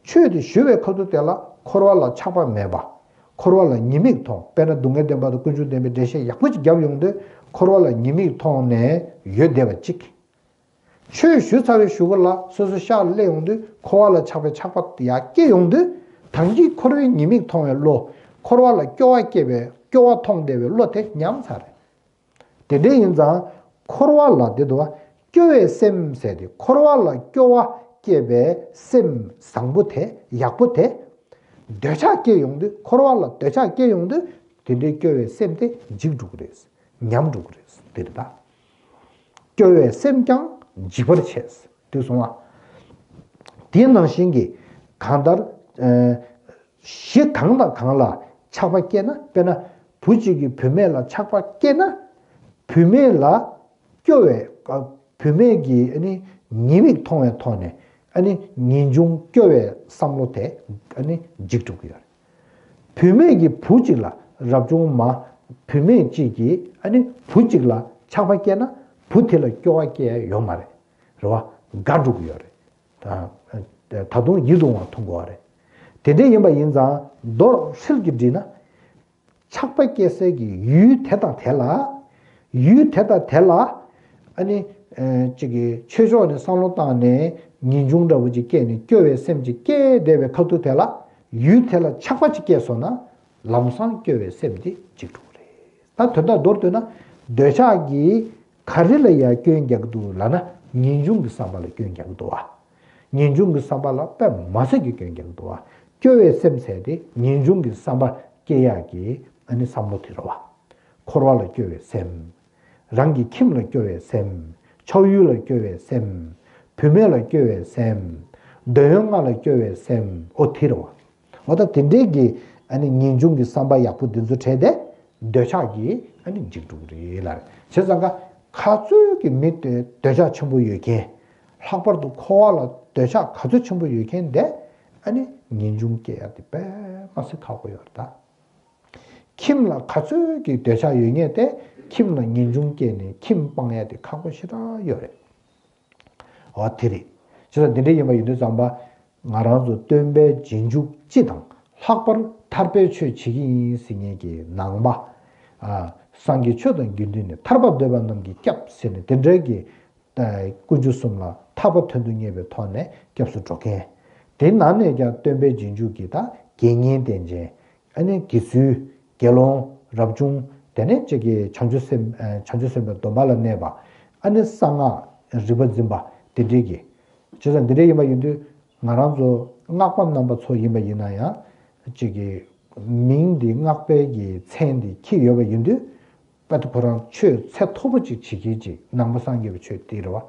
ཆོས་དེ་ཞུ་བའི་ཁ་ཐུག་དེ་ལ་འཁོར་བ་ལ་ཆགས་པ་མེད་པ། འཁོར་བ་ལ་ཉེས་དམིགས་མཐོང་། དཔེར་ན་སྡུག་བསྔལ་བདེན་པ་དང་ཀུན་འབྱུང་བདེན་པའི་འགྲེལ་བཤད་ཡག་པོ་ཅིག་བརྒྱབ་ཡོང་དུས་འཁོར་བ་ལ་ཉེས་དམིགས་མཐོང་ནས་ཡོད་བསྡད་པ་གཅིག་ཆོས་ཞུ་ཚར་བའི་གཞུག་གུ་ལ་སོ་སོ་ཤག་ལ་སླེབས་ཡོང་དུས་འཁོར་བ་ལ་ཆགས་པའི་ཆགས་པ་ཡར་སྐྱེ་ཡོང་དུས། ད་གིན་འཁོར་བའི་ཉེས་དམིགས་མཐོང་བའི་བློ། འཁོར་བ་ལ་སྐྱོ་བ་སྐྱེས་པའི་སྐྱོ་བ་མཐོང་བསྡད་པའི་བློ་དེ་ཉམས་ཚར་རེད། དེ་འདྲ་ཡིན་ཙང་། འཁོར་བ་ལ་དེ་དུ་བ། སྐྱོ་བའི་སེམས་ཟེར་ཏེ་འཁོར་བ་ལ་སྐྱོ་བ་སྐྱེས་པའི་སེམས་བཟང་པོ་དེ་ཡག་པོ་དེ། འདོད་ཆགས་སྐྱེ་ཡོང་དུས་འཁོར་བ་ལ་འདོད་ཆགས་སྐྱེ་ཡོང་དུས་དེ་འདྲའི་སྐྱོ་བའི་སེམས་དེ་འཇིག་འགྲོ་གི་རེད། ཉམས་འགྲོ་གི་རེད་དེ་རེད་ད། སྐྱོ་བའི་སེམས་ཀྱང་འཇིག་པར་བྱེད། དེ་སོང་བ། དེ་ནང་བཞིན་གྱི་གང་ལྟར། གཞི་གང་དང་གང་ལ་ཆགས་པ་སྐྱེས་ན། དཔེར་ན་བུ་གཅིག་གིས་བུད་མེད་ལ་ཆགས་པ་སྐྱེས་ན། བུད་མེད་ལ་སྐྱོ་བའི། བུད་མེད་ཀྱི་ཨ་ནི་ཉེས་དམིགས་མཐོང་བའི་ཐོག་ནས་ཨ་ནི་ངེས་འབྱུང་སྐྱོ་བའི་བསམ་བློ་དེ་ཨ་ནི་འཇིག་འགྲོ་གི་ཡོད་རེད། བུད་མེད་ཀྱིས་བུ་གཅིག་ལ་རབ་བྱུང་མ། བུད་མེད་གཅིག་གིས་ཨ་ནི་བུ་གཅིག་ལ་ཆགས་པ་སྐྱེས་ན། བུ་དེ་ལ་སྐྱོ་བ་སྐྱེ་ཡ་ཡོད་མ་རེད། རེད་བ། དགའ་འགྲོ་གི་ཡོད་རེད། ད་ད་དུང་ཡིད་དུ་འོང་བ་མཐོང་གི་ཡོད་རེད། དེ་འདྲ་ཡིན་པ་ཡིན་ཙང་མདོར་ཧྲིལ་གྱིས་བསྒྲིལ་ན། ཆགས་པ་སྐྱེ་སའི་གི་ཡུལ་དེ་དང་དེ་ལ། ཡུལ་དེ་དང་དེ་ལ། ཨ་ནི། ཨེ། གཅིག་གི་ཆོས་ཕྱོགས་ནས་བསམ་བློ་བཏང་ནས་ངེས་འབྱུང་འདྲ་བོ་ཅིག་སྐྱེས་ནས་སྐྱོ་བའི་སེམས་ཅིག་སྐྱེས་བསྡད་པའི་ཁ་ཐུག་དེ་ལ། ཡུལ་དེ་ལ་ཆགས་པ་ཅིག་སྐྱེས་སོང་ན། ལམ་སང་སྐྱོ་བའི་སེམས་དེ་འཇིག་འགྲོ་གི་རེད། ད་དོན་དག་མདོར་བསྡུས་ན། འདོད་ཆགས་ཀྱིས་ག་རེ་ལ་ཡང་སྐྱོན་རྒྱག་གི་འདུག་ལབ་ན། ངེས་འབྱུང་གི་བསམ་པ་ལ་སྐྱོན་རྒྱག་གི་འདུག་བ། ངེས་འབྱུང་གི་བསམ་པ་ལ་དཔེ་མ་སྲིད་ཀྱི་སྐྱོན་རྒྱག་གི་འདུག་བ། སྐྱོ་བའི་སེམས་ཟེར་དེ་ངེས་འབྱུང་གི་བསམ་པ་སྐྱེ་ཡག་གི་ཨ་ནི་བསམ་བློ་དེ་རེད་བ། འཁོར་བ་ལ་སྐྱོ་བའི་སེམས། རང་གི་ཁྱིམ་ལ་སྐྱོ་བའི་སེམས། ཆགས་ཡུལ་ལ་སྐྱོ་བའི་སེམས། བུད་མེད་ལ་སྐྱོ་བའི་སེམས། འདོད་ཡོན་ལྔ་ལ་སྐྱོ་བའི་སེམས། འོ་དེ་རེད་བ། འོ་ད་དེ་འདྲའི་གི་ཨ་ནི་ངེས་འབྱུང་གི་བསམ་པ་ཡག་པོ་འདི་ཚོ་བྲལ་ཏེ། འདོད་ཆགས་ཀྱིས་ཨ་ནི་འཇིག་འགྲོ་གི་རེད་ལ། བྱས་ཙང་ཀ་ག་ཚོད་ཀྱི་མི་དེ་འདོད་ཆགས་ཆེན་པོ་ཡོད་མཁན། ལྷག་པར་དུ་འཁོར་བ་ལ་འདོད་ཆགས་ག་ཚོད་ཆེན་པོ་ཡོད་མཁན་དེ། ཨ་ནི་ངེས་འབྱུང་སྐྱེ་ཡ་དེ་དཔེ་མ་སྲིད་ཁག་པོ་ཡོད་རེད་ད། ཁྱིམ་ལ་ག་ཚོད་ཀྱི་འདོད་ཆགས་ཡོད་མཁན་དེ། ཁྱིམ་ལ་ངེས་འབྱུང་སྐྱེས་ནས་ཁྱིམ་སྤང་ཡ་དེ་ཁག་པོ་ཞེ་དྲག་ཡོད་རེད། འོ་དེ་རེད། བྱས་ཙང་འདི་འདྲ་ཡིན་པ་ཡིན་དུས་ཙམ་པ། ང་རང་ཚོ་སྟོན་པའི་རྗེས་འཇུག་སྤྱི་དང་། ལྷག་པར་ཐར་པའི་ཆོས་བྱེད་ཀྱི་ཡིན་ཟེར་མཁན་གྱི་ནང་པ། ཨ། སངས་རྒྱས་ཆོས་དང་དགེ་འདུན་ནི། ཐར་པ་འདོད་པ་རྣམས་ཀྱི་སྐྱབས་ཟེར་ནས། དེ་འདྲའི་གི། ཨ། དཀོན་མཆོག་གསུམ་ལ་ཐར་པ་དོན་དུ་གཉེར་བའི་ཐོག་ནས་སྐྱབས་སུ་འགྲོ་མཁན། དེ་ནང་ནས་ཀྱང་སྟོན་པའི་རྗེས་འཇུག་གི་ད་དགེ་བསྙེན་བསྟེན་བྱས། ཨ་ནི་དགེ་ཚུལ། དགེ་སློང་། རབ་བྱུང་། དེ་ནས་གཅིག་གི་བྱང་ཆུབ་སེམས། ཨ། བྱང་ཆུབ་སེམས་དཔའི་སྡོམ་པ་ལ་གནས་པ། ཨ་ནི་གསང་སྔགས་རིག་པ་འཛིན་པ་དེ་འདྲའི་གི། བྱས་ཙང་འདི་འདྲའི་ཡིན་པ་ཡིན་དུས། ང་རང་ཚོ་སྔགས་པ་རྣམ་པ་ཚོ་ཡིན་པ་ཡིན་ན་ཡང་། གཅིག་གི་མིང་འདི་སྔགས་པའི་གི་མཚན་འདི་འཁྱེར་ཡོད་པ་ཡིན་དུས། དཔལ་དུ་ཁོ་རང་ཆོས་ཚད་མཐོ་པོ་ཅིག་བྱེད་མཁན་ཅིག། ནང་པ་སངས་རྒྱས་པའི་ཆོས་དེ་རེད་བ།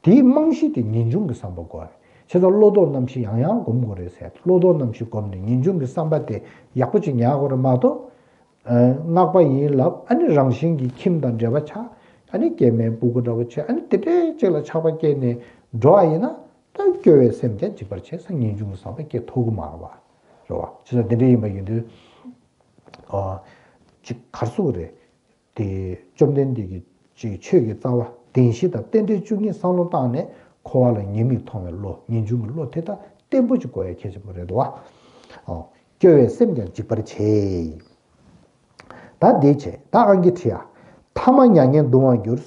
དེའི་རྨང་གཞི་དེ་ངེས་འབྱུང་གི་བསམ་པ་དགོས་རེད། བྱས་ཙང་བློ་ལྡོག་རྣམ་བཞི་ཡང་ཡང་སྒོམ་དགོས་རེད་ཟེར། བློ་ལྡོག་རྣམ་བཞི་སྒོམ་ནས་ངེས་འབྱུང་གི་བསམ་པ་དེ་ཡག་པོ་ཅིག་ཉར་དགོས་རེད་མ་གཏོགས། ཨ། སྔགས་པ་ཡིན་ལབ། ཨ་ནི་རང་བཞིན་གྱིས་ཁྱིམ་དང་འབྲེལ་བ་ཆགས། ཨ་ནི་སྐྱེ་དམན་སྤུ་གུ་འདྲ་བོ་བྱས། ཨ་ནི་དེ་འདྲའི་ཅིག་ལ་ཆགས་པ་སྐྱེས་ནས་འགྲོ་བ་ཡིན་ན། ད་སྐྱོ་བའི་སེམས་ཀྱང་འཇིག་པར་བྱེད་ཟེར། ངེས་འབྱུང་གི་བསམ་པ་སྐྱེ་ཐུབ་ཀྱི་མ་རེད་བ། རེད་བ། བྱས་ཙང་དེ་འདྲ་ཡིན་པ་ཡིན་དུས། ཨ། ཅིག་ག་རེ་ཟེར་དགོས་རེད། དེ་བཅོམ་ལྡན་འདས་ཀྱི་ཅིག་ཆོས་ཀྱི་རྩ་བ་བདེན་བཞི་དང་རྟེན་འབྲེལ་བཅུ་གཉིས་བསམ་བློ་བཏང་ནས། འཁོར་བ་ལ་ཉེས་དམིགས་མཐོང་བའི་བློ། ངེས་འབྱུང་གི་བློ་དེ་ད་བརྟན་པོ་ཅིག་དགོས་ཡ་གལ་ཆེན་པོ་རེད་འདུག་བ། ཨོ། སྐྱོ་བའི་སེམས་ཀྱང་འཇིག་པར་བྱེད། ད་འདི་བྱས། ད་ཨང་ཀི་བྲིས་ཡ། ཐ་མ་མྱ་ངན་གདུང་བར་འགྱུར།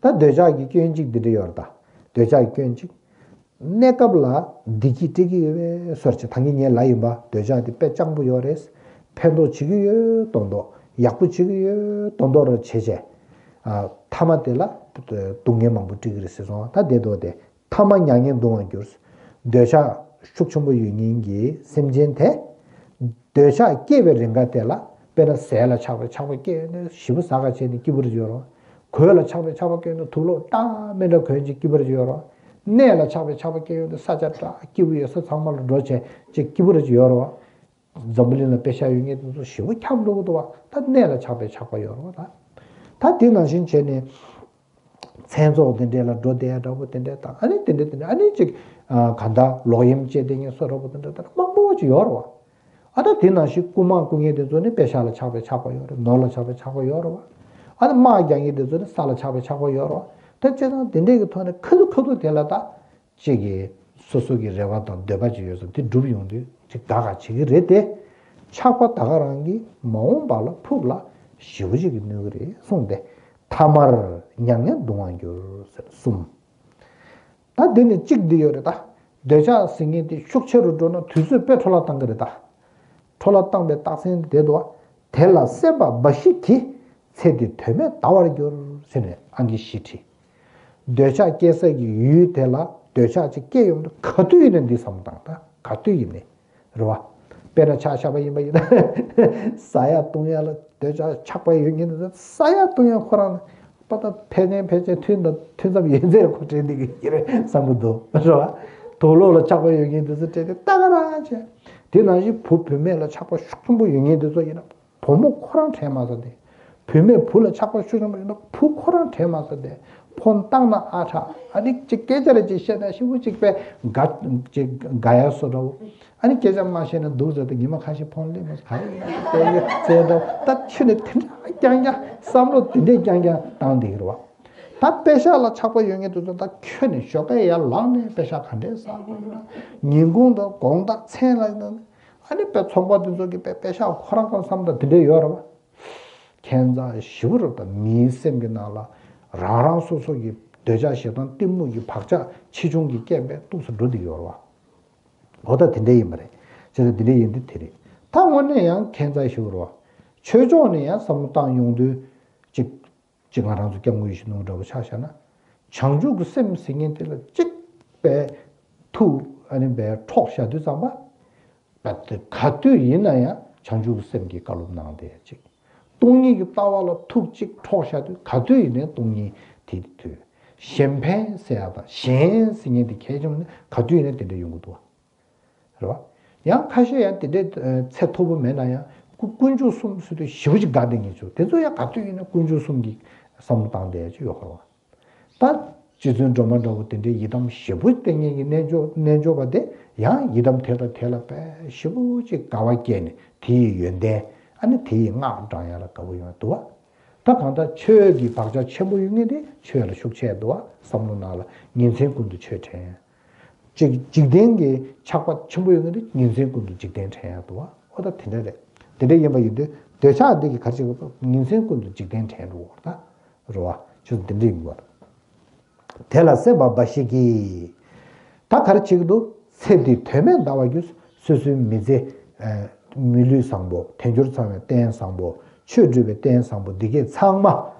ད་འདོད་ཆགས་ཀྱི་སྐྱོན་གཅིག་འདི་འདྲ་ཡོད་རེད་ད། འདོད་ཆགས་ཀྱི་སྐྱོན་གཅིག། གནས་སྐབས་ལ་བདེ་སྐྱིད་སྤྲད་ཀྱི་ཡོད་པའི་བཟོ་འདྲ་ཅིག། ད་གིན་ངས་ལབ་ཡིན་པ། འདོད་ཆགས་དེ་དཔེ་སྤྱང་པོ་ཡོད་རེད། ཕན་ཐོགས་བྱེད་ཀྱི་ཡོད་མདོག་མདོག། ཡག་པོ་བྱེད་ཀྱི་ཡོད་མདོག་མདོག་རེ་བྱས་བྱས། ཨ། ཐ་མ་དེ་ལ་སྡུག་བསྔལ་མང་པོ་སྤྲད་ཀྱི་རེད་ཟེར་སོང་། ད་བསྡད་འདུག་སྟེ། ཐ་མ་མྱ་ངན་གདུང་བར་འགྱུར། འདོད་ཆགས་ཤུགས་ཆེན་པོ་ཡོད་མཁན་གྱི་སེམས་ཅན་དེ། འདོད་ཆགས་སྐྱེས་པའི་རིང་ག་དེ་ལ། དཔེར་ན་ཟས་ལ་ཆགས་པའི་ཆགས་པ་སྐྱེས་ཡོང་དུས་ཞེ་པོ་ཟ་ག་བྱས་ནས་སྐྱིད་པོ་རེ་ཡོད་རེད། གོས་ལ་ཆགས་པའི་ཆགས་པ་སྐྱེས་ཡོང་དུས་དུག་ལོག་འདྲ་མི་འདྲ་གོན་བྱས་སྐྱིད་པོ་རེ་ཡོད་རེད། གནས་ལ་ཆགས་པའི་ཆགས་པ་སྐྱེས་ཡོང་དུས་ས་ཆ་འདྲ་སྐྱིད་པོ་ཡོད་ས་ཚང་མ་ལ་འགྲོ་བྱས་ཅིག་སྐྱིད་པོ་རེ་ཡོད་རེད། འཛམ་བུ་གླིང་ལ་དཔེ་ཤ་ཡོད་མཁན་དེ་ཚོ་ཞེ་པོ་འཁྱམས་འགྲོ་གི་འདུག་བ། ད་གནས་ལ་ཆགས་པའི་ཆགས་པ་ཡོད་རེད་བ། ད་ད་དེ་ནང་བཞིན་བྱས་ནས། མཚན་ཚོགས་དེ་འདྲས་ལ་འགྲོ་བསྡད་ཡ་འདྲ་པོ་དེ་འདྲས་དང་། ཨ་ནི་དེ་འདྲས་དེ་འདྲས། ཨ་ནི་ཅིག་ཨ། གང་ལྟར་ལོག་གཡེམ་བྱས་བསྡད་མཁན་བཟོ་འདྲ་པོ་དེ་འདྲས་དང་མང་པོ་ཅིག་ཡོད་རེད་བ། ཨ། ད་དེ་ནང་བཞིན་རྐུན་མ་རྐུ་མཁན་དེ་ཚོ་ནི་དཔེ་ཤ་ལ་ཆགས་པའི་ཆགས་པ་ཡོད་རེད། ནོར་ལ་ཆགས་པའི་ཆགས་པ་ཡོད་རེད་བ། ཨ་ནི་དམག་རྒྱག་མཁན་དེ་ཚོ་ནི་ས་ལ་ཆགས་པའི་ཆགས་པ་ཡོད་རེད་བ། ད་བྱས་ཙང་དེ་འདྲས་ཀྱི་ཐོག་ནས་ཁ་ཐུག་ཁ་ཐུག་དེ་ལ་ད། གཅིག་གིས་སོ་སོ་གི་རེ་བ་དང་འདོད་པ་ཅིག་ཡོད་ཙང་དེ་འགྲུབ་ཡོང་དུས་ཅིག་དགའ་དགའ་བྱེད་ཀྱི་རེད་དེ། ཆགས་པ་ད་ག་རང་གིས་མ་འོངས་པ་ལ་ཕུགས་ལ་ཞེ་པོ་ཅིག་གི་གནོད་ཀྱི་རེད་གསུངས་ཏེ། ཐ་མར་མྱ་ངན་གདུང་བར་འགྱུར་ཟེར་གསུམ། ད་འདི་ནི་གཅིག་འདི་ཡོད་རེད་ད། འདོད་ཆགས་ཟེར་མཁན་དེ་ཤུགས་ཆེ་རུ་འགྲོ་ན་དུས་ཚོད་དཔེ་འཕྲོ་བརླག་བཏང་གི་རེད་ད། འཕྲོ་བརླག་བཏང་པའི་རྟགས་མཚན་དེ་འདུག་བ། དེ་ལ་སེམས་པ་འབའ་ཞིག་གིས། ཚེ་འདི་དོན་མེད་འདའ་བར་འགྱུར་ཟེར་ནས་ཨང་ཀི་བཞི་བྲིས། འདོད་ཆགས་སྐྱེ་ས་ཀྱི་ཡུལ་དེ་ལ་འདོད་ཆགས་ཅིག་སྐྱེ་ཡོང་དུས་ག་དུས་ཡིན་ན་འདི་བསམ་བློ་བཏང་ད། ག་དུས་ཡིན་ནའི། རེད་བ། དཔེར་ན་ཆ་བཞག་པ་ཡིན་པ་ཡིན་ན། ཟ་ཡ་བཏུང་ཡ་ལ་འདོད་ཆགས་ཆགས་པ་ཡོད་མཁན་དེ་ཚོ་ཟ་ཡ་བཏུང་ཡ་ཁོ་རང་ནི། པ་ད་ཕལ་ཆེར་ཕལ་ཆེར་ཐུན་དང་ཐུན་མཚམས་ཡོད་ཚད་ཁོ་དྲན་བསྡད་ཀྱི་ཡིན་རེད་བསམ་གྱི་འདུག་རེད་བ། དུག་ལོག་ལ་ཆགས་པ་ཡོད་མཁན་དེ་ཚོ་དྲན་ཏེ་ད་ག་རང་བྱས། དེ་ནང་བཞིན་བུ་བུད་མེད་ལ་ཆགས་པ་ཤུགས་ཆེན་པོ་ཡོད་མཁན་དེ་ཚོ་ཡིན་ན། བུ་མོ་ཁོ་རང་དྲན་མ་སོང་སྟེ། བུད་མེད་བུ་ལ་ཆགས་པ་ཤུགས་ཆེན་པོ་ཡོད་ན་བུ་ཁོ་རང་དྲན་མ་སོང་སྟེ། ཕོན་བཏང་ན་ཨ་ཁྲ། ཨ་ནི་ཅིག་སྐད་ཆ་རེ་ཅིག་བཤད་ན་ཤི་བོ་ཅིག་པས་དགའ་ཅིག་དགའ་ཡ་བཟོ་འདྲ་བོ། ཨ་ནི་སྐད་ཆ་མ་བཤད་ན་སྡུག་ཟེར་ཏེ་ཉི་མ་ཁ་ཤས་ཕོན་སླེབས་མ་སོང་། ཧ་ཡ་ཟེར་འདྲ་བོ། ད་ཁྱོད་ནི་དེ་འདྲ་རྐྱང་རྐྱང་བསམ་བློ་དེ་འདྲས་རྐྱང་རྐྱང་བཏང་བསྡད་ཀྱི་རེད་བ། ད་པེ་ཤག་ལ་ཆགས་པ་ཡོད་མཁན་དེ་ཚོ་ད་ཁྱོན་ནས་ཞོགས་ཀས་ཡར་ལངས་ནས་པེ་ཤག་ག་འདྲས་ཟ་དགོས་ཡོད་ན། ཉིན་གུང་དང་དགོང་དག་མཚན་ལ་ཡིན་ན། ཨ་ནི་པེ་ཚོང་པ་དེ་ཚོ་གིས་པེ་པེ་ཤག་ཁོ་རང་ཁོ་རང་བསམ་ད་དེ་འདྲས་ཡོད་རེད་བ། ཁྱད་མཚར་ཞེ་པོ་རེད། ད་མིའི་སེམས་ཀྱི་ནང་ལ་རང་རང་སོ་སོ་གི་འདོད་ཆགས་ཞེ་སྡང་གཏི་མུག་གི་བག་ཆགས་ཆེ་ཆུང་གི་རྐྱེན་པས་སྡུག་ས་འགྲོ་བསྡད་ཡོད་རེད་བ། འོ་ད་དེ་འདྲས་ཡིན་པ་རེད། བྱས་ཙང་དེ་འདྲས་ཡིན་དུས་དེ་རེད། ད་དངོས་གནས་ཡང་ཁྱད་མཚར་ཞེ་པོ་རེད་བ། ཆོས་ཕྱོགས་ནས་ཡང་བསམ་བློ་བཏང་ཡོང་དུས་ཅིག་ཅིག་ང་རང་ཚོ་སྐྱབས་མགོན་ཡིད་བཞིན་ནོར་བུ་འདྲ་པོ་ཆ་བཞག་ན། བྱང་ཆུབ་ཀྱི་སེམས་ཟེར་མཁན་དེ་ལ་གཅིག་པའི་ཐུགས་ཨ་ནི་པའི་འཕྲོག་བཞག་དུས་ཙམ་པ། པ་དེ་ག་དུས་ཡིན་ན་ཡང་བྱང་ཆུབ་ཀྱི་སེམས་ཀྱིས་བཀའ་སློབ་གནང་བསྡད་ཅིག་སྟོང་ཉིད་ཀྱི་ལྟ་བ་ལ་ཐུགས་གཅིག་འཕྲོག་བཞག་དུས་ག་དུས་ཡིན་ནའི་སྟོང་ཉིད་དེ་དུས། གཞན་ཕན་ཟེར་ཡ་དང་གཞན་ཟེར་མཁན་དེ་གལ་ཆེན་པོ་ནི་ག་དུས་ཡིན་ནའི་དེ་འདྲ་ཡོང་གི་འདུག་བ། རེད་བ། ཡང་ཁ་ཤས་ཡང་དེ་འདྲའི་ཚད་མཐོ་པོ་མེད་ན་ཡང་ཀུན་དཀོན་མཆོག་གསུམ་ཟེར་དུས་ཞེ་པོ་ཅིག་དགའ་བསྡད་མཁན་ཚོ་དེ་ཚོ་ཡང་ག་དུས་ཡིན་ན་དཀོན་མཆོག་གསུམ་གྱི་བསམ་བློ་བཏང་བསྡད་ཡ་ཅིག་ཡོད་ཁར་བ། ད་རྗེ་བཙུན་སྒྲོལ་མ་འདྲ་བོ་དེ་འདྲའི་ཡི་དམ་ཞེ་པོ་བསྟེན་མཁན་གྱི་རྣལ་འབྱོར་རྣལ་འབྱོར་པ་དེ་ཡང་ཡི་དམ་དེ་དང་དེ་ལ་དཔེ་ཞེ་པོ་ཅིག་དགའ་བ་སྐྱེས་ནས་དེ་ཡི་ཡོན་ཏན་ཨ་ནི་དེ་ཡི་སྔགས་བགྲང་ཡ་ལ་དགའ་བོ་ཡོང་ཡ་འདུག་བ། ད་གང་ལྟར་ཆོས་ཀྱི་བག་ཆགས་ཆེན་པོ་ཡོད་མཁན་དེ་ཆོས་ལ་ཤུགས་ཆེ་འདུག་བ། བསམ་བློ་ནང་ལ་ཉིན་མཚན་ཀུན་ཏུ་ཆོས་དྲན་ཡ། ཅིག་འཇིག་རྟེན་གྱི་ཆགས་པ་ཆེན་པོ་ཡོད་མཁན་དེ་ཉིན་མཚན་ཀུན་ཏུ་འཇིག་རྟེན་དྲན་ཡ་འདུག་བ། འོ་ད་དེ་འདྲ་རེད། དེ་འདྲ་ཡིན་པ་ཡིན་དུས་འདོད་ཆགས་འདི་གི་ག་རེ་བྱེད་དགོས་ཉིན་མཚན་ཀུན་ཏུ་འཇིག་རྟེན་དྲན་འགྲོ་བ་ད། རེད་བ། ཆོས་དེ་འདྲ་ཡིན་པ། དེ་ལ་སྲེད་པ་འབའ་ཞིག་གིས། ད་ག་རེ་བྱེད་ཀྱི་འདུག་ཚེ་འདི་དོན་མེད་འདའ་བར་འགྱུར། སོ་སོའི་མི་ཚེ། མི་ལུས་བཟང་པོ་དལ་འབྱོར་ཚང་བའི་རྟེན་བཟང་པོ་ཆོས་སྒྲུབ་པའི་རྟེན་བཟང་པོ་འདི་གས་ཚང་མ་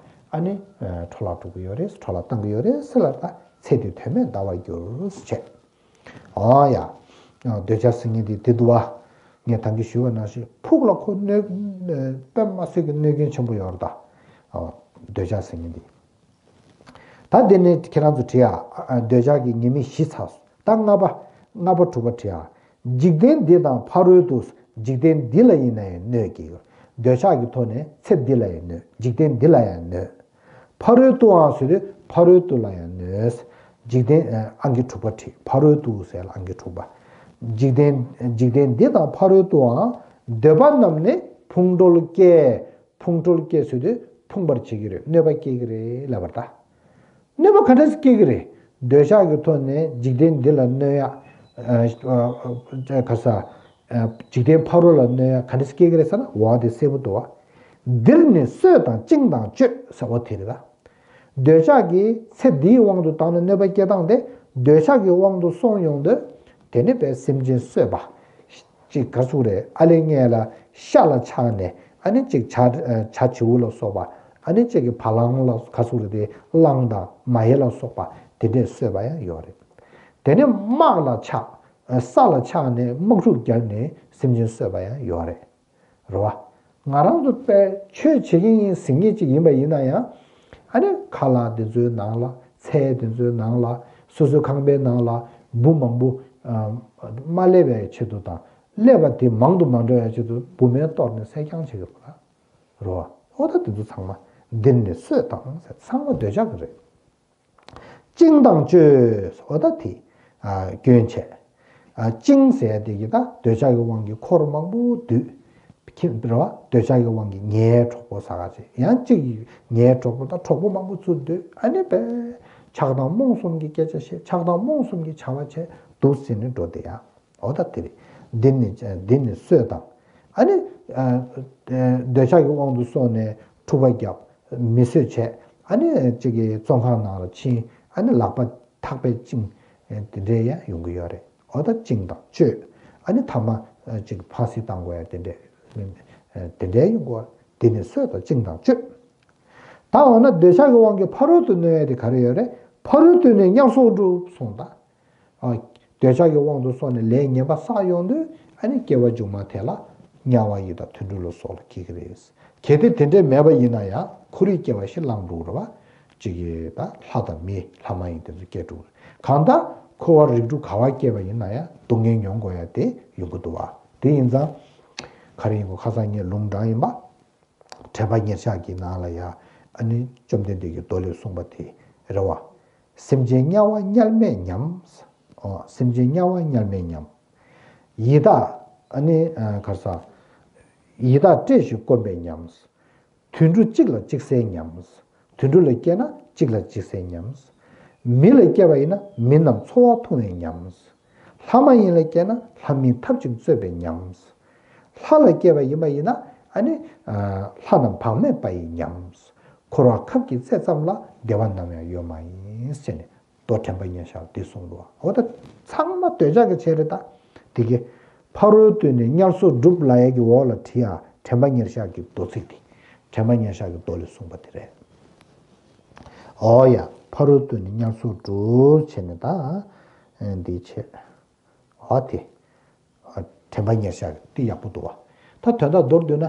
ཨ་ནི་འཕྲོ་བརླག་འགྲོ་གི་ཡོད་རེད། འཕྲོ་བརླག་བཏང་གི་ཡོད་རེད་ཟེར་ལ། ད་ཚེ་འདི་དོན་མེད་འདའ་བར་འགྱུར་ཟེར་བྱས། ཨོ་ཡ། འདོད་ཆགས་ཟེར་མཁན་འདི་འདི་འདུག་བ། ངས་ད་གིན་ཞུས་པ་ནང་བཞིན་ཕུགས་ལ་ཁོ་གནོད་དཔེ་མ་སྲིད་ཀྱི་གནོད་སྐྱོན་ཆེན་པོ་ཡོད་རེད་ད། འདོད་ཆགས་ཟེར་མཁན་འདི། ད་འདི་ནས་ཁྱེད་རང་ཚོ་བྲིས་ཨ། འདོད་ཆགས་ཀྱི་ཉེས་དམིགས་བཞི་ཚར་སོང་། ད་ལྔ་པ། ལྔ་པ་དྲུག་པ་བྲིས་ཨ། འཇིག་རྟེན་འདི་དང་ཕ་རོལ་ཏུ། འཇིག་རྟེན་འདི་ལ་ཡིན་ན་ཡང་གནོད་ཀྱི་ཡོད། འདོད་ཆགས་ཀྱི་ཐོག་ནས་ཚེ་འདི་ལ་ཡང་གནོད། འཇིག་རྟེན་འདི་ལ་ཡང་གནོད། ཕ་རོལ་ཏུའང་ཟེར་དུས་ཕ་རོལ་ཏུ་ལ་ཡང་གནོད། འཇིག་རྟེན་ཨང་ཀི་དྲུག་པ་བྲིས། ཕ་རོལ་ཏུ་ཟེར་ལ་ཨང་ཀི་དྲུག་པ། འཇིག་རྟེན་འཇིག་རྟེན་འདི་དང་ཕ་རོལ་ཏུའང་འདོད་པ་རྣམས་ནི་ཕུང་ཁྲོལ་སྐྱེ། ཕུང་ཁྲོལ་སྐྱེ་ཟེར་དུས་ཕུང་བར་བྱེད་ཀྱི་རེད། གནོད་པ་སྐྱེལ་གྱི་རེད་ལབ་པ་རེད་ད། གནོད་པ་ག་འདྲ་སེ་སྐྱེལ་གྱི་རེད། འདོད་ཆགས་ཀྱི་ཐོག་ནས་འཇིག་རྟེན་འདི་ལ་གནོད་ཡ། ཨ་ཨ་ག་ས། ཨ་འཇིག་རྟེན་ཕ་རོལ་ལ་གནོད་ཡ་ག་འདྲ་སེ་སྐྱེལ་གྱི་རེད་ཟེར་ན། འོ་དེ་གསལ་པོ་འདུག་བ། འདིར་ནི་གསོད་དང་བཅིངས་དང་གཅོད་ཟེར་བ་དེ་རེད་ད། འདོད་ཆགས་ཀྱི་ཚེ་འདིའི་དབང་དུ་བཏང་ནས་གནོད་པ་སྐྱེལ་སྟངས་དེ་འདོད་ཆགས་ཀྱི་དབང་དུ་སོང་ཡོང་དུས། དེ་ནི་དཔེ་སེམས་ཅན་གསོད་པ། ཅིག་ག་ཟུག་རེད། ཨ་ལས་སྔས་ལ་ཤ་ལ་ཆགས་ནས་ཨ་ནི་ཅིག་བྱ་བྱ་བྱིའུ་ལ་སོགས་པ། ཨ་ནི་ཅིག་གི་བ་ལང་ལ་ག་ཟུག་རེད་དེ། གླང་དང་མ་ཧེ་ལ་སོགས་པ་དེ་འདྲས་གསོད་པ་ཡང་ཡོད་རེད། དེ་ནས་དམག་ལ་ཆགས། ས་ལ་ཆགས་ནས་དམག་འཁྲུག་བརྒྱབ་ནས་སེམས་ཅན་གསོད་པ་ཡང་ཡོད་རེད། རེད་བ། ང་རང་ཚོ་དཔེ་ཆོས་བྱེད་མཁན་ཡིན་ཟེར་མཁན་ཅིག་ཡིན་པ་ཡིན་ན་ཡང་། ཨ་ནི་ཁ་ལག་འདི་ཚོའི་ནང་ལ། ཚལ་འདི་ཚོའི་ནང་ལ། སོ་སོའི་ཁང་པའི་ནང་ལ་འབུ་མང་པོ་མ་སླེབས་པའི་ཆེད་དུ་དང་། སླེབས་པ་དེ་མང་དུ་མ་འགྲོ་བའི་ཆེད་དུ་འབུ་སྨན་གཏོར་ནས་བསད་རྐྱང་བྱེད་ཀྱི་རེད་བ། རེད་བ། ཨོ་ད་འདི་ཚོ་ཚང་མ་འདིར་ནི་གསོད་དང་ཟེར། ཚང་མ་འདོད་ཆགས་ཀྱི་རེད། བཅིངས་དང་གཅོད། འོ་ད་དེ། ཨ་སྐྱོན་བྱས། ཨ་བཅིངས་ཟེར་ཡ་དེ་གི་ད་འདོད་ཆགས་ཀྱི་དབང་གིས་འཁོར་མང་པོ་བསྡུས། ཁྱིམ་རེད་བ། འདོད་ཆགས་ཀྱི་དབང་གིས་ངའི་གྲོགས་པོ་ཟ་ག་བྱས། ཡང་གཅིག་ངའི་གྲོགས་པོ་ད་གྲོགས་པོ་མང་པོ་ཚུར་བསྡུས། ཨ་ནི་པས་ཆགས་སྡང་རྨོངས་གསུམ་གྱི་སྐད་ཆ་བཤད། ཆགས་སྡང་རྨོངས་གསུམ་གྱི་བྱ་བ་བྱས། འདུག་ཟེར་ནས་འགྲོ་བསྡད་ཡ། འོ་ད་དེ་རེད། འདི་ནི་འདི་ནི་གསོད་དང་། ཨ་ནི། ཨ་འདོད་ཆགས་ཀྱི་དབང་དུ་སོང་ནས་འཁྲུག་པ་བརྒྱབ། མི་གསོད་བྱས། ཨ་ནི་གཅིག་གི་བཙོན་ཁང་ནང་ལ་ཕྱིན། ཨ་ནི་ལག་པ་ཐག་པས་བཅིངས། དེ་འདྲའི་ཡང་ཡོང་གི་ཡོད་རེད། འོ་ད་བཅིངས་དང་གཅོད། ཨ་ནི་ཐ་མ་གཅིག་ཕངས་སེ་བཏང་དགོས་ཡ་དེ་འདྲས། དེ་འདྲའི་ཡོང་གི་ཡོད་རེད། འདི་ནི་གསོད་དང་བཅིངས་དང་གཅོད། ད་འོ་ན་འདོད་ཆགས་ཀྱི་དབང་གིས་ཕ་རོལ་ཏུ་གནོད་ཡ་དེ་ག་རེ་ཡོད་རེད། ཕ་རོལ་ཏུ་ནི་དམྱལ་སྲོག་སྒྲུབ་གསུངས་ད། ཨ། འདོད་ཆགས་ཀྱི་དབང་དུ་སོང་ནས་ལས་ངན་པ་བསགས་ཡོང་དུས། ཨ་ནི་སྐྱེ་བ་མཇུག་མ་དེ་ལ་དམྱལ་བ་ཡི་དྭགས་དུད་འགྲོ་ལ་སོགས་ལ་སྐྱེ་གི་རེད། གལ་ཏེ་དེ་འདྲས་མེད་པ་ཡིན་ན་ཡང་ཁོ་རའི་སྐྱེ་བ་ཞིག་བླངས་འགྲོ་གི་རེད་བ། གཅིག་གིས་ད་ལྷ་དང་མི་ལྷ་མ་ཡིན་དེ་ཚོ་སྐྱེ་འགྲོ་གི་རེད། གང་ལྟར་འཁོར་བ་རིགས་དྲུག་ག་བ་སྐྱེས་པ་ཡིན་ན་ཡང་སྡུག་བསྔལ་མྱོང་དགོས་ཡ་དེ་ཡོང་གི་འདུག་བ། དེ་ཡིན་ཙང་། ག་རེ་ཡིན་གོ་ཁ་སང་ངས་ལུང་དྲངས་ཡིན་པ། དྲེགས་པ་ཉེར་གཅིག་གི་ནང་ལ་ཡ། ཨ་ནི་བཅོམ་ལྡན་འདས་ཀྱིས་མདོ་ལས་གསུངས་པ་དེ་རེད་བ། སེམས་ཅན་དམྱལ་བ་དམྱལ་མེད་ཉམས། ཨོ། སེམས་ཅན་དམྱལ་བ་དམྱལ་མེད་ཉམས། ཡི་དྭགས། ཨ་ནི་ཨ་ག་རེ་ཟ། ཡི་དྭགས་བཀྲེས་ཤིང་སྐོམ་པས་ཉམས། དུད་འགྲོ་གཅིག་ལ་གཅིག་བསད་ཉམས། དུད་འགྲོ་ལ་སྐྱེས་ན་ གཅིག་ལ་གཅིག་བསད་ཉམས། མི་ལ་སྐྱེས་པ་ཡིན་ན་མི་རྣམས་འཚོ་བ་འཐུང་བའི་ཉམས། ལྷ་མ་ཡིན་ལ་སྐྱེས་ན་ལྷ་མིན་ཐབས་ཅིག་རྩོད་པའི་ཉམས། ལྷ་ལ་སྐྱེས་པ་ཡིན་པ་ཡིན་ན་ཨ་ནི་ལྷ་རྣམས་བག་མེད་པ་ཡི་ཉམས། འཁོར་བ་ཁབ་ཀྱི་རྩེ་ཙམ་ལ་བདེ་བ་ནམ་ཡང་ཡོད་མ་ཡིན་ཟེར་ནས། མདོ་དྲན་པ་ཉེར་བཞག་འདི་གསུངས་འདུག་འོ་ད་ཚང་མ་འདོད་ཆགས་ཀྱི་ཆེད་རེད་ད། དེ་གའི་ཕ་རོལ་ཏུ་ནི་དམྱལ་སོགས་སྒྲུབ་ལབ་ཡས་ཀྱི་འོག་ལ་བྲིས་ཡ་དྲན་པ་ཉེར་བཞག་གི་མདོ་ཚིག་དེ། དྲན་པ་ཉེར་བཞག་གི་མདོ་ལས་གསུངས་པ་དེ་རེད། འོ་ཡ། ཕ་རོལ་ཏུ་ནི་དམྱལ་སོགས་སྒྲུབ་བྱས་ནས་ད། འདི་བྱས། འོ་དེ། དྲན་པ་ཉེར་བཞག་དེ་ཡག་པོ་འདུག་བ། ད་དོན་དག་མདོར་བསྡུས་ན།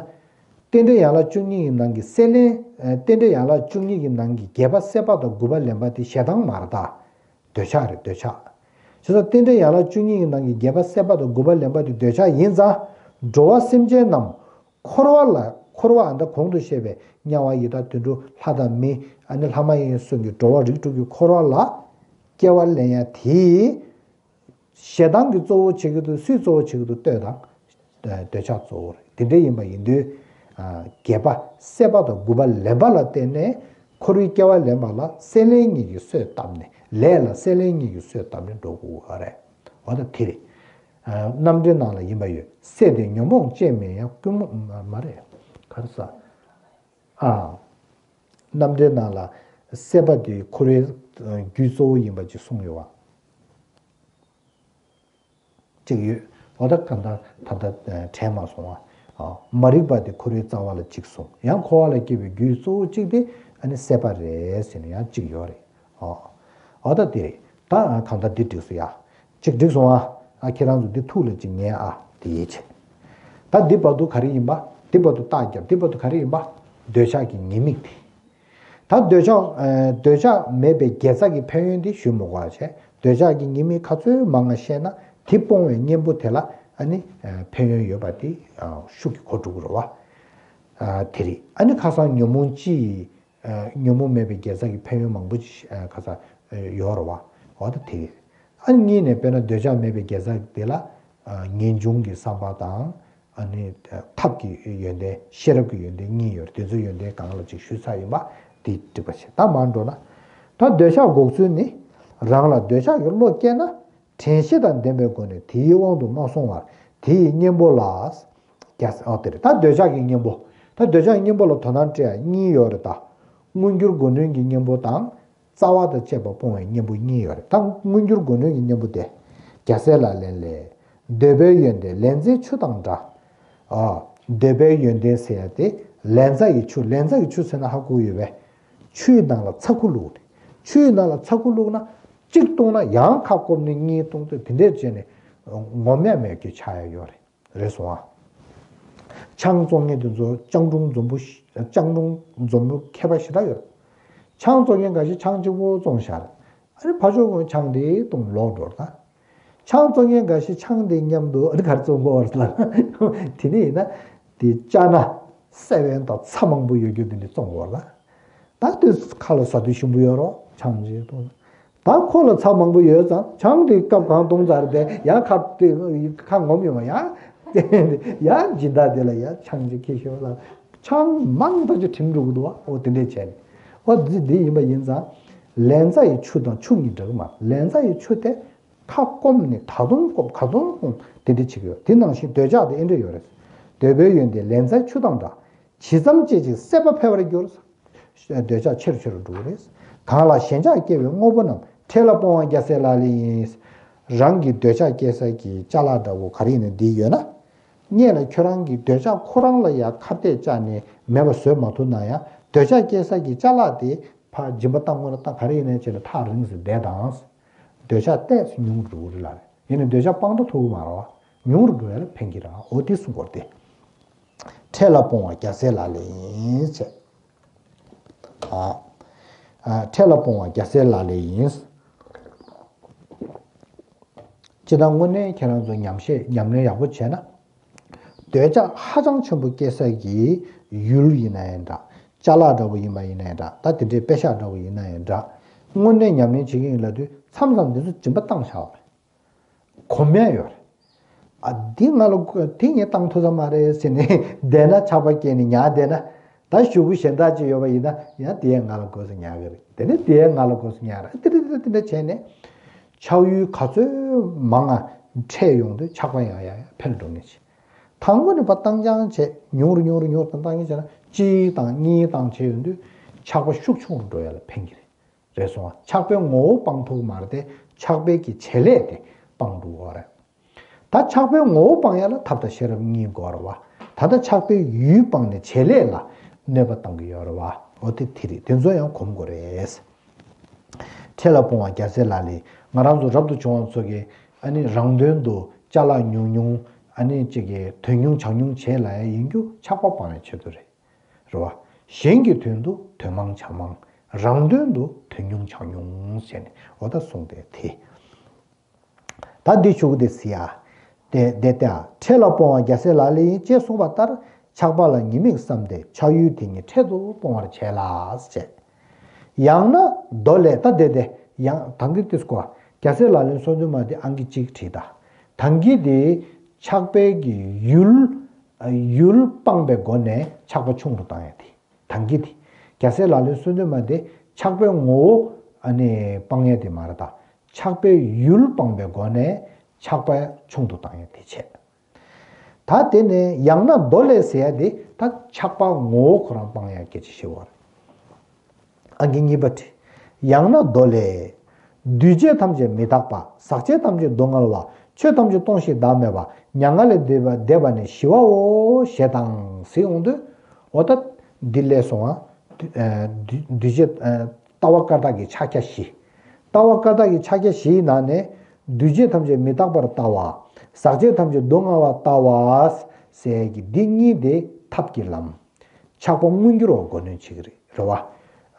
རྟེན་འབྲེལ་ཡན་ལག་བཅུ་གཉིས་ཀྱི་ནང་གི་སྲེད་ལེན། རྟེན་འབྲེལ་ཡན་ལག་བཅུ་གཉིས་ཀྱི་ནང་གི་བརྒྱད་པ་སྲེད་པ་དང་དགུ་པ་ལེན་པ་དེ་ཞེ་སྡང་མ་རེད་ད། འདོད་ཆགས་རེད་འདོད་ཆགས། བྱས་ཙང་རྟེན་འབྲེལ་ཡན་ལག་བཅུ་གཉིས་ཀྱི་ནང་གི་བརྒྱད་པ་སྲེད་པ་དང་དགུ་པ་ལེན་པ་དེ་འདོད་ཆགས་ཡིན་ཙང་། འགྲོ་བ་སེམས་ཅན་རྣམས་འཁོར་བ་ལ་འཁོར་བ་ཨ་ད་གོང་དུ་བཤད་པའི་དམྱལ་བ་ཡི་དྭགས་དུད་འགྲོ་ལྷ་དང་མི་ཨ་ནི་ལྷ་མ་ཡིན་སོགས་ཀྱི་འགྲོ་བ་རིགས་དྲུག་གི་འཁོར་བ་ལ་སྐྱེ་བ་ལེན་ཡ་དེ། ཞེ་སྡང་གི་གཙོ་བོ་བྱེད་ཀྱི་འདུག་སུས་གཙོ་བོ་བྱེད་ཀྱི་འདུག་ལྟོས་དང་། འདོད་ཆགས་གཙོ་བོ་རེད། དེ་འདྲ་ཡིན་པ་ཡིན་དུས། བརྒྱད་པ་སྲེད་པ་དང་དགུ་པ་ལེན་པ་ལ་བརྟེན་ནས་འཁོར་བའི་སྐྱེ་བ་ལེན་པ་ལ་སྲེད་ལེན་གཉིས་ཀྱིས་གསོས་བཏབ་ནས་ལས་ལ་སྲེད་ལེན་གཉིས་ཀྱིས་གསོས་བཏབ་ནས་འགྲོ་དགོས་པ་རེད། འོ་ད་དེ་རེད། རྣམ་འགྲེལ་ནང་ལ་ཡིན་པ་ཡོད། སྲེད་དེ་ཉོན་མོངས་ཅན་མིན་ཡང་ཀུན་རྨོངས་མ་མ་རེད། ག་རེ་ཟ། ཨ། རྣམ་འགྲེལ་ནང་ལ་སྲེད་པ་དེ་འཁོར་བའི་རྒྱུ་གཙོ་བོ་ཡིན་པ་ཅིག་གསུངས་ཡོད་བ། གཅིག་ཡོད། འོ་ད་གང་ལྟར་ད་ལྟ་དྲན་མ་སོང་བ། མ་རིག་པ་དེ་འཁོར་བའི་རྩ་བ་ལ་གཅིག་གསུངས། ཡང་འཁོར་བ་ལ་སྐྱེ་བའི་རྒྱུའི་གཙོ་བོ་གཅིག་དེ་ཨ་ནི་སྲེད་པ་རེད་ཟེར་ནས་ཡང་གཅིག་ཡོད་རེད། འོ་ད་དེ་རེད། ད་གང་ལྟར་འདི་འགྲིག་སོང་ཡ། གཅིག་འགྲིག་སོང་ཨ། ཨ་ཁྱེད་རང་ཚོ་འདི་ཐུགས་ལ་གཅིག་ཉན་ཨ། དེ་ཡིད་ཆེས། ད་འདི་བར་དུ་ག་རེ་ཡིན་པ། འདི་བར་དུ་རྟགས་བརྒྱབ། འདི་བར་དུ་ག་རེ་ཡིན་པ། འདོད་ཆགས་ཀྱི་ཉེས་དམིགས་དེ། ད་འདོད་ཆགས། འདོད་ཆགས་མེད་པའི་དགེ་རྩ་གི་ཕན་ཡོན་འདི་ཞུ་མི་དགོས་པ་བྱས། འདོད་ཆགས་ཀྱི་ཉེས་དམིགས་ག་ཚོད་མང་ང་ཤེས་ན་དེ་སྤོང་བའི་གཉེན་པོ་དེ་ལ་ཨ་ནི་ཕན་ཡོན་ཡོད་པ་དེ་ཤུགས་ཀྱིས་གོ་འགྲོ་གི་རེད་བ། དེ་རེད། ཨ་ནི་ཁ་སང་ཉོན་མོངས་སྤྱི་ཡི་ཉོན་མོངས་མེད་པའི་དགེ་རྩ་གི་ཕན་ཡོན་མང་པོ་ཅིག་ག་ས་ཡོད་རེད་བ། འོ་ད་དེ་རེད། ཨ་ནི་གཉིས་ནས་དཔེར་ན་འདོད་ཆགས་མེད་པའི་དགེ་རྩ་དེ་ལ་ངེས་འབྱུང་གི་བསམ་པ་དང་། ཨ་ནི་ཐབས་ཀྱི་ཡོན་ཏན་ཤེས་རབ་ཀྱི་ཡོན་ཏན་གཉིས་ཡོད་རེད། དེ་ཚོའི་ཡོན་ཏན་གང་ལ་ཅིག་ཞུས་ཚར་ཡིན་པ་དེ་འགྲིག་པ་བྱེད། ད་མར་འགྲོ་ན། ད་འདོད་ཆགས་འགོག་ཚུལ་ནི། རང་ལ་འདོད་ཆགས་ཀྱི་བློ་སྐྱེས་ན། དྲན་ཤེས་དང་ལྡན་པའི་སྒོ་ནས་དེའི་དབང་དུ་མ་སོང་བར་དེ་ཡི་གཉེན་པོ་ལ། རྒྱ་ཨོ་དེ་རེད། ད་འདོད་ཆགས་ཀྱི་གཉེན་པོ། ད་འདོད་ཆགས་ཀྱི་གཉེན་པོ་ལ་དོ་སྣང་སྤྲད་ཡ་གཉིས་ཡོད་རེད་ད། མངོན་གྱུར་སྒོ་ནོན་གྱི་གཉེན་པོ་དང་། རྩ་བ་དང་བཅས་པ་སྤོང་བའི་གཉེན་པོ་གཉིས་ཡོད་རེད། ད་མངོན་གྱུར་སྒོ་ནོན་གྱི་གཉེན་པོ་དེ། རྒྱལ་སྲས་ལག་ལེན་ལས། འདོད་པའི་ཡོན་ཏན་ལན་ཚྭའི་ཆུ་དང་འདྲ། ཨ། འདོད་པའི་ཡོན་ཏན་ཟེར་ཡ་དེ་ལན་ཚྭ་ཡི་ཆུ། ལན་ཚྭ་ཡི་ཆུ་ཟེར་ན་ཧ་གོ་ཡོད་པས། ཆུའི་ནང་ལ་ཚྭ་ཁུ་བླུགས་ཏེ། ཆུའི་ནང་ལ་ཚྭ་ཁུ་བླུགས་ན་གཅིག་བཏུང་ན་ཡང་ཁ་སྐོམ་ནས་གཉིས་བཏུང་སྟེ་དེ་འདྲས་བྱས་ནས་ངོམ་ཡ་མེད་རྒྱུ་ཆགས་ཡ་ཡོད་རེད། རེད་སོང་ཨ། ཆང་བཙོང་མཁན་དེ་ཚོ་སྤྱང་གྲུང་འཛོམས་པོ་ཞིག་སྤྱང་གྲུང་འཛོམས་པོ་མཁས་པ་ཞེ་དྲག་ཡོད། ཆང་བཙོང་མཁན་འགའ་ཞིག་ཆང་གཅིག་པོ་བཙོང་ཤར། ཨ་ནི་ཕ་ཕྱོགས་ཀུན་ཆང་དེ་བཏུང་ལོག་འགྲོ་ད། ཆང་བཙོང་མཁན་འགའ་ཞིག་ཆང་དེ་མཉམ་དུ་ཨ་ནི་ག་རེ་བཙོང་དགོས་རེད་ལ། དེ་ནས་ཡིན་ན་དེ་ཅ་ན་སེ་བན་དང་ཚྭ་མང་པོ་ཡོད་རྒྱུ་དེ་འདྲ་བཙོང་དགོས་རེད་ལ། ད་དུས་ཁ་ལ་ཟ་དུས་ཞིམ་པོ་ཡོད་རོགས་ཆང་ཅིག་བཏུང་། ད་ཁོ་ལ་ཚྭ་མང་པོ་ཡོད་ཙང་ཆང་དེ་སྐབས་གང་བཏུང་ཚར་དེ་ཡང་ཁ་དེ་ཁ་ངོམ་ཡོང་བ་ཡང་ཡང་སྦྱིན་བདག་དེ་ལ་ཡང་ཆང་ཅིག་ཁྱེར་ཤོག་ལ་ཆང་མང་དག་ཅིག་དྲིམ་འགྲོ་གི་འདུག་བ། འོ་དེ་འདྲས་བྱས་ནས་འོ་འདི་འདི་ཡིན་པ་ཡིན་ཙང་ལན་ཚྭ་ཡི་ཆུ་དང་ཆུ་གཉིས་འདྲ་གི་མ་ལན་ཚྭ་ཡི་ཆུ་དེ་ཁ་སྐོམ་ནས་ད་དུང་སྐོམ་ག་དུང་སྐོམ་དེ་འདྲས་བྱེད་ཀྱི་ཡོད། དེ་ནང་བཞིན་འདོད་ཆགས་དེ་ཨེ་འདྲས་ཡོད་རེད། འདོད་པའི་ཡོན་ཏན་ལན་ཚྭའི་ཆུ་དང་འདྲ། ཇི་ཙམ་སྐྱེད་ཅིག་སྲེད་པ་འཕེལ་བར་འགྱུར། འདོད་ཆགས་ཆེ་རུ་ཆེ་རུ་འགྲོ་གི་རེད། གང་ལ་ཞེན་ཆགས་སྐྱེ་བའི་དངོས་པོ་རྣམས་འཕྲལ་ལ་སྤོང་བ་རྒྱལ་སྲས་ལག་ལེན་ཡིན། རང་གི་འདོད་ཆགས་སྐྱེ་ས་གི་ཅ་ལག་འདྲ་བོ་ག་རེ་ཡིན་ན་འདི་ཡོད་ན། སྔོན་ལ་ཁྱོད་རང་གི་འདོད་ཆགས་ཁོ་རང་ལ་ཡང་ཁ་གཏད་བཅག་ནས་མེད་པ་བཟོས་མ་ཐུབ་ན་ཡང་འདོད་ཆགས་སྐྱེ་ས་གི་ཅ་ལག་དེ་ཕར་སྦྱིན་པ་བཏང་དགོས་ན་ད་ག་རེ་ཡིན་ན་བྱས་ན་ཐག་རིང་ཟེར་བསྡད་དང་། འདོད་ཆགས་ཏོག་ཙམ་ཉུང་རུ་འགྲོ་གི་རེད་ལ། ཡིན་ནའི་འདོད་ཆགས་སྤང་ད་ཐུབ་ཀྱི་མ་རེད་བ། ཉུང་རུ་འགྲོ་ཡ་ལ་ཕན་གྱི་རེད། འོ་དེ་གསུང་དགོས་རེད་དེ། འཕྲལ་ལ་སྤོང་བ་རྒྱལ་སྲས་ལག་ལེན་ཡིན་ཟེར། ཨ། ཨ། འཕྲལ་ལ་སྤོང་བ་རྒྱལ་སྲས་ལག་ལེན་ཡིན། སྤྱིར་བཏང་དངོས་གནས་ཁྱེད་རང་ཚོ་ཉམས་བཞེས་ཉམས་ལེན་ཡག་པོ་བྱས་ན། འདོད་ཆགས་ཧ་ཅང་ཆེན་པོ་སྐྱེ་ས་གི་ཡུལ་ཡིན་ན་ཡང་འདྲ། ཅ་ལག་འདྲ་བོ་ཡིན་པ་ཡིན་ན་ཡང་འདྲ། ད་དེ་འདྲའི་དཔེ་ཤག་འདྲ་བོ་ཡིན་ན་ཡང་འདྲ། དངོས་གནས་ཉམས་ལེན་བྱེད་ཀྱི་ཡིན་ལབ་དུས་མཚམས་མཚམས་འདི་ཚོ་སྦྱིན་པ་བཏང་བཞག་པ་རེད། གོམས་ཡ་ཡོད་རེད། ཨ་འདི་ང་ལ་དེ་ངས་བཏང་ཐུབ་ས་མ་རེད་ཟེར་ནས་བསྡད་ན་ཆགས་པ་སྐྱེས་ནས་ཉར་བསྡད་ན། ད་གཞུག་གུ་གཞན་དག་ཅིག་ཡོད་པ་ཡིན་ན་ཡང་དེའི་ངང་ལ་སྒོས་སུ་ཉར་གི་རེད། དེ་ནས་དེའི་ངང་ལ་སྒོས་སུ་ཉར་རེད། དེ་འདྲ་དེ་འདྲ་དེ་འདྲ་བྱས་ནས་ཆགས་ཡུལ་ག་ཚོད་མང་ང་འཕྲད་ཡོང་དུས་ཆགས་པ་ཡང་ཡང་ཡང་འཕེལ་འགྲོ་ངེས་བྱེད། དང་པོ་ནས་ཕར་བཏང་རྐྱང་བྱས་ཉུང་རུ་ཉུང་རུ་ཉུང་རུ་བཏང་བཏང་གིན་བྱས་ན་གཅིག་དང་གཉིས་བཏང་བྱས་ཡོང་དུས་ཆགས་པ་ཤུགས་ཆུང་རུ་འགྲོ་ཡ་ལ་ཕན་གྱི་རེད། རེད་སོང་ང་། ཆགས་པའི་ངོ་བོ་སྤང་ཐུབ་མ་རེད་དེ་ཆགས་པའི་གི་བྱེད་ལས་དེ་སྤང་འགྲོ་གི་རེད། ད་ཆགས་པའི་ངོ་བོ་སྤང་ཡ་ལ་ཐབས་དང་ཤེས་རབ་གཉིས་དགོས་རེད་བ། ད་ལྟ་ཆགས་པའི་ཡུལ་སྤངས་ནས་བྱེད་ལས་ལ་གནོད་པ་བཏང་གི་ཡོད་རེད་བ། འོ་དེ་དེ་རེད། དེ་ཚོ་ཡང་གོམས་དགོས་རེད། འཕྲལ་ལ་སྤོང་བ་རྒྱལ་སྲས་ལག་ལེན། ང་རང་ཚོ་རབ་ཏུ་བྱུང་བ་ཚོ་གིས་ཨ་ནི་རང་དོན་དུ་ཅ་ལག་ཉུང་ཉུང་ཨ་ནི་ཅིག་གི་དོན་ཉུང་བྱ་ཉུང་བྱེད་ལ་ཡ་ཡིན་རྒྱུ་ཆགས་པ་སྤང་བའི་ཆེད་དུ་རེད། རེད་བ། གཞན་གྱི་དོན་དུ་དོན་མང་བྱ་མང་། རང་དོན་དུ་དོན་ཉུང་བྱ་ཉུང་ཟེར་ནས་འོ་ད་གསུངས་ཏེ་དེ། ད་འདི་ཞུ་གི་འདི་ཟེར་ཡ། དེ་དེ་ལྟ་འཕྲལ་ལ་སྤོང་བ་རྒྱལ་སྲས་ལག་ལེན་ཡིན་ཅེས་གསུངས་པ་ལྟར་ཆགས་པ་ལ་ཉེས་དམིགས་བསམ་སྟེ་ཆགས་ཡུལ་དེ་ཉིད་འཕྲལ་དུ་སྤོང་བར་བྱས་ལ་ཟེར། ཡང་ན་མདོ་ལས། ད་དེ་དེ་ཡང་དང་གི་ཏིས་གོ་རྒྱལ་སྲས་ལག་ལེན་སོ་བདུན་མ་དེ་ཨང་ཀི་གཅིག་བྲིས་ད། དང་གི་དེ་ཆགས་པའི་གི་ཡུལ་ཡུལ་སྤངས་པའི་སྒོ་ནས་ཆགས་པ་ཆུང་རུ་བཏང་ཡ་དེ། དང་གི་དེ། རྒྱལ་སྲས་ལག་ལེན་སོ་བདུན་མ་དེ་ཆགས་པའི་ངོ་བོ་ཨ་ནི་སྤང་ཡ་དེ་མ་རེད་ད། ཆགས་པའི་ཡུལ་སྤངས་པའི་སྒོ་ནས་ཆགས་པ་ཆུང་དུ་བཏང་ཡ་དེ་བྱས། ད་དེ་ནས་ཡང་ན་མདོ་ལས་ཟེར་ཡ་དེ་ད་ཆགས་པ་ངོ་བོ་ཁོ་རང་སྤང་ཡ་སྐད་ཆ་ཞིག་བར། ཨང་ཀི་གཉིས་པ་བྲིས། ཡང་ན་མདོ་ལས། འདུས་བྱས་ཐམས་ཅད་མི་རྟག་པ། ཟག་བཅས་ཐམས་ཅད་སྡུག་བསྔལ་བ། ཆོས་ཐམས་ཅད་སྟོང་ཞིང་བདག་མེད་པ། མྱ་ངན་ལས་འདས་པ་འདས་པ་ནི་ཞི་བའོ་ཞེས་དང་ཟེར་ཡོང་དུས། འོ་ད་འདི་ལས་སོང་ང་། འདུས་བྱས་ལྟ་བ་བཀའ་རྟགས་ཀྱི་ཕྱག་རྒྱ་བཞི། ལྟ་བ་བཀའ་རྟགས་ཀྱི་ཕྱག་རྒྱ་བཞིའི་ནང་ནས་འདུས་བྱས་ཐམས་ཅད་མི་རྟག་པར་ལྟ་བ། ཟག་བཅས་ཐམས་ཅད་སྡུག་བསྔལ་བར་ལྟ་བ་ཟེར་གྱི་འདི་གཉིས་དེ་ཐབས་ཀྱི་ལམ། ཆགས་པ་མངོན་འགྱུར་བ་མགོ་གནོན་བྱེད་ཀྱི་རེད། རེད་བ།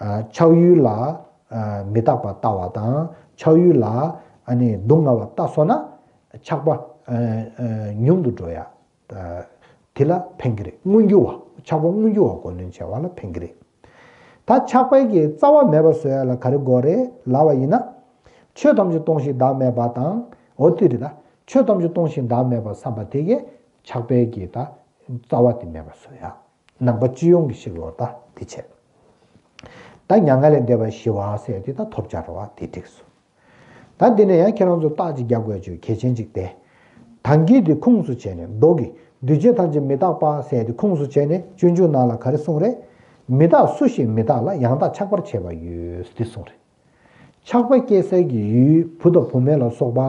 ཨ། ཆགས་ཡུལ་ལ་ཨ་མི་རྟག་པ་ལྟ་བ་དང་ཆགས་ཡུལ་ལ་ཨ་ནི་སྡུག་བསྔལ་བ་ལྟ་སོང་ན་ཆགས་པ་ཨ་ཨ་ཉུང་དུ་འགྲོ་ཡ། ཨ། དེ་ལ་ཕན་གྱི་རེད། མངོན་འགྱུར་བ། ཆགས་པ་མངོན་འགྱུར་བ་མགོ་གནོན་བྱེད་པ་ལ་ཕན་གྱི་རེད། ད་ཆགས་པའི་གི་རྩ་བ་མེད་པ་བཟོ་ཡ་ལ་ག་རེ་དགོས་རེད་ལབ་པ་ཡིན་ན། ཆོས་ཐམས་ཅད་སྟོང་ཞིང་བདག་མེད་པ་དང་། འོ་དེ་རེད་ད། ཆོས་ཐམས་ཅད་སྟོང་ཞིང་བདག་མེད་པ་བསམ་པ་དེ་གས་ཆགས་པའི་གི་ད་རྩ་བ་དེ་མེད་པ་བཟོ་ཡ། ནང་པ་སྤྱི་ཡོངས་ཀྱི་ཞིག་ལོ་ད་དེ་བྱས། ད་མྱ་ངན་ལས་འདས་པ་ཞི་བ་ཟེར་དེ་ད་ཐོབ་བྱ་རེད་བ། དེ་འགྲིགས་སོང་། ད་འདི་ནས་ཡང་ཁྱེད་རང་ཚོ་རྟགས་ཅིག་རྒྱག་དགོས་ཅིག་གལ་ཆེན་ཅིག་སྟེ། དང་གི་དེ་ཁུངས་སུ་བྱས་ནས་མདོ་གི་འདུས་བྱས་ཐམས་ཅད་མི་རྟག་པ་ཟེར་དེ་ཁུངས་སུ་བྱས་ནས་སྤྱོད་འཇུག་ནང་ལ་ག་རེ་གསུངས་རེད། མི་རྟག་སུ་ཞིག་མི་རྟག་ལ་ཡང་དག་ཆགས་པར་བྱེད་པ་ཡོད་དེ་གསུངས་རེད། ཆགས་པ་སྐྱེ་སའི་གི་ཡུལ་བུ་དང་བུད་མེད་ལ་སོགས་པ།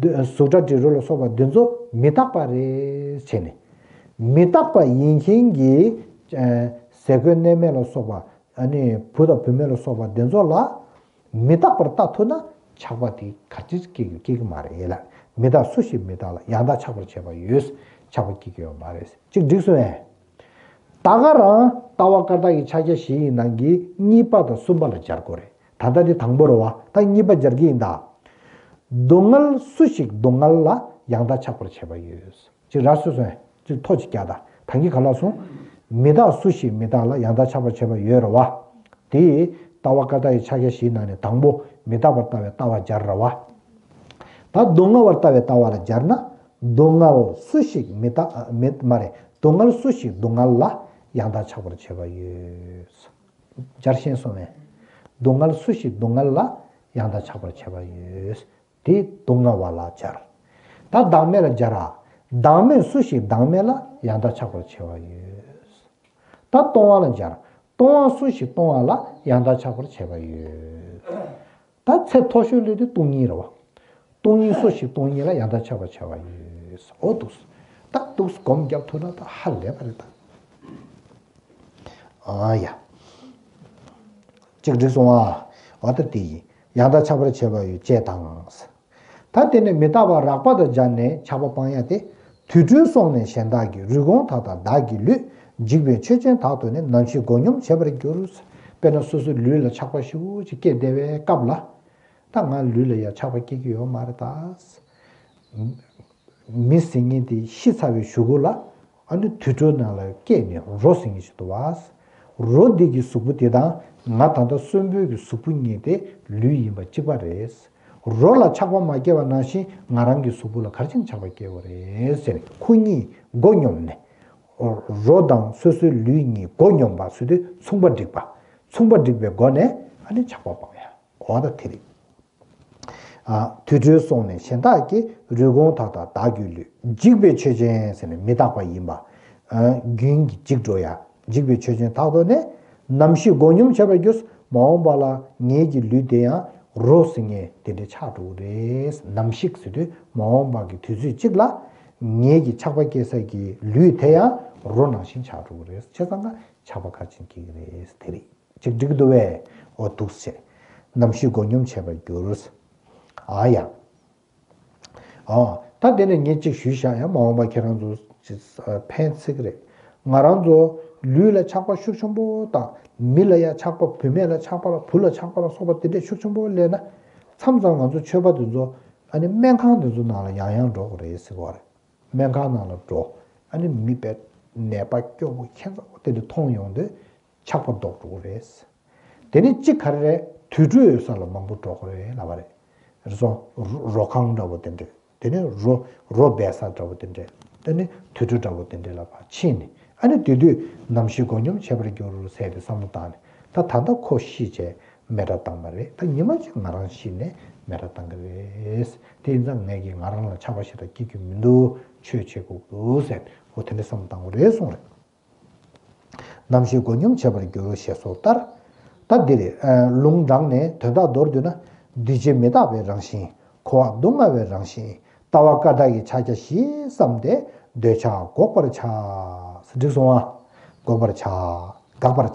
གཟུགས་སྒྲ་དྲི་རོ་ལ་སོགས་པ་འདི་ཚོ་མི་རྟག་པ་རེད་བྱས་ནས། མི་རྟག་པ་ཡིན་མཁན་གྱི་ཟས་གོས་གནས་མལ་ལ་སོགས་པ། ཨ་ནི་བུ་དང་བུད་མེད་ལ་སོགས་པ་འདི་ཚོ་ལ་མི་རྟག་པར་ལྟ་ཐུབ་ན་ཆགས་པ་དེ་ག་ཅིག་སྐྱེ་གི་སྐྱེ་གི་མ་རེད་ལ། མི་རྟག་སུ་ཞིག་མི་རྟག་ལ་ཡང་དག་ཆགས་པར་བྱེད་པ་ཡོད། ཆགས་པ་སྐྱེ་གི་ཡོད་མ་རེད། གཅིག་འགྲིག་སོང་ངས། ད་ག་རང་ལྟ་བ་བཀའ་རྟགས་ཀྱི་ཕྱག་རྒྱ་བཞི་ཡི་ནང་གི་གཉིས་པ་དང་གསུམ་པ་ལ་སྦྱར་དགོས་རེད། ད་ལྟ་འདི་དང་པོ་རེད་བ། ད་གཉིས་པ་སྦྱར་གི་ཡིན་ད། སྡུག་བསྔལ་སུ་ཞིག་སྡུག་བསྔལ་ལ་ཡང་དག་ཆགས་པར་བྱེད་པ་ཡོད། ཅིག་ར་སོ་སོ་ཡང་ཅིག་ཐོ་ཅིག་རྒྱག་ད། ད་གིན་ག་ལ་སོང་། མི་རྟག་སུ་ཞིག་མི་རྟག་ལ་ཡང་དག་ཆགས་པར་བྱེད་པ་ཡོད་རེད་བ། དེ་ལྟ་བ་བཀའ་རྟགས་ཀྱི་ཕྱག་རྒྱ་བཞིའི་ནང་ནས་དང་པོ་མི་རྟག་པར་ལྟ་བའི་ལྟ་བ་སྦྱར་རེད་བ། ད་སྡུག་བསྔལ་བར་ལྟ་བའི་ལྟ་བ་ལ་སྦྱར་ན། སྡུག་བསྔལ་སུ་ཞིག་མི་རྟག་མི་མ་རེད། སྡུག་བསྔལ་སུ་ཞིག་སྡུག་བསྔལ་ལ་ཡང་དག་ཆགས་པར་བྱེད་པ་ཡོད། སྦྱར་ཤེས་སོང་ངས། སྡུག་བསྔལ་སུ་ཞིག་སྡུག་བསྔལ་ལ་ཡང་དག་ཆགས་པར་བྱེད་པ་ཡོད། དེ་སྡུག་བསྔལ་བ་ལ་སྦྱར། ད་བདག་མེད་ལ་སྦྱར་ར། བདག་མེད་སུ་ཞིག་བདག་མེད་ལ་ཡང་དག་ཆགས་པར་བྱེད་པ་ཡོད། ད་སྟོང་བ་ལ་སྦྱར། སྟོང་བ་སུ་ཞིག་སྟོང་བ་ལ་ཡང་དག་ཆགས་པར་བྱེད་པ་ཡོད། ད་ཚད་མཐོ་ཤོས་ལས་དེ་སྟོང་ཉིད་རེད་བ། སྟོང་ཉིད་སུ་ཞིག་སྟོང་ཉིད་ལ་ཡང་དག་ཆགས་པར་བྱེད་པ་ཡོད། འོ་འདུག་ད་འདུག་སྒོམ་རྒྱབ་ཐུབ་ན་ད་ཧ་ལས་པ་རེད་ད། ཨ་ཡ། གཅིག་འགྲིག་སོང་ཨ། འོ་ད་དེ་ཡིན། ཡང་དག་ཆགས་པར་བྱེད་པ་ཡོད་ཅེས་དང་། ད་དེ་ནས་མི་རྟག་པ་རགས་པ་དང་སྦྱར་ནས་ཆགས་པ་སྤང་ཡ་སྟེ། དུད་འགྲོའི་སོང་ནས་གཞན་དག་གི་རུས་གོང་དག་དང་བདག་གི་ལུས། འཇིག་པའི་ཆོས་ཅན་དག་ཏུ་ནི་ནམ་ཞིག་མགོ་སྙོམས་བྱེད་པར་འགྱུར། དཔེར་ན་སོ་སོའི་ལུས་ལ་ཆགས་པ་ཞེ་པོ་ཅིག་སྐྱེས་བསྡད་པའི་སྐབས་ལ། ད་ང་ལུས་ལ་ཡ་ཆགས་པ་སྐྱེ་གི་ཡོད་མ་རེད་ད། མི་ཟེར་མཁན་དེ་ཤི་ཚར་བའི་གཞུག་གུ་ལ་ཨ་ནི་དུད་འགྲོའི་ནང་ལ་སྐྱེས་ནས་རོ་ཟེར་མཁན་ཞིག་འདུག་བ། རོ་འདི་གི་གཟུགས་པོ་དེ་དང་ང་ད་ལྟ་གསོན་པོའི་གི་གཟུགས་པོ་གཉིས་དེ་ལུས་ཡིན་པ་གཅིག་པ་རེད། རོ་ལ་ཆགས་པ་མ་སྐྱེས་པ་ནང་བཞིན་ང་རང་གི་གཟུགས་པོ་ལ་ག་རེ་བྱས་ནས་ཆགས་པ་སྐྱེ་བ་རེད་ཟེར་ནས་ཁོ་གཉིས་མགོ་སྙོམས་ནས། རོ་དང་སོ་སོའི་ལུས་གཉིས་མགོ་སྙོམས་པ་ཟེར་དུས་མཚུངས་པ་སྒྲིག་པ། མཚུངས་པ་སྒྲིག་པའི་སྒོ་ནས་ཨ་ནི་ཆགས་པ་སྤང་ཡ། འོ་ད་དེ་རེད། ཨ། དུད་འགྲོའི་སོང་ནས་གཞན་དག་གི། རུས་གོང་དག་དང་བདག་གི་ལུས། འཇིག་པའི་ཆོས་ཅན་ཟེར་ནས་མི་རྟག་པ་ཡིན་པ། ཨ། རྒྱུན་གྱི་འཇིག་འགྲོ་ཡ། འཇིག་པའི་ཆོས་ཅན་དག་ཏུ་ནི། ནམ་ཞིག་མགོ་སྙོམས་བྱས་པར་འགྱུར། མ་འོངས་པ་ལ་ངེད་ཀྱི་ལུས་དེ་ཡང་རོ་ཟེར་མཁན་དེ་འདྲ་ཆགས་འགྲོ་གི་རེད། ནམ་ཞིག་ཟེར་དུས་མ་འོངས་པ་གི་དུས་ཚོད་གཅིག་ལ། ངེད་ཀྱི་ཆགས་པ་སྐྱེ་ས་གི་ལུས་དེ་ཡང་རོ་ནང་བཞིན་ཆགས་འགྲོ་གི་རེད། བྱས་ཙང་ཀ་ཆགས་པ་ག་ཅིག་སྐྱེ་གི་རེད། དེ་རེད། ཅིག་འགྲིག་འདུག་བས། འོ་འདུག་སེ། ནམ་ཞིག་མགོ་སྙོམས་བྱས་པར་འགྱུར། ཨ་ཡ། ཨ། ད་དེ་ནས་ངས་ཅིག་ཞུས་བཞག་ཡ། མ་འོངས་པ་ཁྱེད་རང་ཚོ་ཕན་ཚེགས་རེད། ང་རང་ཚོ་ལུས་ལ་ཆགས་པ་ཤུགས་ཆེན་པོ་དང་། མི་ལ་ཡ་ཆགས་པ། བུད་མེད་ལ་ཆགས་པ་ལ། བུ་ལ་ཆགས་པ་ལ་སོགས་པ་དེ་འདྲས་ཤུགས་ཆེན་པོ་སླེབས་ན། མཚམས་མཚམས་ང་ཚོ་ཆོས་པ་དེ་ཚོ་ཨ་ནི་སྨན་ཁང་དེ་ཚོ་ནང་ལ་ཡང་ཡང་འགྲོ་དགོས་རེད་ཟེར་གོ་རེད། སྨན་ཁང་ནང་ལ་འགྲོ། ཨ་ནི་མི་དཔེ་ནད་པ་སྐྱོ་པོ་ཁྱད་མཚར་པོ་དེ་འདྲ་མཐོང་ཡོང་དུས་ཆགས་པ་ལྡོག་འགྲོ་གི་རེད། དེ་ནི་གཅིག་ག་རེ་རེད། དུད་འགྲོའི་ས་ལ་མང་པོ་འགྲོ་གི་རེད་ལབ་པ་རེད། རེད་སོང་། རོ་རོ་ཁང་འདྲ་པོ་དེ་འདྲ། དེ་ནི་རོ་རོ་སྦས་ས་འདྲ་པོ་དེ་འདྲ། དེ་ནི་དུད་འགྲོ་འདྲ་པོ་དེ་འདྲ་ལ་ཕར་ཕྱིན་ནས། ཨ་ནི་དེ་དུས་ནམ་ཞིག་མགོ་སྙོམས་བྱས་པར་འགྱུར་ཟེར་ཏེ་བསམ་བློ་བཏང་ནས། ད་ད་ལྟ་ཁོ་ཤི་བྱས་མེ་སྲེག་བཏང་པ་རེད། ད་ཉི་མ་གཅིག་ང་རང་ཤི་ནས་མེ་སྲེག་བཏང་གི་རེད། དེ་ཡིན་ཙང་ངས་ཀྱིས་ང་རང་ལ་ཆགས་པ་ཞེ་དྲག་སྐྱེ་རྒྱུ་མི་འདུག་ཆོས་བྱེད་དགོས་འདུག་ཟེར། འོ་དེ་འདྲ་བསམ་བློ་བཏང་དགོས་རེད་གསུངས་རེད། ནམ་ཞིག་མགོ་སྙོམས་བྱས་པར་འགྱུར་ཞེས་སོགས་ལྟར། ད་འདིར་ལུང་དྲངས་ནས་དོན་དག་མདོར་བསྡུས་ན། འདུས་བྱས་མི་རྟག་པའི་རང་བཞིན། འཁོར་བ་སྡུག་བསྔལ་བའི་རང་བཞིན། ལྟ་བ་བཀའ་རྟགས་ཀྱི་ཕྱག་རྒྱ་བཞི་བསམས་ཏེ། འདོད་ཆགས་འགོག་པར་བྱ། འགྲིག་སོང་ཨ། འགོག་པར་བྱ། དགག་པར་བྱ།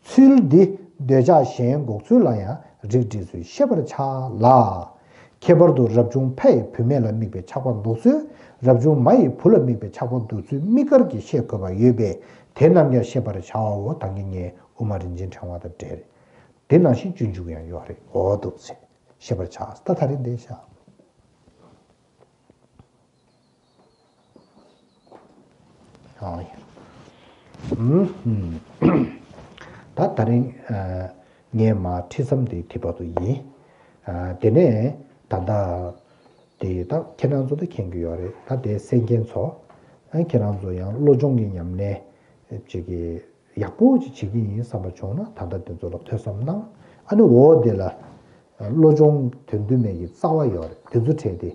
ཚུལ་འདི་འདོད་ཆགས་གཞན་འགོག་ཚུལ་ལ་ཡང་རིགས་འགྲེ་ཚུལ་ཤེས་པར་བྱ་ལ། ཁྱད་པར་དུ་རབ་བྱུང་ཕ་ཡི་བུད་མེད་ལ་དམིགས་པའི་ཆགས་པ་ལྡོག་ཚུལ། རབ་བྱུང་མ་ཡི་བུ་ལ་དམིགས་པའི་ཆགས་པ་ལྡོག་ཚུལ་དམིགས་བཀར་གྱིས་ཤེས་དགོས་པ་ཡོད་པས། དེ་རྣམས་ཀྱང་ཤེས་པར་བྱའོ། ད་གིན་ངས་དབུ་མ་རིན་ཆེན་ཕྲེང་བ་དང་འབྲེལ། དེ་ནང་བཞིན་སྤྱོད་འཇུག་ཡང་ཡོད་རེད། འོ་འདུག་ཚེ་ཤེས་པར་བྱ། ད་ད་རིང་འདི་བཞག་ཨང་། ད་ད་རིང་ངས་མ་ཁྲིད་མཚམས་དེ་དེ་བར་དུ་ཡིན། དེ་ནས་ད་ལྟ་དེ་ད་ཁྱེད་རང་ཚོ་ད་མཁྱེན་གྱི་ཡོད་རེད། ད་དེ་གསན་མཁན་ཚོ་ཁྱེད་རང་ཚོ་ཡང་བློ་སྦྱོང་གི་ཉམས་ལེན་ཅིག་གི་ཡག་པོ་ཅིག་བྱེད་ཀྱི་ཡིན་བསམ་པ་བྱུང་ན། ད་ལྟ་དེ་ཚོ་ལ་ཐོས་བསམ་གནང་། ཨ་ནི་འོ་དེ་ལ་བློ་སྦྱོང་དོན་བསྡུ་མེད་ཀྱི་རྩ་བ་ཡོད་རེད། དེ་ཚོ་ཁྲིད་དེ་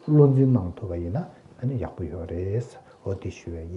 བློ་འཛིན་གནང་ཐུབ་པ་ཡིན་ན་ཨ་ནི་ཡག་པོ་ཡོད་རེད། འོ་དེ་ཞུ་བ་ཡིན།